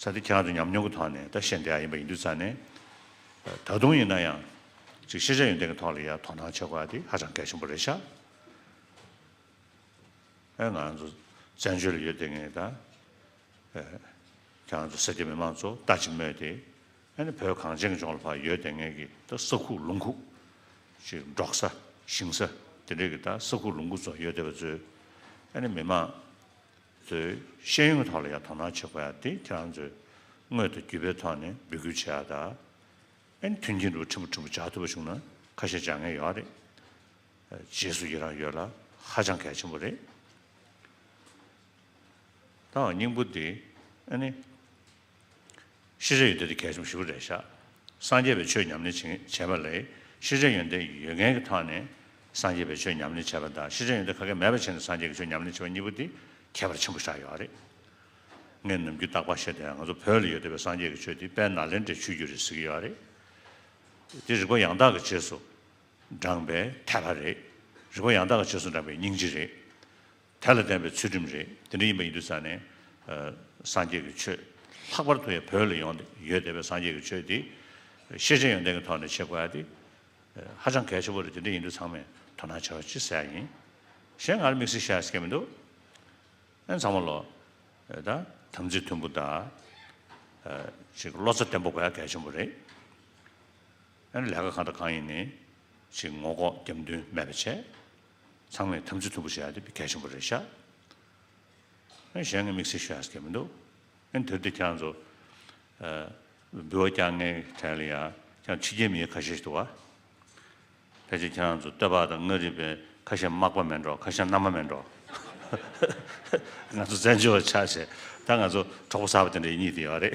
ས་དེ་ཁྱེད་རང་ཚོ་ཉམས་མྱོང་གི་ཐོག་ནས་ད་བཤད་བསྡད་ཡ་ཡིན་པ་ཡིན་དུས་ཙང་ནས། ད་དུང་ཡིན་ན་ཡང་། ཅིག་ཤེས་བྱ་ཡོན་ཏན་གྱི་ཐོག་ལ་ཡ་དོ་སྣང་བྱེད་དགོས་ཡ་དེ་ཧ་ཅང་གལ་ཆེན་པོ་རེད་ཤག་ཨེ་ང་ཚོ་བཙན་བྱོལ་ལ་ཡོད་བསྡད་མཁན་དང་། ཨེ་ཁྱེད་རང་ཚོ་ས་སྐྱ་མི་མང་ཚོ་ལྟ་ཅི་སྨོས་ཏེ། ཨ་ནི་བོད་གངས་ཅན་གྱི་ལྗོངས་ལ་ཕར་ཡོད་བསྡད་མཁན་གྱི་ད་ས་ཁུག་ལུང་ཁུག་ཅིག་འབྲོག་ས་ཞིང་ས་དེ་འདྲས་ཀྱི་ད་ས་ཁུག་ལུང་ཁུག་ཚོ་ཡོད་བསྡད་པ་ཚོས། ཨ་ནི་མི་མང་ཚོའི་ཤེས་ཡོན་གྱི་ཐོག་ལ་ཡང་དོ་སྣང་བྱེད་དགོས་ཡ་དེ་ཁྱེད་རང་ཚོས་དངོས་དང་བརྒྱུད་པའི་ཐོག་ནས་འབོད་སྐུལ་བྱེད་ཡ་དང་། ཨ་ནི་མཐུན་རྐྱེན་འདྲ་བོ་ཕྲན་བུ་ཕྲན་བུ་སྦྱར་ཐུབ་པ་བྱུང་ན་ཁ་ཤས་སྦྱར་མཁན་ཡོད་རེད། རྗེས་སུ་ཡི་རང་ཡོད་ལ་ཧ་ཅང་གལ་ཆེན་པོ་རེད། ད་སྙིང་པོ་དེ་ཨ་ནི་ ཤེས་བྱ་ཡོན་ཏན་དེ་གལ་ཆེན་པོ་ཞེ་པོ་རེད་ཤག་སངས་རྒྱས་པའི་ཆོས་ཉམས་ལེན་བྱེད་བྱས་པ་ལས་ཤེས་བྱ་ཡོན་ཏན་ཡོད་མཁན་གྱི་ཐོག་ནས་སངས་རྒྱས་པའི་ཆོས་ཉམས་ལེན་བྱས་པ་དང་ཤེས་བྱ་ཡོན་ཏན་ག་གེ་མེད་པ་བྱས་ནས་སངས་རྒྱས་ཀྱི་ཆོས་ཉམས་ལེན་བྱས་པ་གཉིས་པོ་དེ་ཁྱད་པར་ཆེན་པོ་ཆགས་ཡོད་རེད། ངས་ནམ་རྒྱུན་རྟག་པར་བཤད་དེ་ང་ཚོ་བོད་ལ་ཡོད་བསྡད་པའི་སངས་རྒྱས་ཀྱི་ཆོས་དེ་དཔལ་ནཱ་ལེནྡྲའི་ཆོས་བརྒྱུད་རེད་ཟེར་གྱི་ཡོད་རེད། དེ་རིགས་པ་ཡང་དག་གི་རྗེས་སུ་འབྲངས་པའི་ཐེག་པ་རེད། རིགས་པ་ཡང་དག་གི་རྗེས་སུ་འབྲངས་པའི་སྙིང་རྗེ་རེད། དེ་ལ་བརྟེན་པའི་ཚུལ་ཁྲིམས་རེད། དེ་འདྲ་ཡིན་པ་ཡིན་དུས་ཙང་ནས། ཨ། སངས་རྒྱས་ཀྱི་ཆོས་ལྷག་པར་དུ་ཡང་བོད་ལ་ཡོང་ཡོད་བསྡད་པའི་སངས་རྒྱས་ཀྱི་ཆོས་དེ་ཤེས་བྱ་ཡོན་ཏན་གྱི་ཐོག་ནས་བྱེད་དགོས་ཡ་དེ་ཧ་ཅང་གལ་ཆེན་པོ་རེད། དེ་འདྲ་ཡིན་དུས་ཚང་མས་དོ་སྣང་བྱེད་རོགས་གྱིས་ཟེར་ཡ་ཡིན། གཞན་ང་ལ་དམིགས་བསལ་བཤད་ཡ་ཟེར་མཁན་མི་འདུག་ཨ་ནི་ཚང་མ་ལོ། ཨ། ད་དམ་ཚིག་མཐུན་པོ་དང་། ཨ། ཅིག་བློ་རྩ་བརྟན་པོ་དགོས་ཡ་གལ་ཆེན་པོ་རེད། ཨ་ནི་ལས་ཀ་གང་དང་གང་ཡིན་ནའི་ཅིག་ངོ་ལྐོག་རྒྱབ་མདུན་མེད་པ་བྱས། ཚང་མས་དམ་ཚིག་མཐུན་པོ་བྱེད་ཡ་དེ་གལ་ཆེན་པོ་རེད་ཤག་ཨ་ནི་གཞན་ངས་དམིགས་བསལ་ཞུ་ཡ་ཟེར་མཁན་མི་འདུག་ཨ་ནི་དེར་དེ་ཁྱེད་རང་ཚོ། ཨ། འབུལ་བ་རྒྱག་མཁན་གྲས་ལ་ཡ་ཁྱེད་རང་ཕྱི་རྒྱལ་མི་ཡུལ་ཁ་ཤས་ཤིག་འདུག་བ། ཕལ་ཆེར་ཁྱེད་རང་ཚོ་སྟོད་པ་དང་མངའ་རིས་པའི་ཁ་ཤས་མག་པ་མེད་འགྲོ། ཁ་ཤས་མནའ་མ་མེད་འགྲོ། ང་ཚོ་བཙན་བྱོལ་བ་ཆགས་བྱས་ད་ང་ཚོ་གྲོགས་པོ་གསར་པ་དེ་འདྲ་ཡིན་གཉིས་དེ་ཡོད་རེད།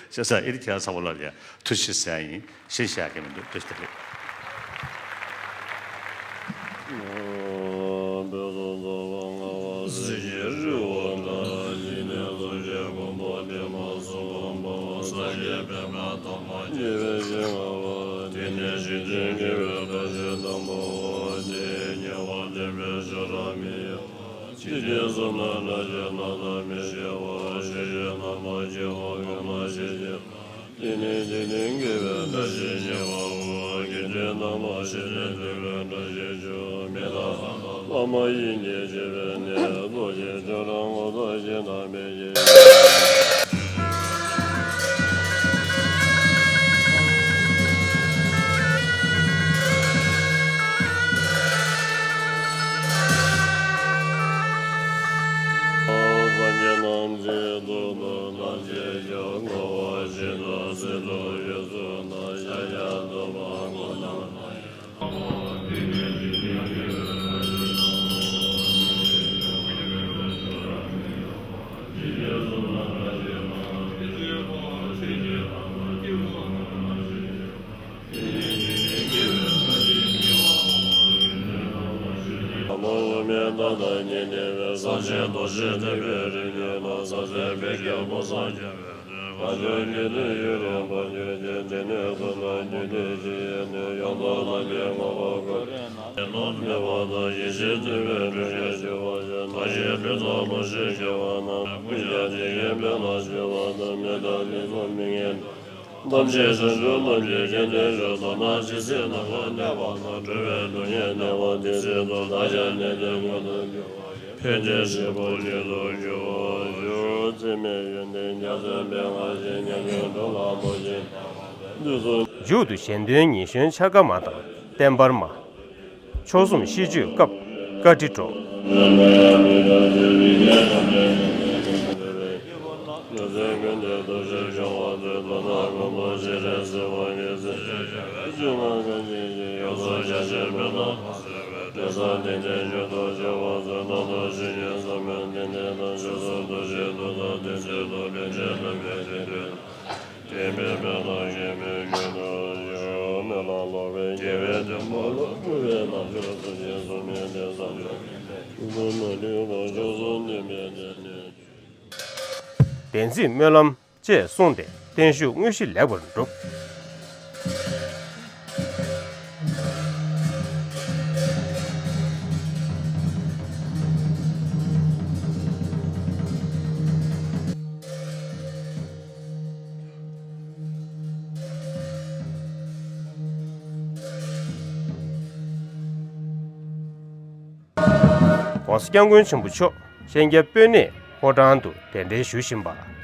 བྱས་ཙང་ཨེ་རི་ཁྱེད་རང་ཚང་མ་ལ་ཡ་ཐུགས་རྗེ་ཆེ་ཟེར་ཡ་ཡིན། གཞན་བཤད་ཡ་གང་ཡང་མི་འདུག་ཐུགས་རྗེ་ཆེ། མཇུག་ཏུ་གཞན་དོན་ཉི་གཞོན་འཆར་ཀ་མ་དང་བསྟན་འཕར་མ། མཆོག་གསུམ་ཤིས་བརྗོད་སྐབས་བཀའ་ཁྲི་སྒྲོགས། བདེན་ཚིག་སྨོན་ལམ་བཅས་གསུངས་ཏེ་བརྟན་བཞུགས་དངོས་གཞི་ལེགས་པར་གྲུབ། ༸གོང་ས་༸སྐྱབས་མགོན་ཆེན་པོ་མཆོག་ཤན་སྐྱབས་སྤོས་སྣེ་ཕོ་བྲང་དུ་གདན་འདྲེན་ཞུ་བཞིན་པ།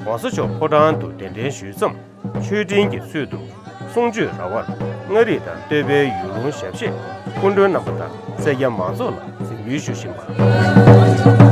༸གོང་ས་མཆོག་ཕོ་བྲང་དུ་གདན་འདྲེན་ཞུས་མཚམས། མཆོད་སྤྲིན་གྱི་ཚུལ་དུ་གསུང་ཆོས་ར་བར་མངའ་རིས་དང་སྟོད་པའི་ཡུལ་ལུང་ཞབས་གཞས་སྐུ་མགྲོན་རྣམ་པ་དང་སེར་སྐྱ་མང་ཚོགས་ལ་གཟིགས་འབུལ་ཞུ་བཞིན་པ།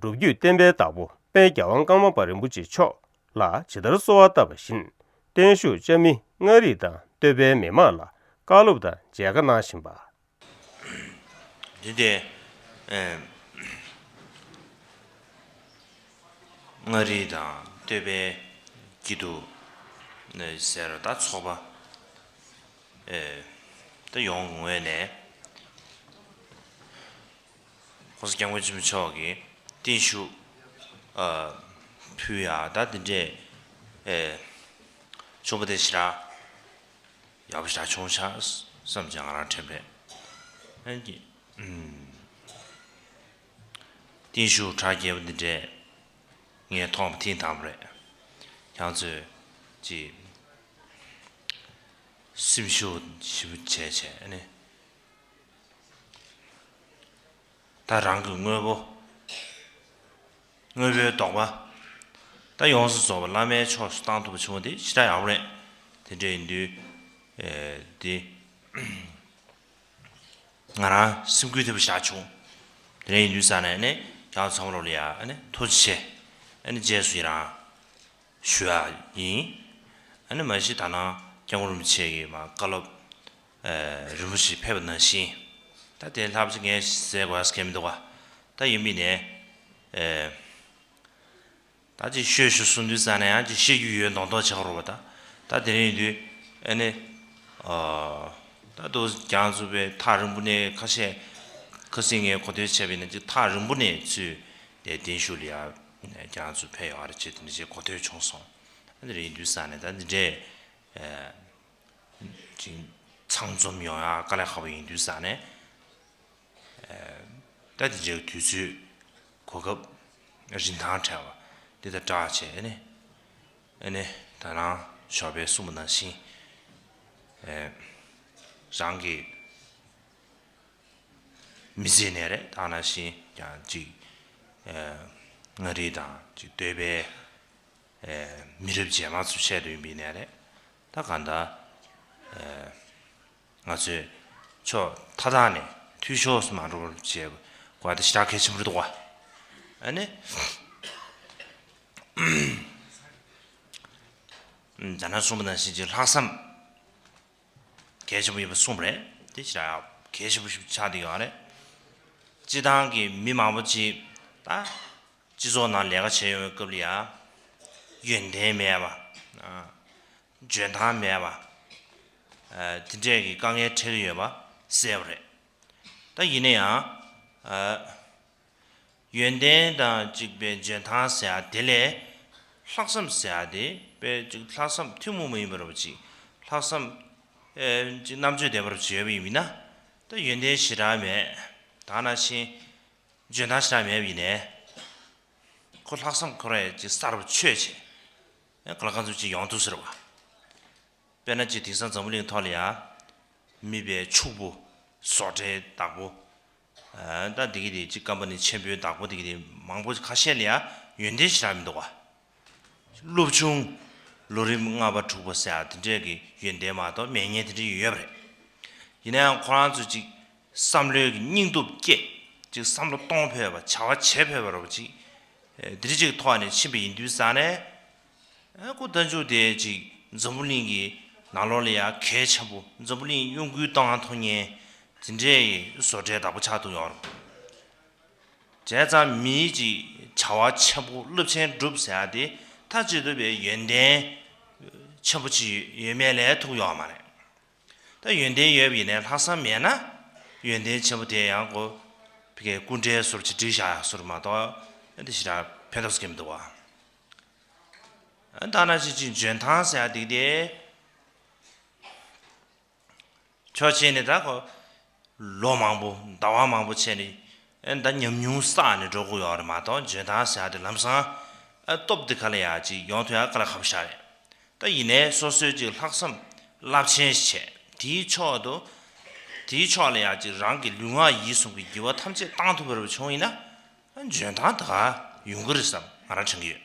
སྒྲུབ་བརྒྱུད་བསྟན་པའི་བདག་པོ་དཔལ་རྒྱལ་དབང་ཀརྨ་པ་རིན་པོ་ཆེ་མཆོག་ལ་ཇི་ལྟར་གསོལ་བ་བཏབ་པ་བཞིན། བརྟན་བཞུགས་བཅའ་མི་མངའ་རིས་དང་སྟོད་པའི་མི་མང་ལ་བཀའ་སློབ་དང་མཇལ་ཁ་གནང་བཞིན་པ། འདི་དེ་ཨེ་མངའ་རིས་དང་སྟོད་པའི་སྐྱིད་སྡུག་ཟེར་བ་ད་ཚོགས་པ་ཨེ་ད་ཡོངས་ངོས་ནས། ༸གོང་ས་༸སྐྱབས་མགོན་ཆེན་པོ་མཆོག་གིས་བརྟན་བཞུགས་ཨ་ཕུལ་ཡ་ད་འདི་འདྲས་ཨེ་བྱུང་བ་དེ་ཞེ་དྲག་ཡག་པོ་ཞེ་དྲག་བྱུང་ཤག་བསམ་བྱས་ང་རང་དྲན་པས། ཨ་ནི་ཨུམ་བརྟན་བཞུགས་གྲ་རྒྱས་པོ་འདི་འདྲས་ངས་མཐོང་བ་ཐེངས་དང་པོ་རེད། ཁྱེད་ཚོས་ཅིག་སེམས་ཤུགས་ཞེ་པོ་བྱས་བྱས་ཨ་ནི། ད་རང་གི་དངོས་པོ། དངོས་པོའི་དོགས་པ། ད་ཡོངས་སུ་རྫོགས་པ་བླ་མའི་ཕྱོགས་སུ་བཏང་ཐུབ་པ་བྱུང་བ་དེ་ཞེ་དྲག་ཡག་པོ་རེད། དེ་འདྲ་ཡིན་དུས། ཨེ་དེ། ང་རང་སེམས་འགུལ་ཐེབས་པ་ཞེ་དྲག་བྱུང་། དེ་འདྲ་ཡིན་དུས་ཙང་ནས་ནི་ཡང་ཚང་མ་ལོག་ལ་ཡ་ཨ་ནི་ཐུགས་རྗེ་ཆེ། ཨ་ནི་རྗེས་སུ་ཡི་རང་ཞུ་ཡ་ཡིན། ཨ་ནི་མ་གཞི་ད་ནང་སྐྱབས་མགོན་རིན་པོ་ཆེ་གིས་མ་བཀའ་སློབ། ཨ་རིམ་པ་ཞིག་ཕེབས་པ་ནང་བཞིན། ད་དེ་ལྷག་ཅིག་ངས་ཟེར་དགོས་ཡ་གང་ཡང་མི་འདུག་ག་ད་ཡིན་མིན་ནས། ཨེ། ད་ཅིག་ཤོད་ཤོད་གསུང་དུས་ཙང་ནས་ཡང་ཅིག་བཤད་རྒྱུ་ཡོད་མདོག་མདོག་བྱེད་ཀྱི་རེད་པ་ད། ད་དེ་རིང་ཡིན་དུས་ཨ་ནི། ཨ། ད་དུ་རྒྱ་མཚོ་པའི་ཐག་རིང་པོ་ནས་ཁ་ཤས་ཁ་སང་ངས་གོ་ཐོས་བྱས་པ་ཡིན་ན་ཅིག་ཐག་རིང་པོ་ནས་ཚུར་དེ་བརྟན་བཞུགས་ལ་ཡ་རྒྱ་མཚོ་ཕེབས་ཡོད་རེད་ཅེས་དེ་འདྲ་ཅིག་གོ་ཐོས་བྱུང་སོང་། ཨ་ནི་དེ་རིང་ཡིན་དུས་ཙང་ནས་ད་འདི་འདྲས། ཨ། ཅིག་ཚང་འཛོམས་ཡོང་ཡ་དཀའ་ལས་ཁག་པོ་ཡིན་དུས་ཙང་ནས། ད་དེ་འདྲའི་དུས་ཚོད་གོ་སྐབས་རིན་ཐང་བྲལ་བ་འདི་དང་སྦྲགས་བྱས་ནས་ཨ་ནི་ད་ནང་ཞོགས་པའི་གསུངས་པ་ནང་བཞིན་རང་གི་མི་ཚེ་ནས་རེད་ད་ནང་བཞིན་ཀྱང་ཅིག་མངའ་རིས་དང་ཅིག་སྟོད་པའི་མི་རབས་རྗེས་མ་ཚོའི་ཆེད་དུ་ཡིན་པའི་ནས་རེད། ད་གང་ལྟར། ང་ཚོས་ཕྱོགས་མཐའ་དག་ནས་འཐུས་ཤོར་མ་འགྲོ་བར་བྱེད་དགོས་པ་དེ་ཞེ་དྲག་གལ་ཆེན་པོ་རེད་འདུག་ག་ཨ་ནི། ད་ནང་གསུངས་པ་ནང་བཞིན་གྱི་ལྷག་བསམ་གལ་ཆེན་པོ་ཡིན་པ་གསུངས་པ་རེད། དེ་ཞེ་དྲག་གལ་ཆེན་པོ་ཞིག་ཆགས་བསྡད་ཡོད་རེད། སྤྱི་བཏང་གི་མི་མང་པོ་ཅིག་ད་སྤྱི་ཚོགས་ནང་ལས་ཀ་བྱས་ཡོང་བའི་སྐབས་ལ་ཡ་ཡོན་ཏན་མེད་པ། འཇོན་ཐང་མེད་པ། དེ་འདྲས་ཀྱི་དཀའ་ངལ་འཕྲད་ཀྱི་ཡོད་པ་གསལ་པོ་རེད། ད་ཡིན་ན་ཡང་། ཡོན་ཏན་དང་གཅིག་པའི་འཇོན་ཐང་ཟེར་ཡ་དེ་ལས་ལྷག་བསམ་ཟེར་ཡ་དེ་དཔེ་གཅིག་ལྷག་བསམ་ཐུན་མོང་མ་ཡིན་པ་འདྲ་པོ་ཅིག་ལྷག་བསམ་ཨེ་གཅིག་རྣམ་དཔྱོད་ལྡན་པ་འདྲ་པོ་ཅིག་ཡོད་པ་ཡིན་ན། ད་ཡོན་ཏན་ཞེ་དྲག་མེད། ད་ནང་བཞིན་འཇོན་ཐང་ཞེ་དྲག་མེད་པ་ཡིན་ནའི། ཁོ་ལྷག་བསམ་ཁོ་རང་ཅིག་གསར་པ་ཆོད་བྱས། ཨེ་ག་ལ་གང་འཚམ་ཅིག་ཡོང་ཐུབ་ཟེར་བ། དཔེར་ན་ཅིག་དེང་སང་འཛམ་བུ་གླིང་ཐོག་ལ་ཡ། མི་དཔེ་ཕྱུག་པོ། བཟོ་གྲྭའི་བདག་པོ། ཨ་ད་འདི་གི་དེ་ཅིག་ཀམ་པ་ནི་ཆེན་པོའི་བདག་པོ་འདི་གི་དེ་མང་པོ་ཁ་ཤས་ལ་ཡ་ཡོན་ཏན་ཞེ་དྲག་མི་འདུག་ག་སློབ་ཆུང་ ལོ་རིམ་ལྔ་པ་དྲུག་པ་ཟེར་ཡ་དེ་འདྲས་ཀྱི་ཡོན་ཏན་མ་གཏོགས་མེད་མཁན་དེ་འདྲས་ཡོད་པ་རེད། ཡིན་ན་ཡང་ཁོ་རང་ཚོ་ཅིག་བསམ་བློའི་གི་སྙིང་སྟོབས་བསྐྱེད། ཅིག་བསམ་བློ་གཏོང་ཕོད་པ། བྱ་བ་བྱེད་ཕོད་པ་རོ་ཅིག་དེ་འདྲས་ཅིག་ཐོག་ནས་ཕྱིན་པ་ཡིན་དུས་ཙང་ནས། ཨ་ཁོ་རྟ་མཆོག་དེ་ཅིག་འཛམ་བུ་གླིང་གི་ནང་ལོགས་ལ་ཡ་གལ་ཆེན་པོ། འཛམ་བུ་གླིང་གཡོ་འགུལ་བཏང་ཐུབ་མཁན་དེ་འདྲའི་བཟོ་གྲྭའི་བདག་པོ་ཆགས་ཐུབ་ཡོད་རེད། བྱས་ཙང་མིའི་ཅིག་བྱ་བ་ཆེན་པོ་རླབས་ཆེན་སྒྲུབ་ཟེར་ཡ་དེ་མཐའ་གཅིག་ཏུ་བའི་ཡོན་ཏན་ཆེན་པོ་ཅིག་ཡོད་མེད་ལས་ཐུག་ཡོད་མ་རེད། ད་ཡོན་ཏན་ཡོད་པ་ཡིན་ནའི་ལྷག་བསམ་མེད་ན་ཡོན་ཏན་ཆེན་པོ་དེ་ཡང་ཁོ་ཕ་གིའི་སྐུ་འདྲའི་ཟུར་ཅིག་བསྒྲིགས་བཞག་ཡ་ཟུར་མ་གཏོགས་དེ་ཞེ་དྲག་ཕན་ཐོགས་ཀྱི་མི་འདུག་བ། ད་ནང་བཞིན་ཅིག་འཇོན་ཐང་ཟེར་ཡ་དེ་དེ། ཕྱོགས་གཅིག་ནས་ད་ཁོ་ལོ་མང་པོ་ཟླ་བ་མང་པོ་བྱས་ནས་ཨེ་ད་ཉམས་མྱོང་བསགས་ནས་འགྲོ་དགོས་ཡོད་རེད་མ་གཏོགས། འཇོན་ཐང་ཟེར་ཡ་དེ་ལམ་སང་ཨེ་སྟོབས་དེ་ག་ལ་ཡ་ཅིག་ཡོང་ཐུབ་ཡ་དཀའ་ལས་ཁག་པོ་ཞིག་རེད། ད་ཡིན་ནའི་སོ་སོའི་ཅིག་ལྷག་བསམ་རླབས་ཆེན་ཞིག་བྱས། དེའི་ཕྱོགས་དུ་དེའི་ཕྱོགས་ལ་ཡ་ཅིག་རང་གི་ལུས་ངག་ཡིད་གསུམ་གྱི་དགེ་བ་ཐམས་ཅད་བཏང་ཐུབ་པ་རེ་བྱུང་ཡིན་ན། ཨེ་འཇོན་ཐང་དེ་ག་ཡོང་གི་རེད་བསམ་ང་རང་དྲན་གྱི་ཡོད།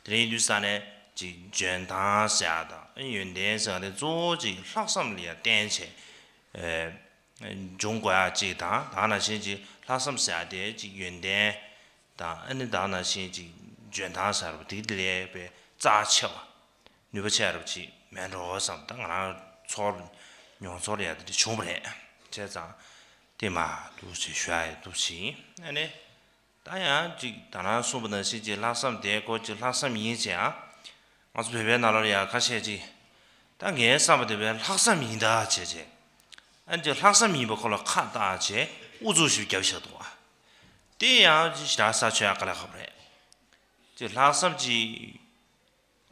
དེ་རིང་དུས་ས་ནས་ཅིག་འཇོན་ཐང་ཟེར་ཡ་དང་ཡོན་ཏན་ཟེར་ཡ་དེ་གཙོ་བོ་ཅིག་ལྷག་བསམ་ལ་ཡ་བརྟེན་བྱས། ཨེ་འབྱུང་དགོས་ཡ་ཅིག་དང་། ད་ནང་བཞིན་ཅིག་ལྷག་བསམ་ཟེར་ཡ་དེ་ཅིག་ཡོན་ཏན་དང་། ཨ་ནི་ད་ནང་བཞིན་ཅིག་འཇོན་ཐང་ཟེར་བ་དེ་དེ་ལས་པའི་རྩ་ཆེ་བ་ནུས་པ་ཆེ་བ་ཅིག་མེད་འགྲོ་བསམ། ད་ང་རང་ཚོར་མྱོང་ཚོར་ཡ་དེ་འདྲ་བྱུང་བ་རེད། བྱས་ཙང་དེ་མ་འདུག་ཅེས་ཞུ་ཡ་ཡོད་འདུག་ཅིང་། ཨ་ནི། ད་ཡང་ཅིག་ད་ནང་གསུངས་པ་ནང་བཞིན་ཅིག་ལྷག་བསམ་དེ་ཁོ་ཅིག་ལྷག་བསམ་ཡིན་ཅེ་ཨ། ང་ཚོ་བོད་པའི་ནང་ལོགས་ལ་ཡང་ཁ་ཤས་ཅིག་ད་ངའི་བསམ་པ་དེ་བས་ལྷག་བསམ་ཡིན་ད་བྱས་ཅེ། ཨ་ཅིག་ལྷག་བསམ་ཡིན་པ་ཁོ་ལ་ཁ་བཏགས་ཅེ་ཨུ་ཚུགས་ཤིག་བརྒྱབ་བཞག་འདུག་ཨ། དེ་ཡང་ཅིག་ཞེ་དྲག་ས་ཆོད་ཡག་དཀའ་ལས་ཁག་པོ་རེད། ཅིག་ལྷག་བསམ་ཅིག་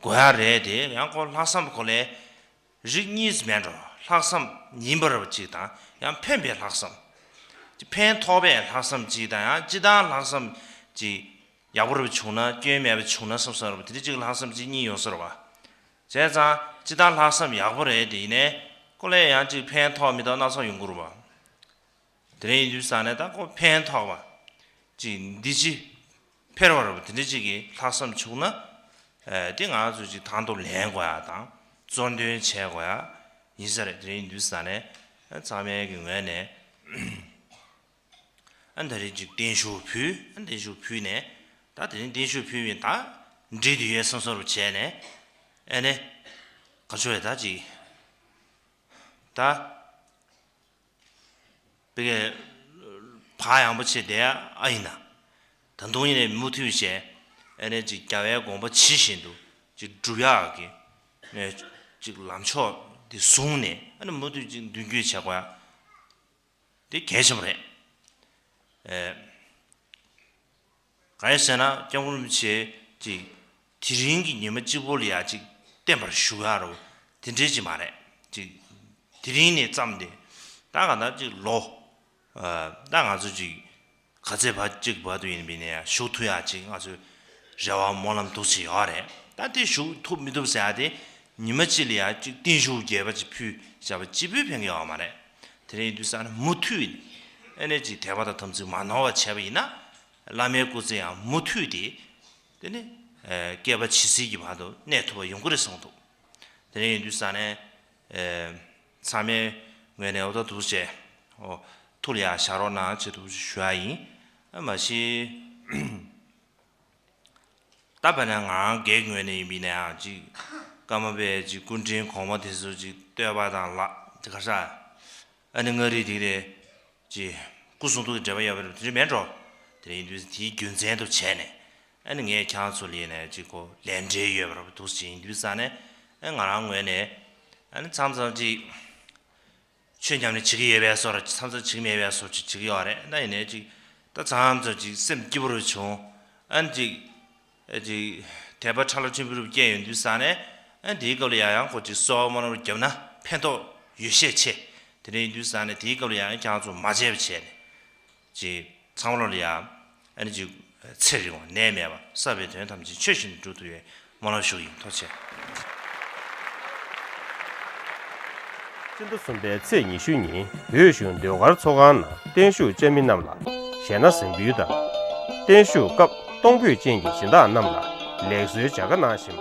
དགོས་ཡ་རེད་དེ། ཡང་ཁོ་ལྷག་བསམ་ཁོ་ལས་རིགས་གཉིས་སུ་མེད་འགྲོ། ལྷག་བསམ་ཡིན་པ་རབ་ཅིག་དང་ཡང་ཕན་པའི་ལྷག་བསམ། ཕན་ཐོགས་པའི་ལྷག་བསམ་ཅིག་དང་ཡང་སྤྱི་བཏང་ལྷག་བསམ་ཅིག་ཡག་པོ་རབ་བྱུང་ན་སྐྱོན་མེད་པ་བྱུང་ན་བསམ་བསམ་རབ་དེ་འདྲ་ཅིག་ལྷག་བསམ་ཅིག་གཉིས་ཡོང་ས་རེད་བ། བྱས་ཙང་སྤྱི་བཏང་ལྷག་བསམ་ཡག་པོ་རེད་དེ། ཡིན་ནའི་ཁོ་ལས་ཡང་ཅིག་ཕན་ཐོགས་མི་ཐོགས་སྣ་ཚོགས་ཡོང་གི་རེད་བ། དེ་འདྲ་ཡིན་དུས་ཙང་ནས་ད་ཁོ་ཕན་ཐོགས་པ་ཅིག་འདི་ཅི་ཕེར་བ་རེད་པ། དེ་འདྲ་ཅིག་གི་ལྷག་བསམ་བྱུང་ན། ཨ་དེ་ང་ཚོ་ཅིག་དང་དུ་ལེན་དགོས་ཡ་དང་གཙོ་འདོན་བྱེད་དགོས་ཡ་ཡིན་ས་རེད། དེ་འདྲ་ཡིན་དུས་ཙང་ནས་ཨ་ཚང་མའི་གི་ངོས་ནས་ཨ་ད་རེས་ཅིག་བརྟན་བཞུགས་ཕུལ། ཨ་བརྟན་བཞུགས་ཕུལ་ནས་ད་དེ་རིང་བརྟན་བཞུགས་ཕུལ་བས་ད་འགྲིག་དུ་ཡོད་བསམ་བསམ་རུ་བྱས་ནས། ཨ་ནི་ག་ཚོད་རེད་ད་ཅིག་ད། དེ་གའི་བག་ཡངས་པོ་བྱས་བསྡད་ཨ་ཡིན་ན། ད་དུང་ཡིན་ནའི་མུ་མཐུད་བྱས་ཨ་ནི་ཅིག་རྒྱལ་བའི་དགོངས་པ་ཇི་བཞིན་དུ་ཅིག་སྒྲུབ་ཡག་གི་ཨ་ཅིག་ལམ་ཕྱོགས་དེ་བཟུང་ནས་ཨ་ནི་མུ་མཐུད་ཅིག་མདུན་སྐྱོད་བྱེད་དགོས་ཡ་དེ་གལ་ཆེན་པོ་རེད། ཨེ། གང་ཡིན་ཟེར་ན་སྐྱབས་མགོན་རིན་པོ་ཆེ་ཅིག་དེ་རིང་གི་ཉི་མ་གཅིག་པོ་ལ་ཡ་ཅིག་བརྟན་པར་བཞུགས་ཡ་རོ་དེ་འདྲའི་ཅིག་མ་རེད། ཅིག་དེ་རིང་ནས་བརྩམས་ཏེ་ད་ག་ད་ཅིག་ལོ་ཨ་ད་ང་ཚོ་ཅིག་ག་ཚད་བར་གཅིག་བར་དུ་ཡིན་པའི་ནས་ཡ་བཞུགས་ཐུབ་ཡ་ཅིག་ང་ཚོའི་རེ་བ་སྨོན་ལམ་འདུག་ཅིག་ཡོད་རེད། ད་དེ་བཞུགས་ཐུབ་མི་ཐུབ་ཟེར་ཡ་དེ་ཉི་མ་གཅིག་ལ་ཡ་ཅིག་བརྟན་བཞུགས་རྒྱས་པ་ཅིག་ཕུལ་བྱ་བ་གཅིག་པུས་ཕན་གི་ཡོད་མ་རེད། དེ་རིང་ཡིན་དུས་ཙང་ནས་མུ་མཐུད་ཨ་ནི་ཅིག་དད་པ་དང་དམ་ཚིག་མ་ནོར་བ་བྱས་པ་ཡིན་ན། བླ་མའི་སྐུ་ཚེ་ཡང་མུ་མཐུད་དེ། དེ་ནི་ཨ་བསྐལ་པ་ཇི་སྲིད་ཀྱི་བར་དུ་གནས་ཐུབ་པ་ཡོང་གི་རེད་བསམ་འདུག་དེ་རིང་ཡིན་དུས་ཙང་ནས་ཨ་ཚང་མའི་ངོས་ནས་འོ་ད་འདུག་བྱས་འོ་ཐུགས་ལ་ཡ་བཞག་རོགས་གནང་ཅེས་འདུག་ཞུ་ཡ་ཡིན། ཨ་མ་གཞི་ད་བར་ན་ང་རང་སྒེར་ངོས་ནས་ཡིན་པ་ཡིན་ན་ཡང་ཅིག་ཀརྨ་པའི་ཅིག་སྐུ་ཕྲེང་གོང་མ་དེ་ཚོ་ཅིག་བསྟོད་པ་དང་ལ་དེ་ག་ས། ཨ་ནི་མངའ་རིས་དེ་རེད། ཅེས་སྐུ་གསུང་ཐུགས་ཀྱི་འབྲེལ་བ་ཡོད་པ་རེད། དེ་འདྲ་མེད་འགྲོ། དེ་ཡིན་དུས་དེའི་རྒྱུ་མཚན་དུ་བྱས་ནས་ཨ་ནི་ངས་ཁྱེད་རང་ཚོ་ལ་ཡིན་ནས་ཅིག་གོ་ལས་འབྲེལ་ཡོད་པ་རེད་འདུག་ཅེས་ཡིན་དུས་ཙང་ནས་ཨ་ང་རང་ངོས་ནས་ཨ་ནི་མཚམས་མཚམས་ཅིག་ཆོས་ཉམས་ལེན་བྱེད་ཀྱི་ཡོད་པའི་བཟོ་འདྲ་མཚམས་མཚམས་བྱེད་ཀྱི་མེད་པའི་བཟོ་འདྲ་བྱེད་ཀྱི་ཡོད་རེད། ད་ཡིན་ནའི་ཅིག་ད་མཚམས་མཚམས་ཅིག་སེམས་སྐྱིད་པོ་རུ་བྱུང་ཨ་ནི་ཅིག་ཨ་ཅིག་དད་པ་ཁྲ་ལ་ཕྲན་བུ་རུ་སྐྱེས་ཡོང་དུས་ཙང་ནས་ཨ་དེའི་སྐབས་ལ་ཡང་ཡང་ཁོ་ཅིག་གསོལ་བ་སྨོན་ལམ་བརྒྱབ་ན་ཕན་ཐོགས་ཡོད་ཤས་ཆེ། དེ་འདྲ་ཡིན་དུས་ཙང་ནས་དེའི་སྐབས་ལ་ཡང་ཡང་ཁྱེད་རང་ཚོ་མ་བརྗེད་པ་བྱས་ནས་ཅིག་ཚང་མ་ལོ་ལ་ཡང་ཨ་ནི་ཅིག་ཚེ་རིང་བ་ནད་མེད་པ་བསགས་པའི་དོན་ཐམས་ཅད་ཆོས་བཞིན་དུ་འགྲུབ་ཐུབ་ཡོད། སྨོན་ལམ་ཞུ་གི་ཡིན། ཐུགས་རྗེ་ཆེ། སྤྱི་ཟླ་གསུམ་པའི་ཚེས་ཉི་ཤུ་ཉིན་བོད་གཞུང་ཟློས་གར་ཚོགས་ཁང་ནང་བརྟན་བཞུགས་བཅར་མི་རྣམས་ལ་ཞལ་སྣ་ཟིན་འབུལ་དང་། བརྟན་བཞུགས་སྐབས་གཏོང་ཕོད་ཅན་གྱི་སྦྱིན་བདག་རྣམས་ལ་ལེགས་གསོལ་བྱ་དགའ་གནང་བཞིན་པ།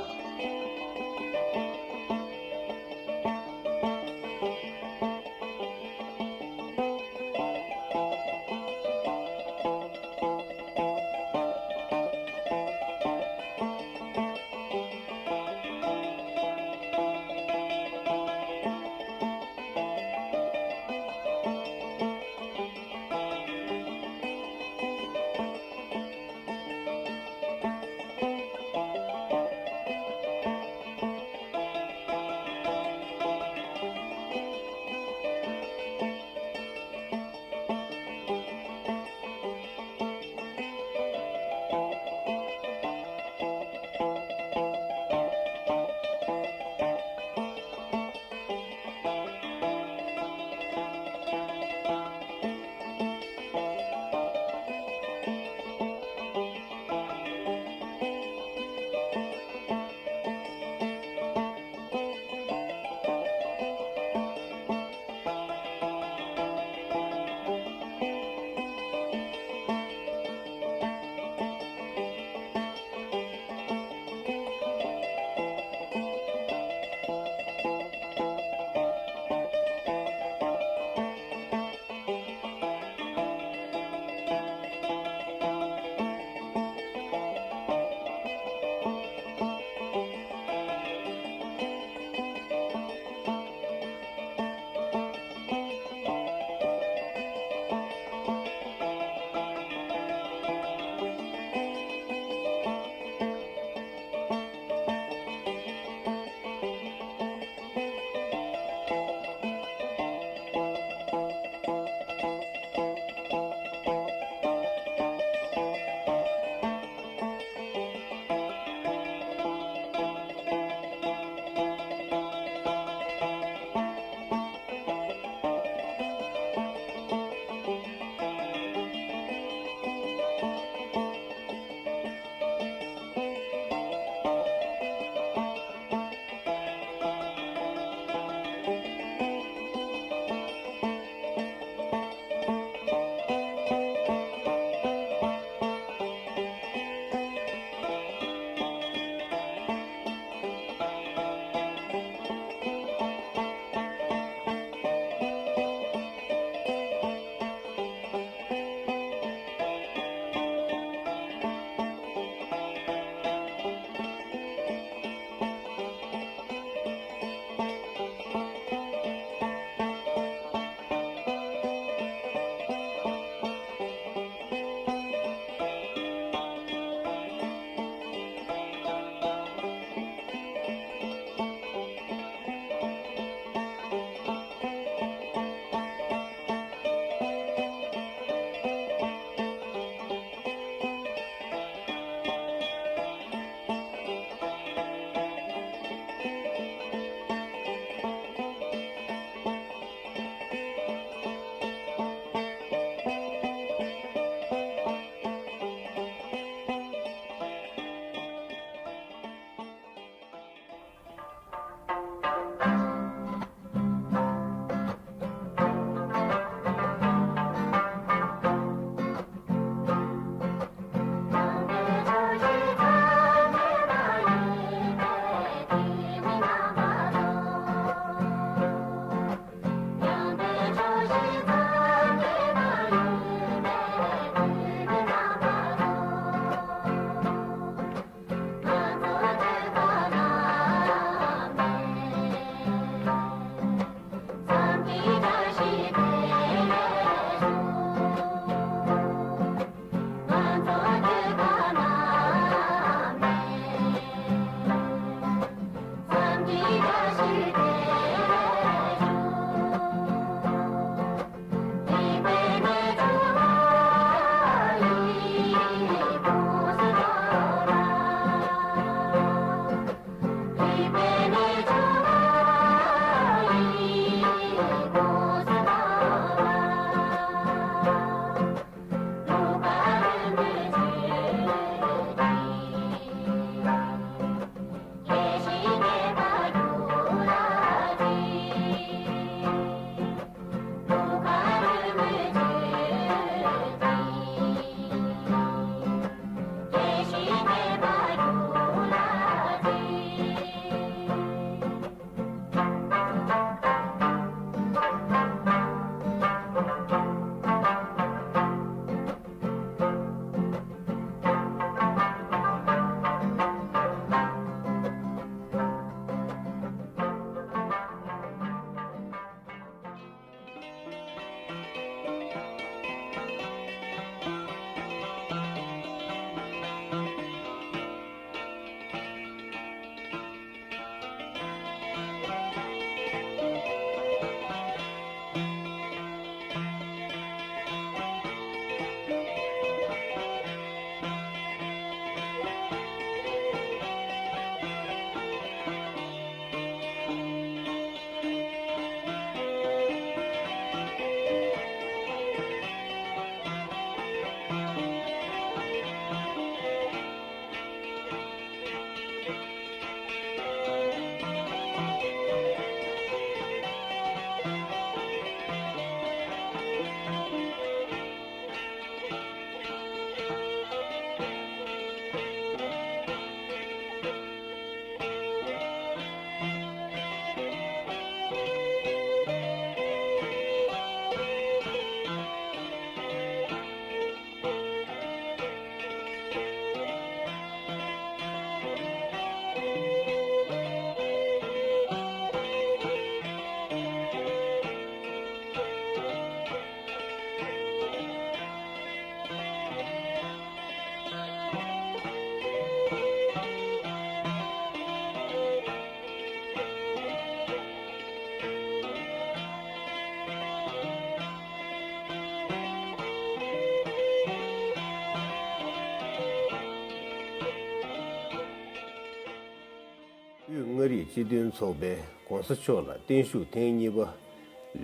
དབུས་མངའ་རིས་སྤྱི་མཐུན་ཚོགས་པས་༸གོང་ས་མཆོག་ལ་བརྟན་བཞུགས་ཐེངས་གཉིས་པ་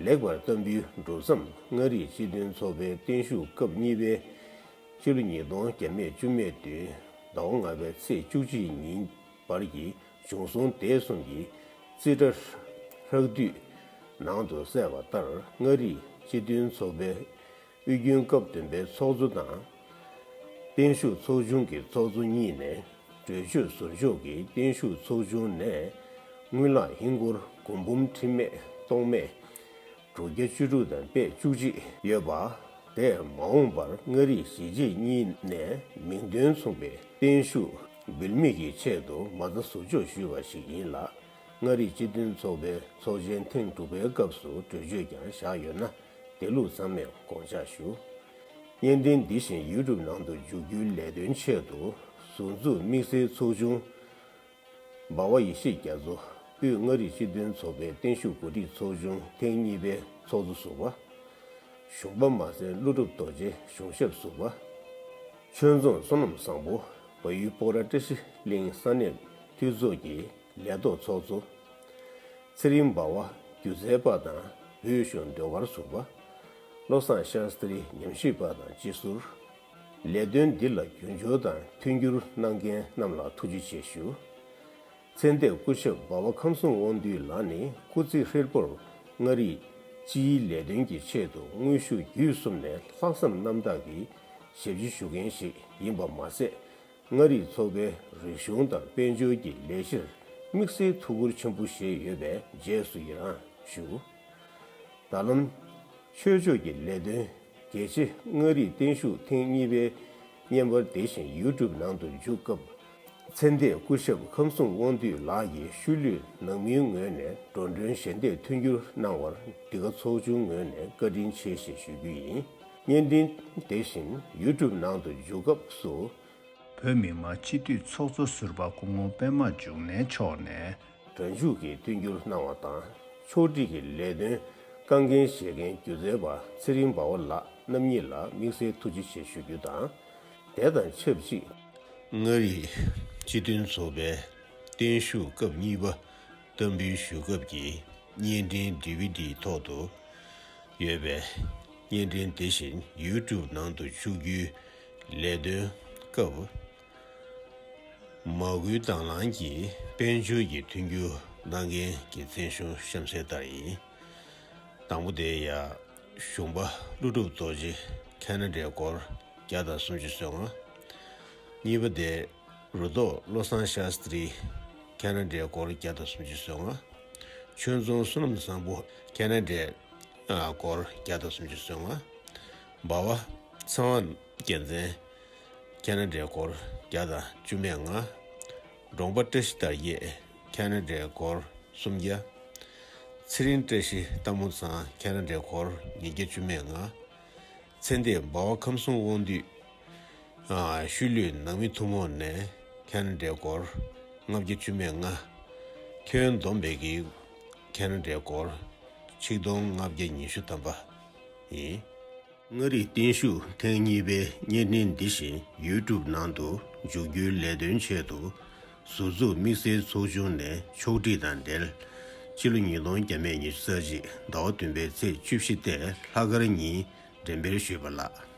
ལེགས་པར་བསྟར་འབུལ་གྲུབ་མཚམས། མངའ་རིས་སྤྱི་མཐུན་ཚོགས་པའི་བརྟན་བཞུགས་སྐབས་གཉིས་པའི་ཕྱི་ལོ་ཉིས་སྟོང་བརྒྱ་མེད་བཅུ་མེད་བདུན་ཟླ་བ་ལྔ་པའི་ཚེས་བཅུ་གཅིག་ཉིན་བར་གྱི་གཞུང་སྲུང་སྡེ་གསུམ་གྱི་རྩིས་ཁྲ་ཧྲག་བསྡུས་ནང་དུ་གསལ་བ་ལྟར། མངའ་རིས་སྤྱི་མཐུན་ཚོགས་པའི་དབུས་རྒྱུན་སྐབས་བདུན་པའི་ཚོགས་གཙོ་དང་། བརྟན་བཞུགས་ཚོགས་ཆུང་གི་ཚོགས་གཙོ་གཉིས་ནས་གྲོས་ཆོད་ཟུར་འཇོག་གིས་བརྟན་བཞུགས་ཚོགས་ཆུང་ནས་དངུལ་ལག་ཧིན་སྒོར་སྒོར་འབུམ་ཁྲི་མེད་སྟོང་མེད་དྲུག་བརྒྱ་བཅུ་དྲུག་དང་པད་བཅུ་གཅིག་ཡོད་པ། དེས་མ་འོངས་པར་མངའ་རིས་གཞིས་བྱེས་གཉིས་ནས་མིང་དོན་མཚུངས་པའི་བརྟན་བཞུགས་འབུལ་མི་གི་ཆེད་དུ་མ་རྩ་ཟུར་འཇོག་ཞུས་པ་ཞིག་ཡིན་ལ། མངའ་རིས་སྤྱི་མཐུན་ཚོགས་པའི་ཚོགས་ཆེན་ཐེངས་དྲུག་པའི་སྐབས་སུ་གྲོས་ཆོད་ཀྱང་བཞག་ཡོད་ན། དེ་ལུགས་ཚང་མས་དགོངས་འཇགས་ཞུ། བརྙན་འཕྲིན་འདི་བཞིན་ཡུ་ཊུབ་ནང་དུ་འཇུག་རྒྱུའི་ལས་དོན་ཆེད་དུ། ཟུར་འཛུགས་དམིགས་བསལ་ཚོགས་ཆུང་འབའ་བ་ཡེ་ཤེས་རྒྱ་མཚོ། དབུས་མངའ་རིས་སྤྱི་མཐུན་ཚོགས་པའི་བརྟན་བཞུགས་གོ་སྒྲིག་ཚོགས་ཆུང་ཐེངས་གཉིས་པའི་ཚོགས་གཙོ་ཟུར་པ། གཞུང་པ་མ་སེར་ཀླུ་སྒྲུབ་རྡོ་རྗེ་གཞུང་ཞབས་ཟུར་པ། ཆོས་རྫོང་བསོད་ནམས་བཟང་པོ། བལ་ཡུལ་སྤོག་ར་བཀྲ་ཤིས་གླིང་ས་གནས་འཐུས་ཚོགས་ཀྱི་ལས་ཐོག་ཚོགས་གཙོ། ཚེ་རིང་འབའ་བ་སྒྱུ་རྩལ་པ་དང་བོད་གཞུང་ཟློས་གར་ཟུར་པ། བློ་བཟང་ཤཱསྟྲི་ཉམས་ཞིབ་པ་དང་སྤྱི་ཟུར། ལས་དོན་འདི་ལ་རྒྱུན་འཁྱོངས་དང་མཐུན་འགྱུར་གནང་མཁན་རྣམས་ལ་ཐུགས་རྗེ་ཆེ་ཞུ། ཚེ་འདས་སྐུ་ཞབས་འབའ་བ་ཁམས་གསུམ་དབང་འདུས་ལགས་ནི་སྐུ་ཚེ་ཧྲིལ་པོར་མངའ་རིས་སྤྱིའི་ལས་དོན་གྱི་ཆེད་དུ་དངོས་ཤུགས་བརྒྱུད་གསུམ་ནས་ལྷག་བསམ་རྣམ་དག་གིས་ཞབས་ཕྱི་ཞུ་མཁན་ཞིག་ཡིན་པ་མ་ཟད། མངའ་རིས་ཚོགས་པའི་རིག་གཞུང་དང་དཔལ་འབྱོར་གྱི་ལས་གཞིར་དམིགས་བསལ་ཐུགས་ཁུར་ཆེན་པོ་བཞེས་ཡོད་པས་རྗེས་སུ་ཡི་རང་ཞུ། ད་ལམ་ཆོས་ཕྱོགས་ཀྱི་ལས་དོན་རྒྱལ་གཅེས་མངའ་རིས་བརྟན་བཞུགས་ཐེངས་གཉིས་པའི་བརྙན་པར་དེ་བཞིན་ཡུ་ཊུབ་ནང་དུ་འཇུག་སྐབས། ཚེ་འདས་སྐུ་ཞབས་ཁམས་གསུམ་དབང་འདུས་ལགས་ཀྱིས་ཤུལ་ལུས་ནང་མིའི་ངོས་ནས་འགྲོ་གྲོན་ཞལ་འདེབས་མཐུན་འགྱུར་གནང་བར་འདི་ག་ཚོགས་ཆུང་ངོས་ནས་བཀའ་དྲིན་ཆེ་ཞེས་ཞུ་རྒྱུ་ཡིན། བརྙན་འཕྲིན་དེ་བཞིན་ཡུ་ཊུབ་ནང་དུ་འཇུག་སྐབས་སུ། བོད་མི་མང་སྤྱི་འཐུས་ཚོགས་གཙོ་ཟུར་པ་སྐུ་ངོ་པད་མ་འབྱུང་གནས་མཆོག་ནས། སྒྲ་འཇུག་གིས་མཐུན་འགྱུར་གནང་བ་དང་། ཕྱོགས་སྒྲིག་གི་ལས་དོན་བཀའ་འགན་བཞེས་མཁན་སྒྱུ་རྩལ་པ་ཚེ་རིང་འབའ་བ་ལགས་རྣམ་གཉིས་ལ་དམིགས་བསལ་ཐུགས་རྗེ་ཆེ་ཞུ་རྒྱུ་དང་། དེ་དང་ཆབས་ཅིག་མངའ་རིས་སྤྱི་མཐུན་ཚོགས་པའི་བརྟན་བཞུགས་སྐབས་གཉིས་པ་བསྟར་འབུལ་ཞུ་སྐབས་ཀྱི་བརྙན་འཕྲིན་ཌི་ཝི་ཌིའི་ཐོག་ཏུ་ཡོད་པའི་བརྙན་འཕྲིན་དེ་བཞིན་ཡུ་ཊུབ་ནང་དུ་འཇུག་རྒྱུའི་ལས་དོན་སྐབས། མ་སྐུལ་དང་བླངས་ཀྱིས་དཔལ་འབྱོར་གྱི་མཐུན་འགྱུར་གནང་མཁན་གྱི་མཚན་གཞུང་གཤམ་གསལ་ལྟར་ཡིན། དང་པོ་དེ་ཡ། གཞུང་པ་ཀླུ་སྒྲུབ་རྡོ་རྗེ་ཁེ་ན་ཌའི་སྒོར་བརྒྱ་དང་སུམ་ཅུ་སོ་ལྔ། གཉིས་པ་དེ། རུ་ཐོག་བློ་བཟང་ཤཱསྟྲི་ཁེ་ན་ཌའི་སྒོར་བརྒྱ་དང་སུམ་ཅུ་སོ་ལྔ། ཆོས་རྫོང་བསོད་ནམས་བཟང་པོ་ཁེ་ན་ཌའི་སྒོར་བརྒྱ་དང་སུམ་ཅུ་སོ་ལྔ། འབའ་བ་ཚེ་དབང་རྒྱལ་མཚན་ཁེ་ན་ཌའི་སྒོར་བརྒྱ་དང་བཅུ་མེད་ལྔ། འབྲོང་པ་བཀྲ་ཤིས་དར་རྒྱས་ཁེ་ན་ཌའི་སྒོར་སུམ་བརྒྱ། ཚེ་རིང་བཀྲ་ཤིས་རྟ་མོ་ཚང་ཁེ་ན་ཌའི་སྒོར་ཉིས་བརྒྱ་བཅུ་མེད་ལྔ། ཚེ་འདས་འབའ་བ་ཁམས་གསུམ་དབང་འདུས། ཨ། ཤུལ་ལུས་ནང་མི་ཐུན་མོང་ནས་ཁེ་ན་ཌའི་སྒོར་ལྔ་བརྒྱ་བཅུ་མེད་ལྔ། ཁྱོན་བསྡོམས་པའི་གི་ཁེ་ན་ཌའི་སྒོར་ཆིག་སྟོང་ལྔ་བརྒྱ་ཉི་ཤུ་ཐམ་པ་ཡིན། མངའ་རིས་བརྟན་བཞུགས་ཐེངས་གཉིས་པའི་བརྙན་འཕྲིན་འདི་བཞིན་ཡུ་ཊུབ་ནང་དུ་འཇུག་རྒྱུའི་ལས་དོན་ཆེད་དུ། ཟུར་འཛུགས་དམིགས་བསལ་ཚོགས་ཆུང་ནས་ཕྱོགས་སྒྲིག་དང་འབྲེལ། ཕྱི་ལོ་ཉིས་སྟོང་བརྒྱ་མེད་ཉི་ཤུ་རྩ་གཅིག་ཟླ་བ་བདུན་པའི་ཚེས་བཅུ་བཞི་སྟེ་ལྷག་དཀར་ཉིན་འགྲེམས་སྤེལ་ཞུས་པ་ལགས།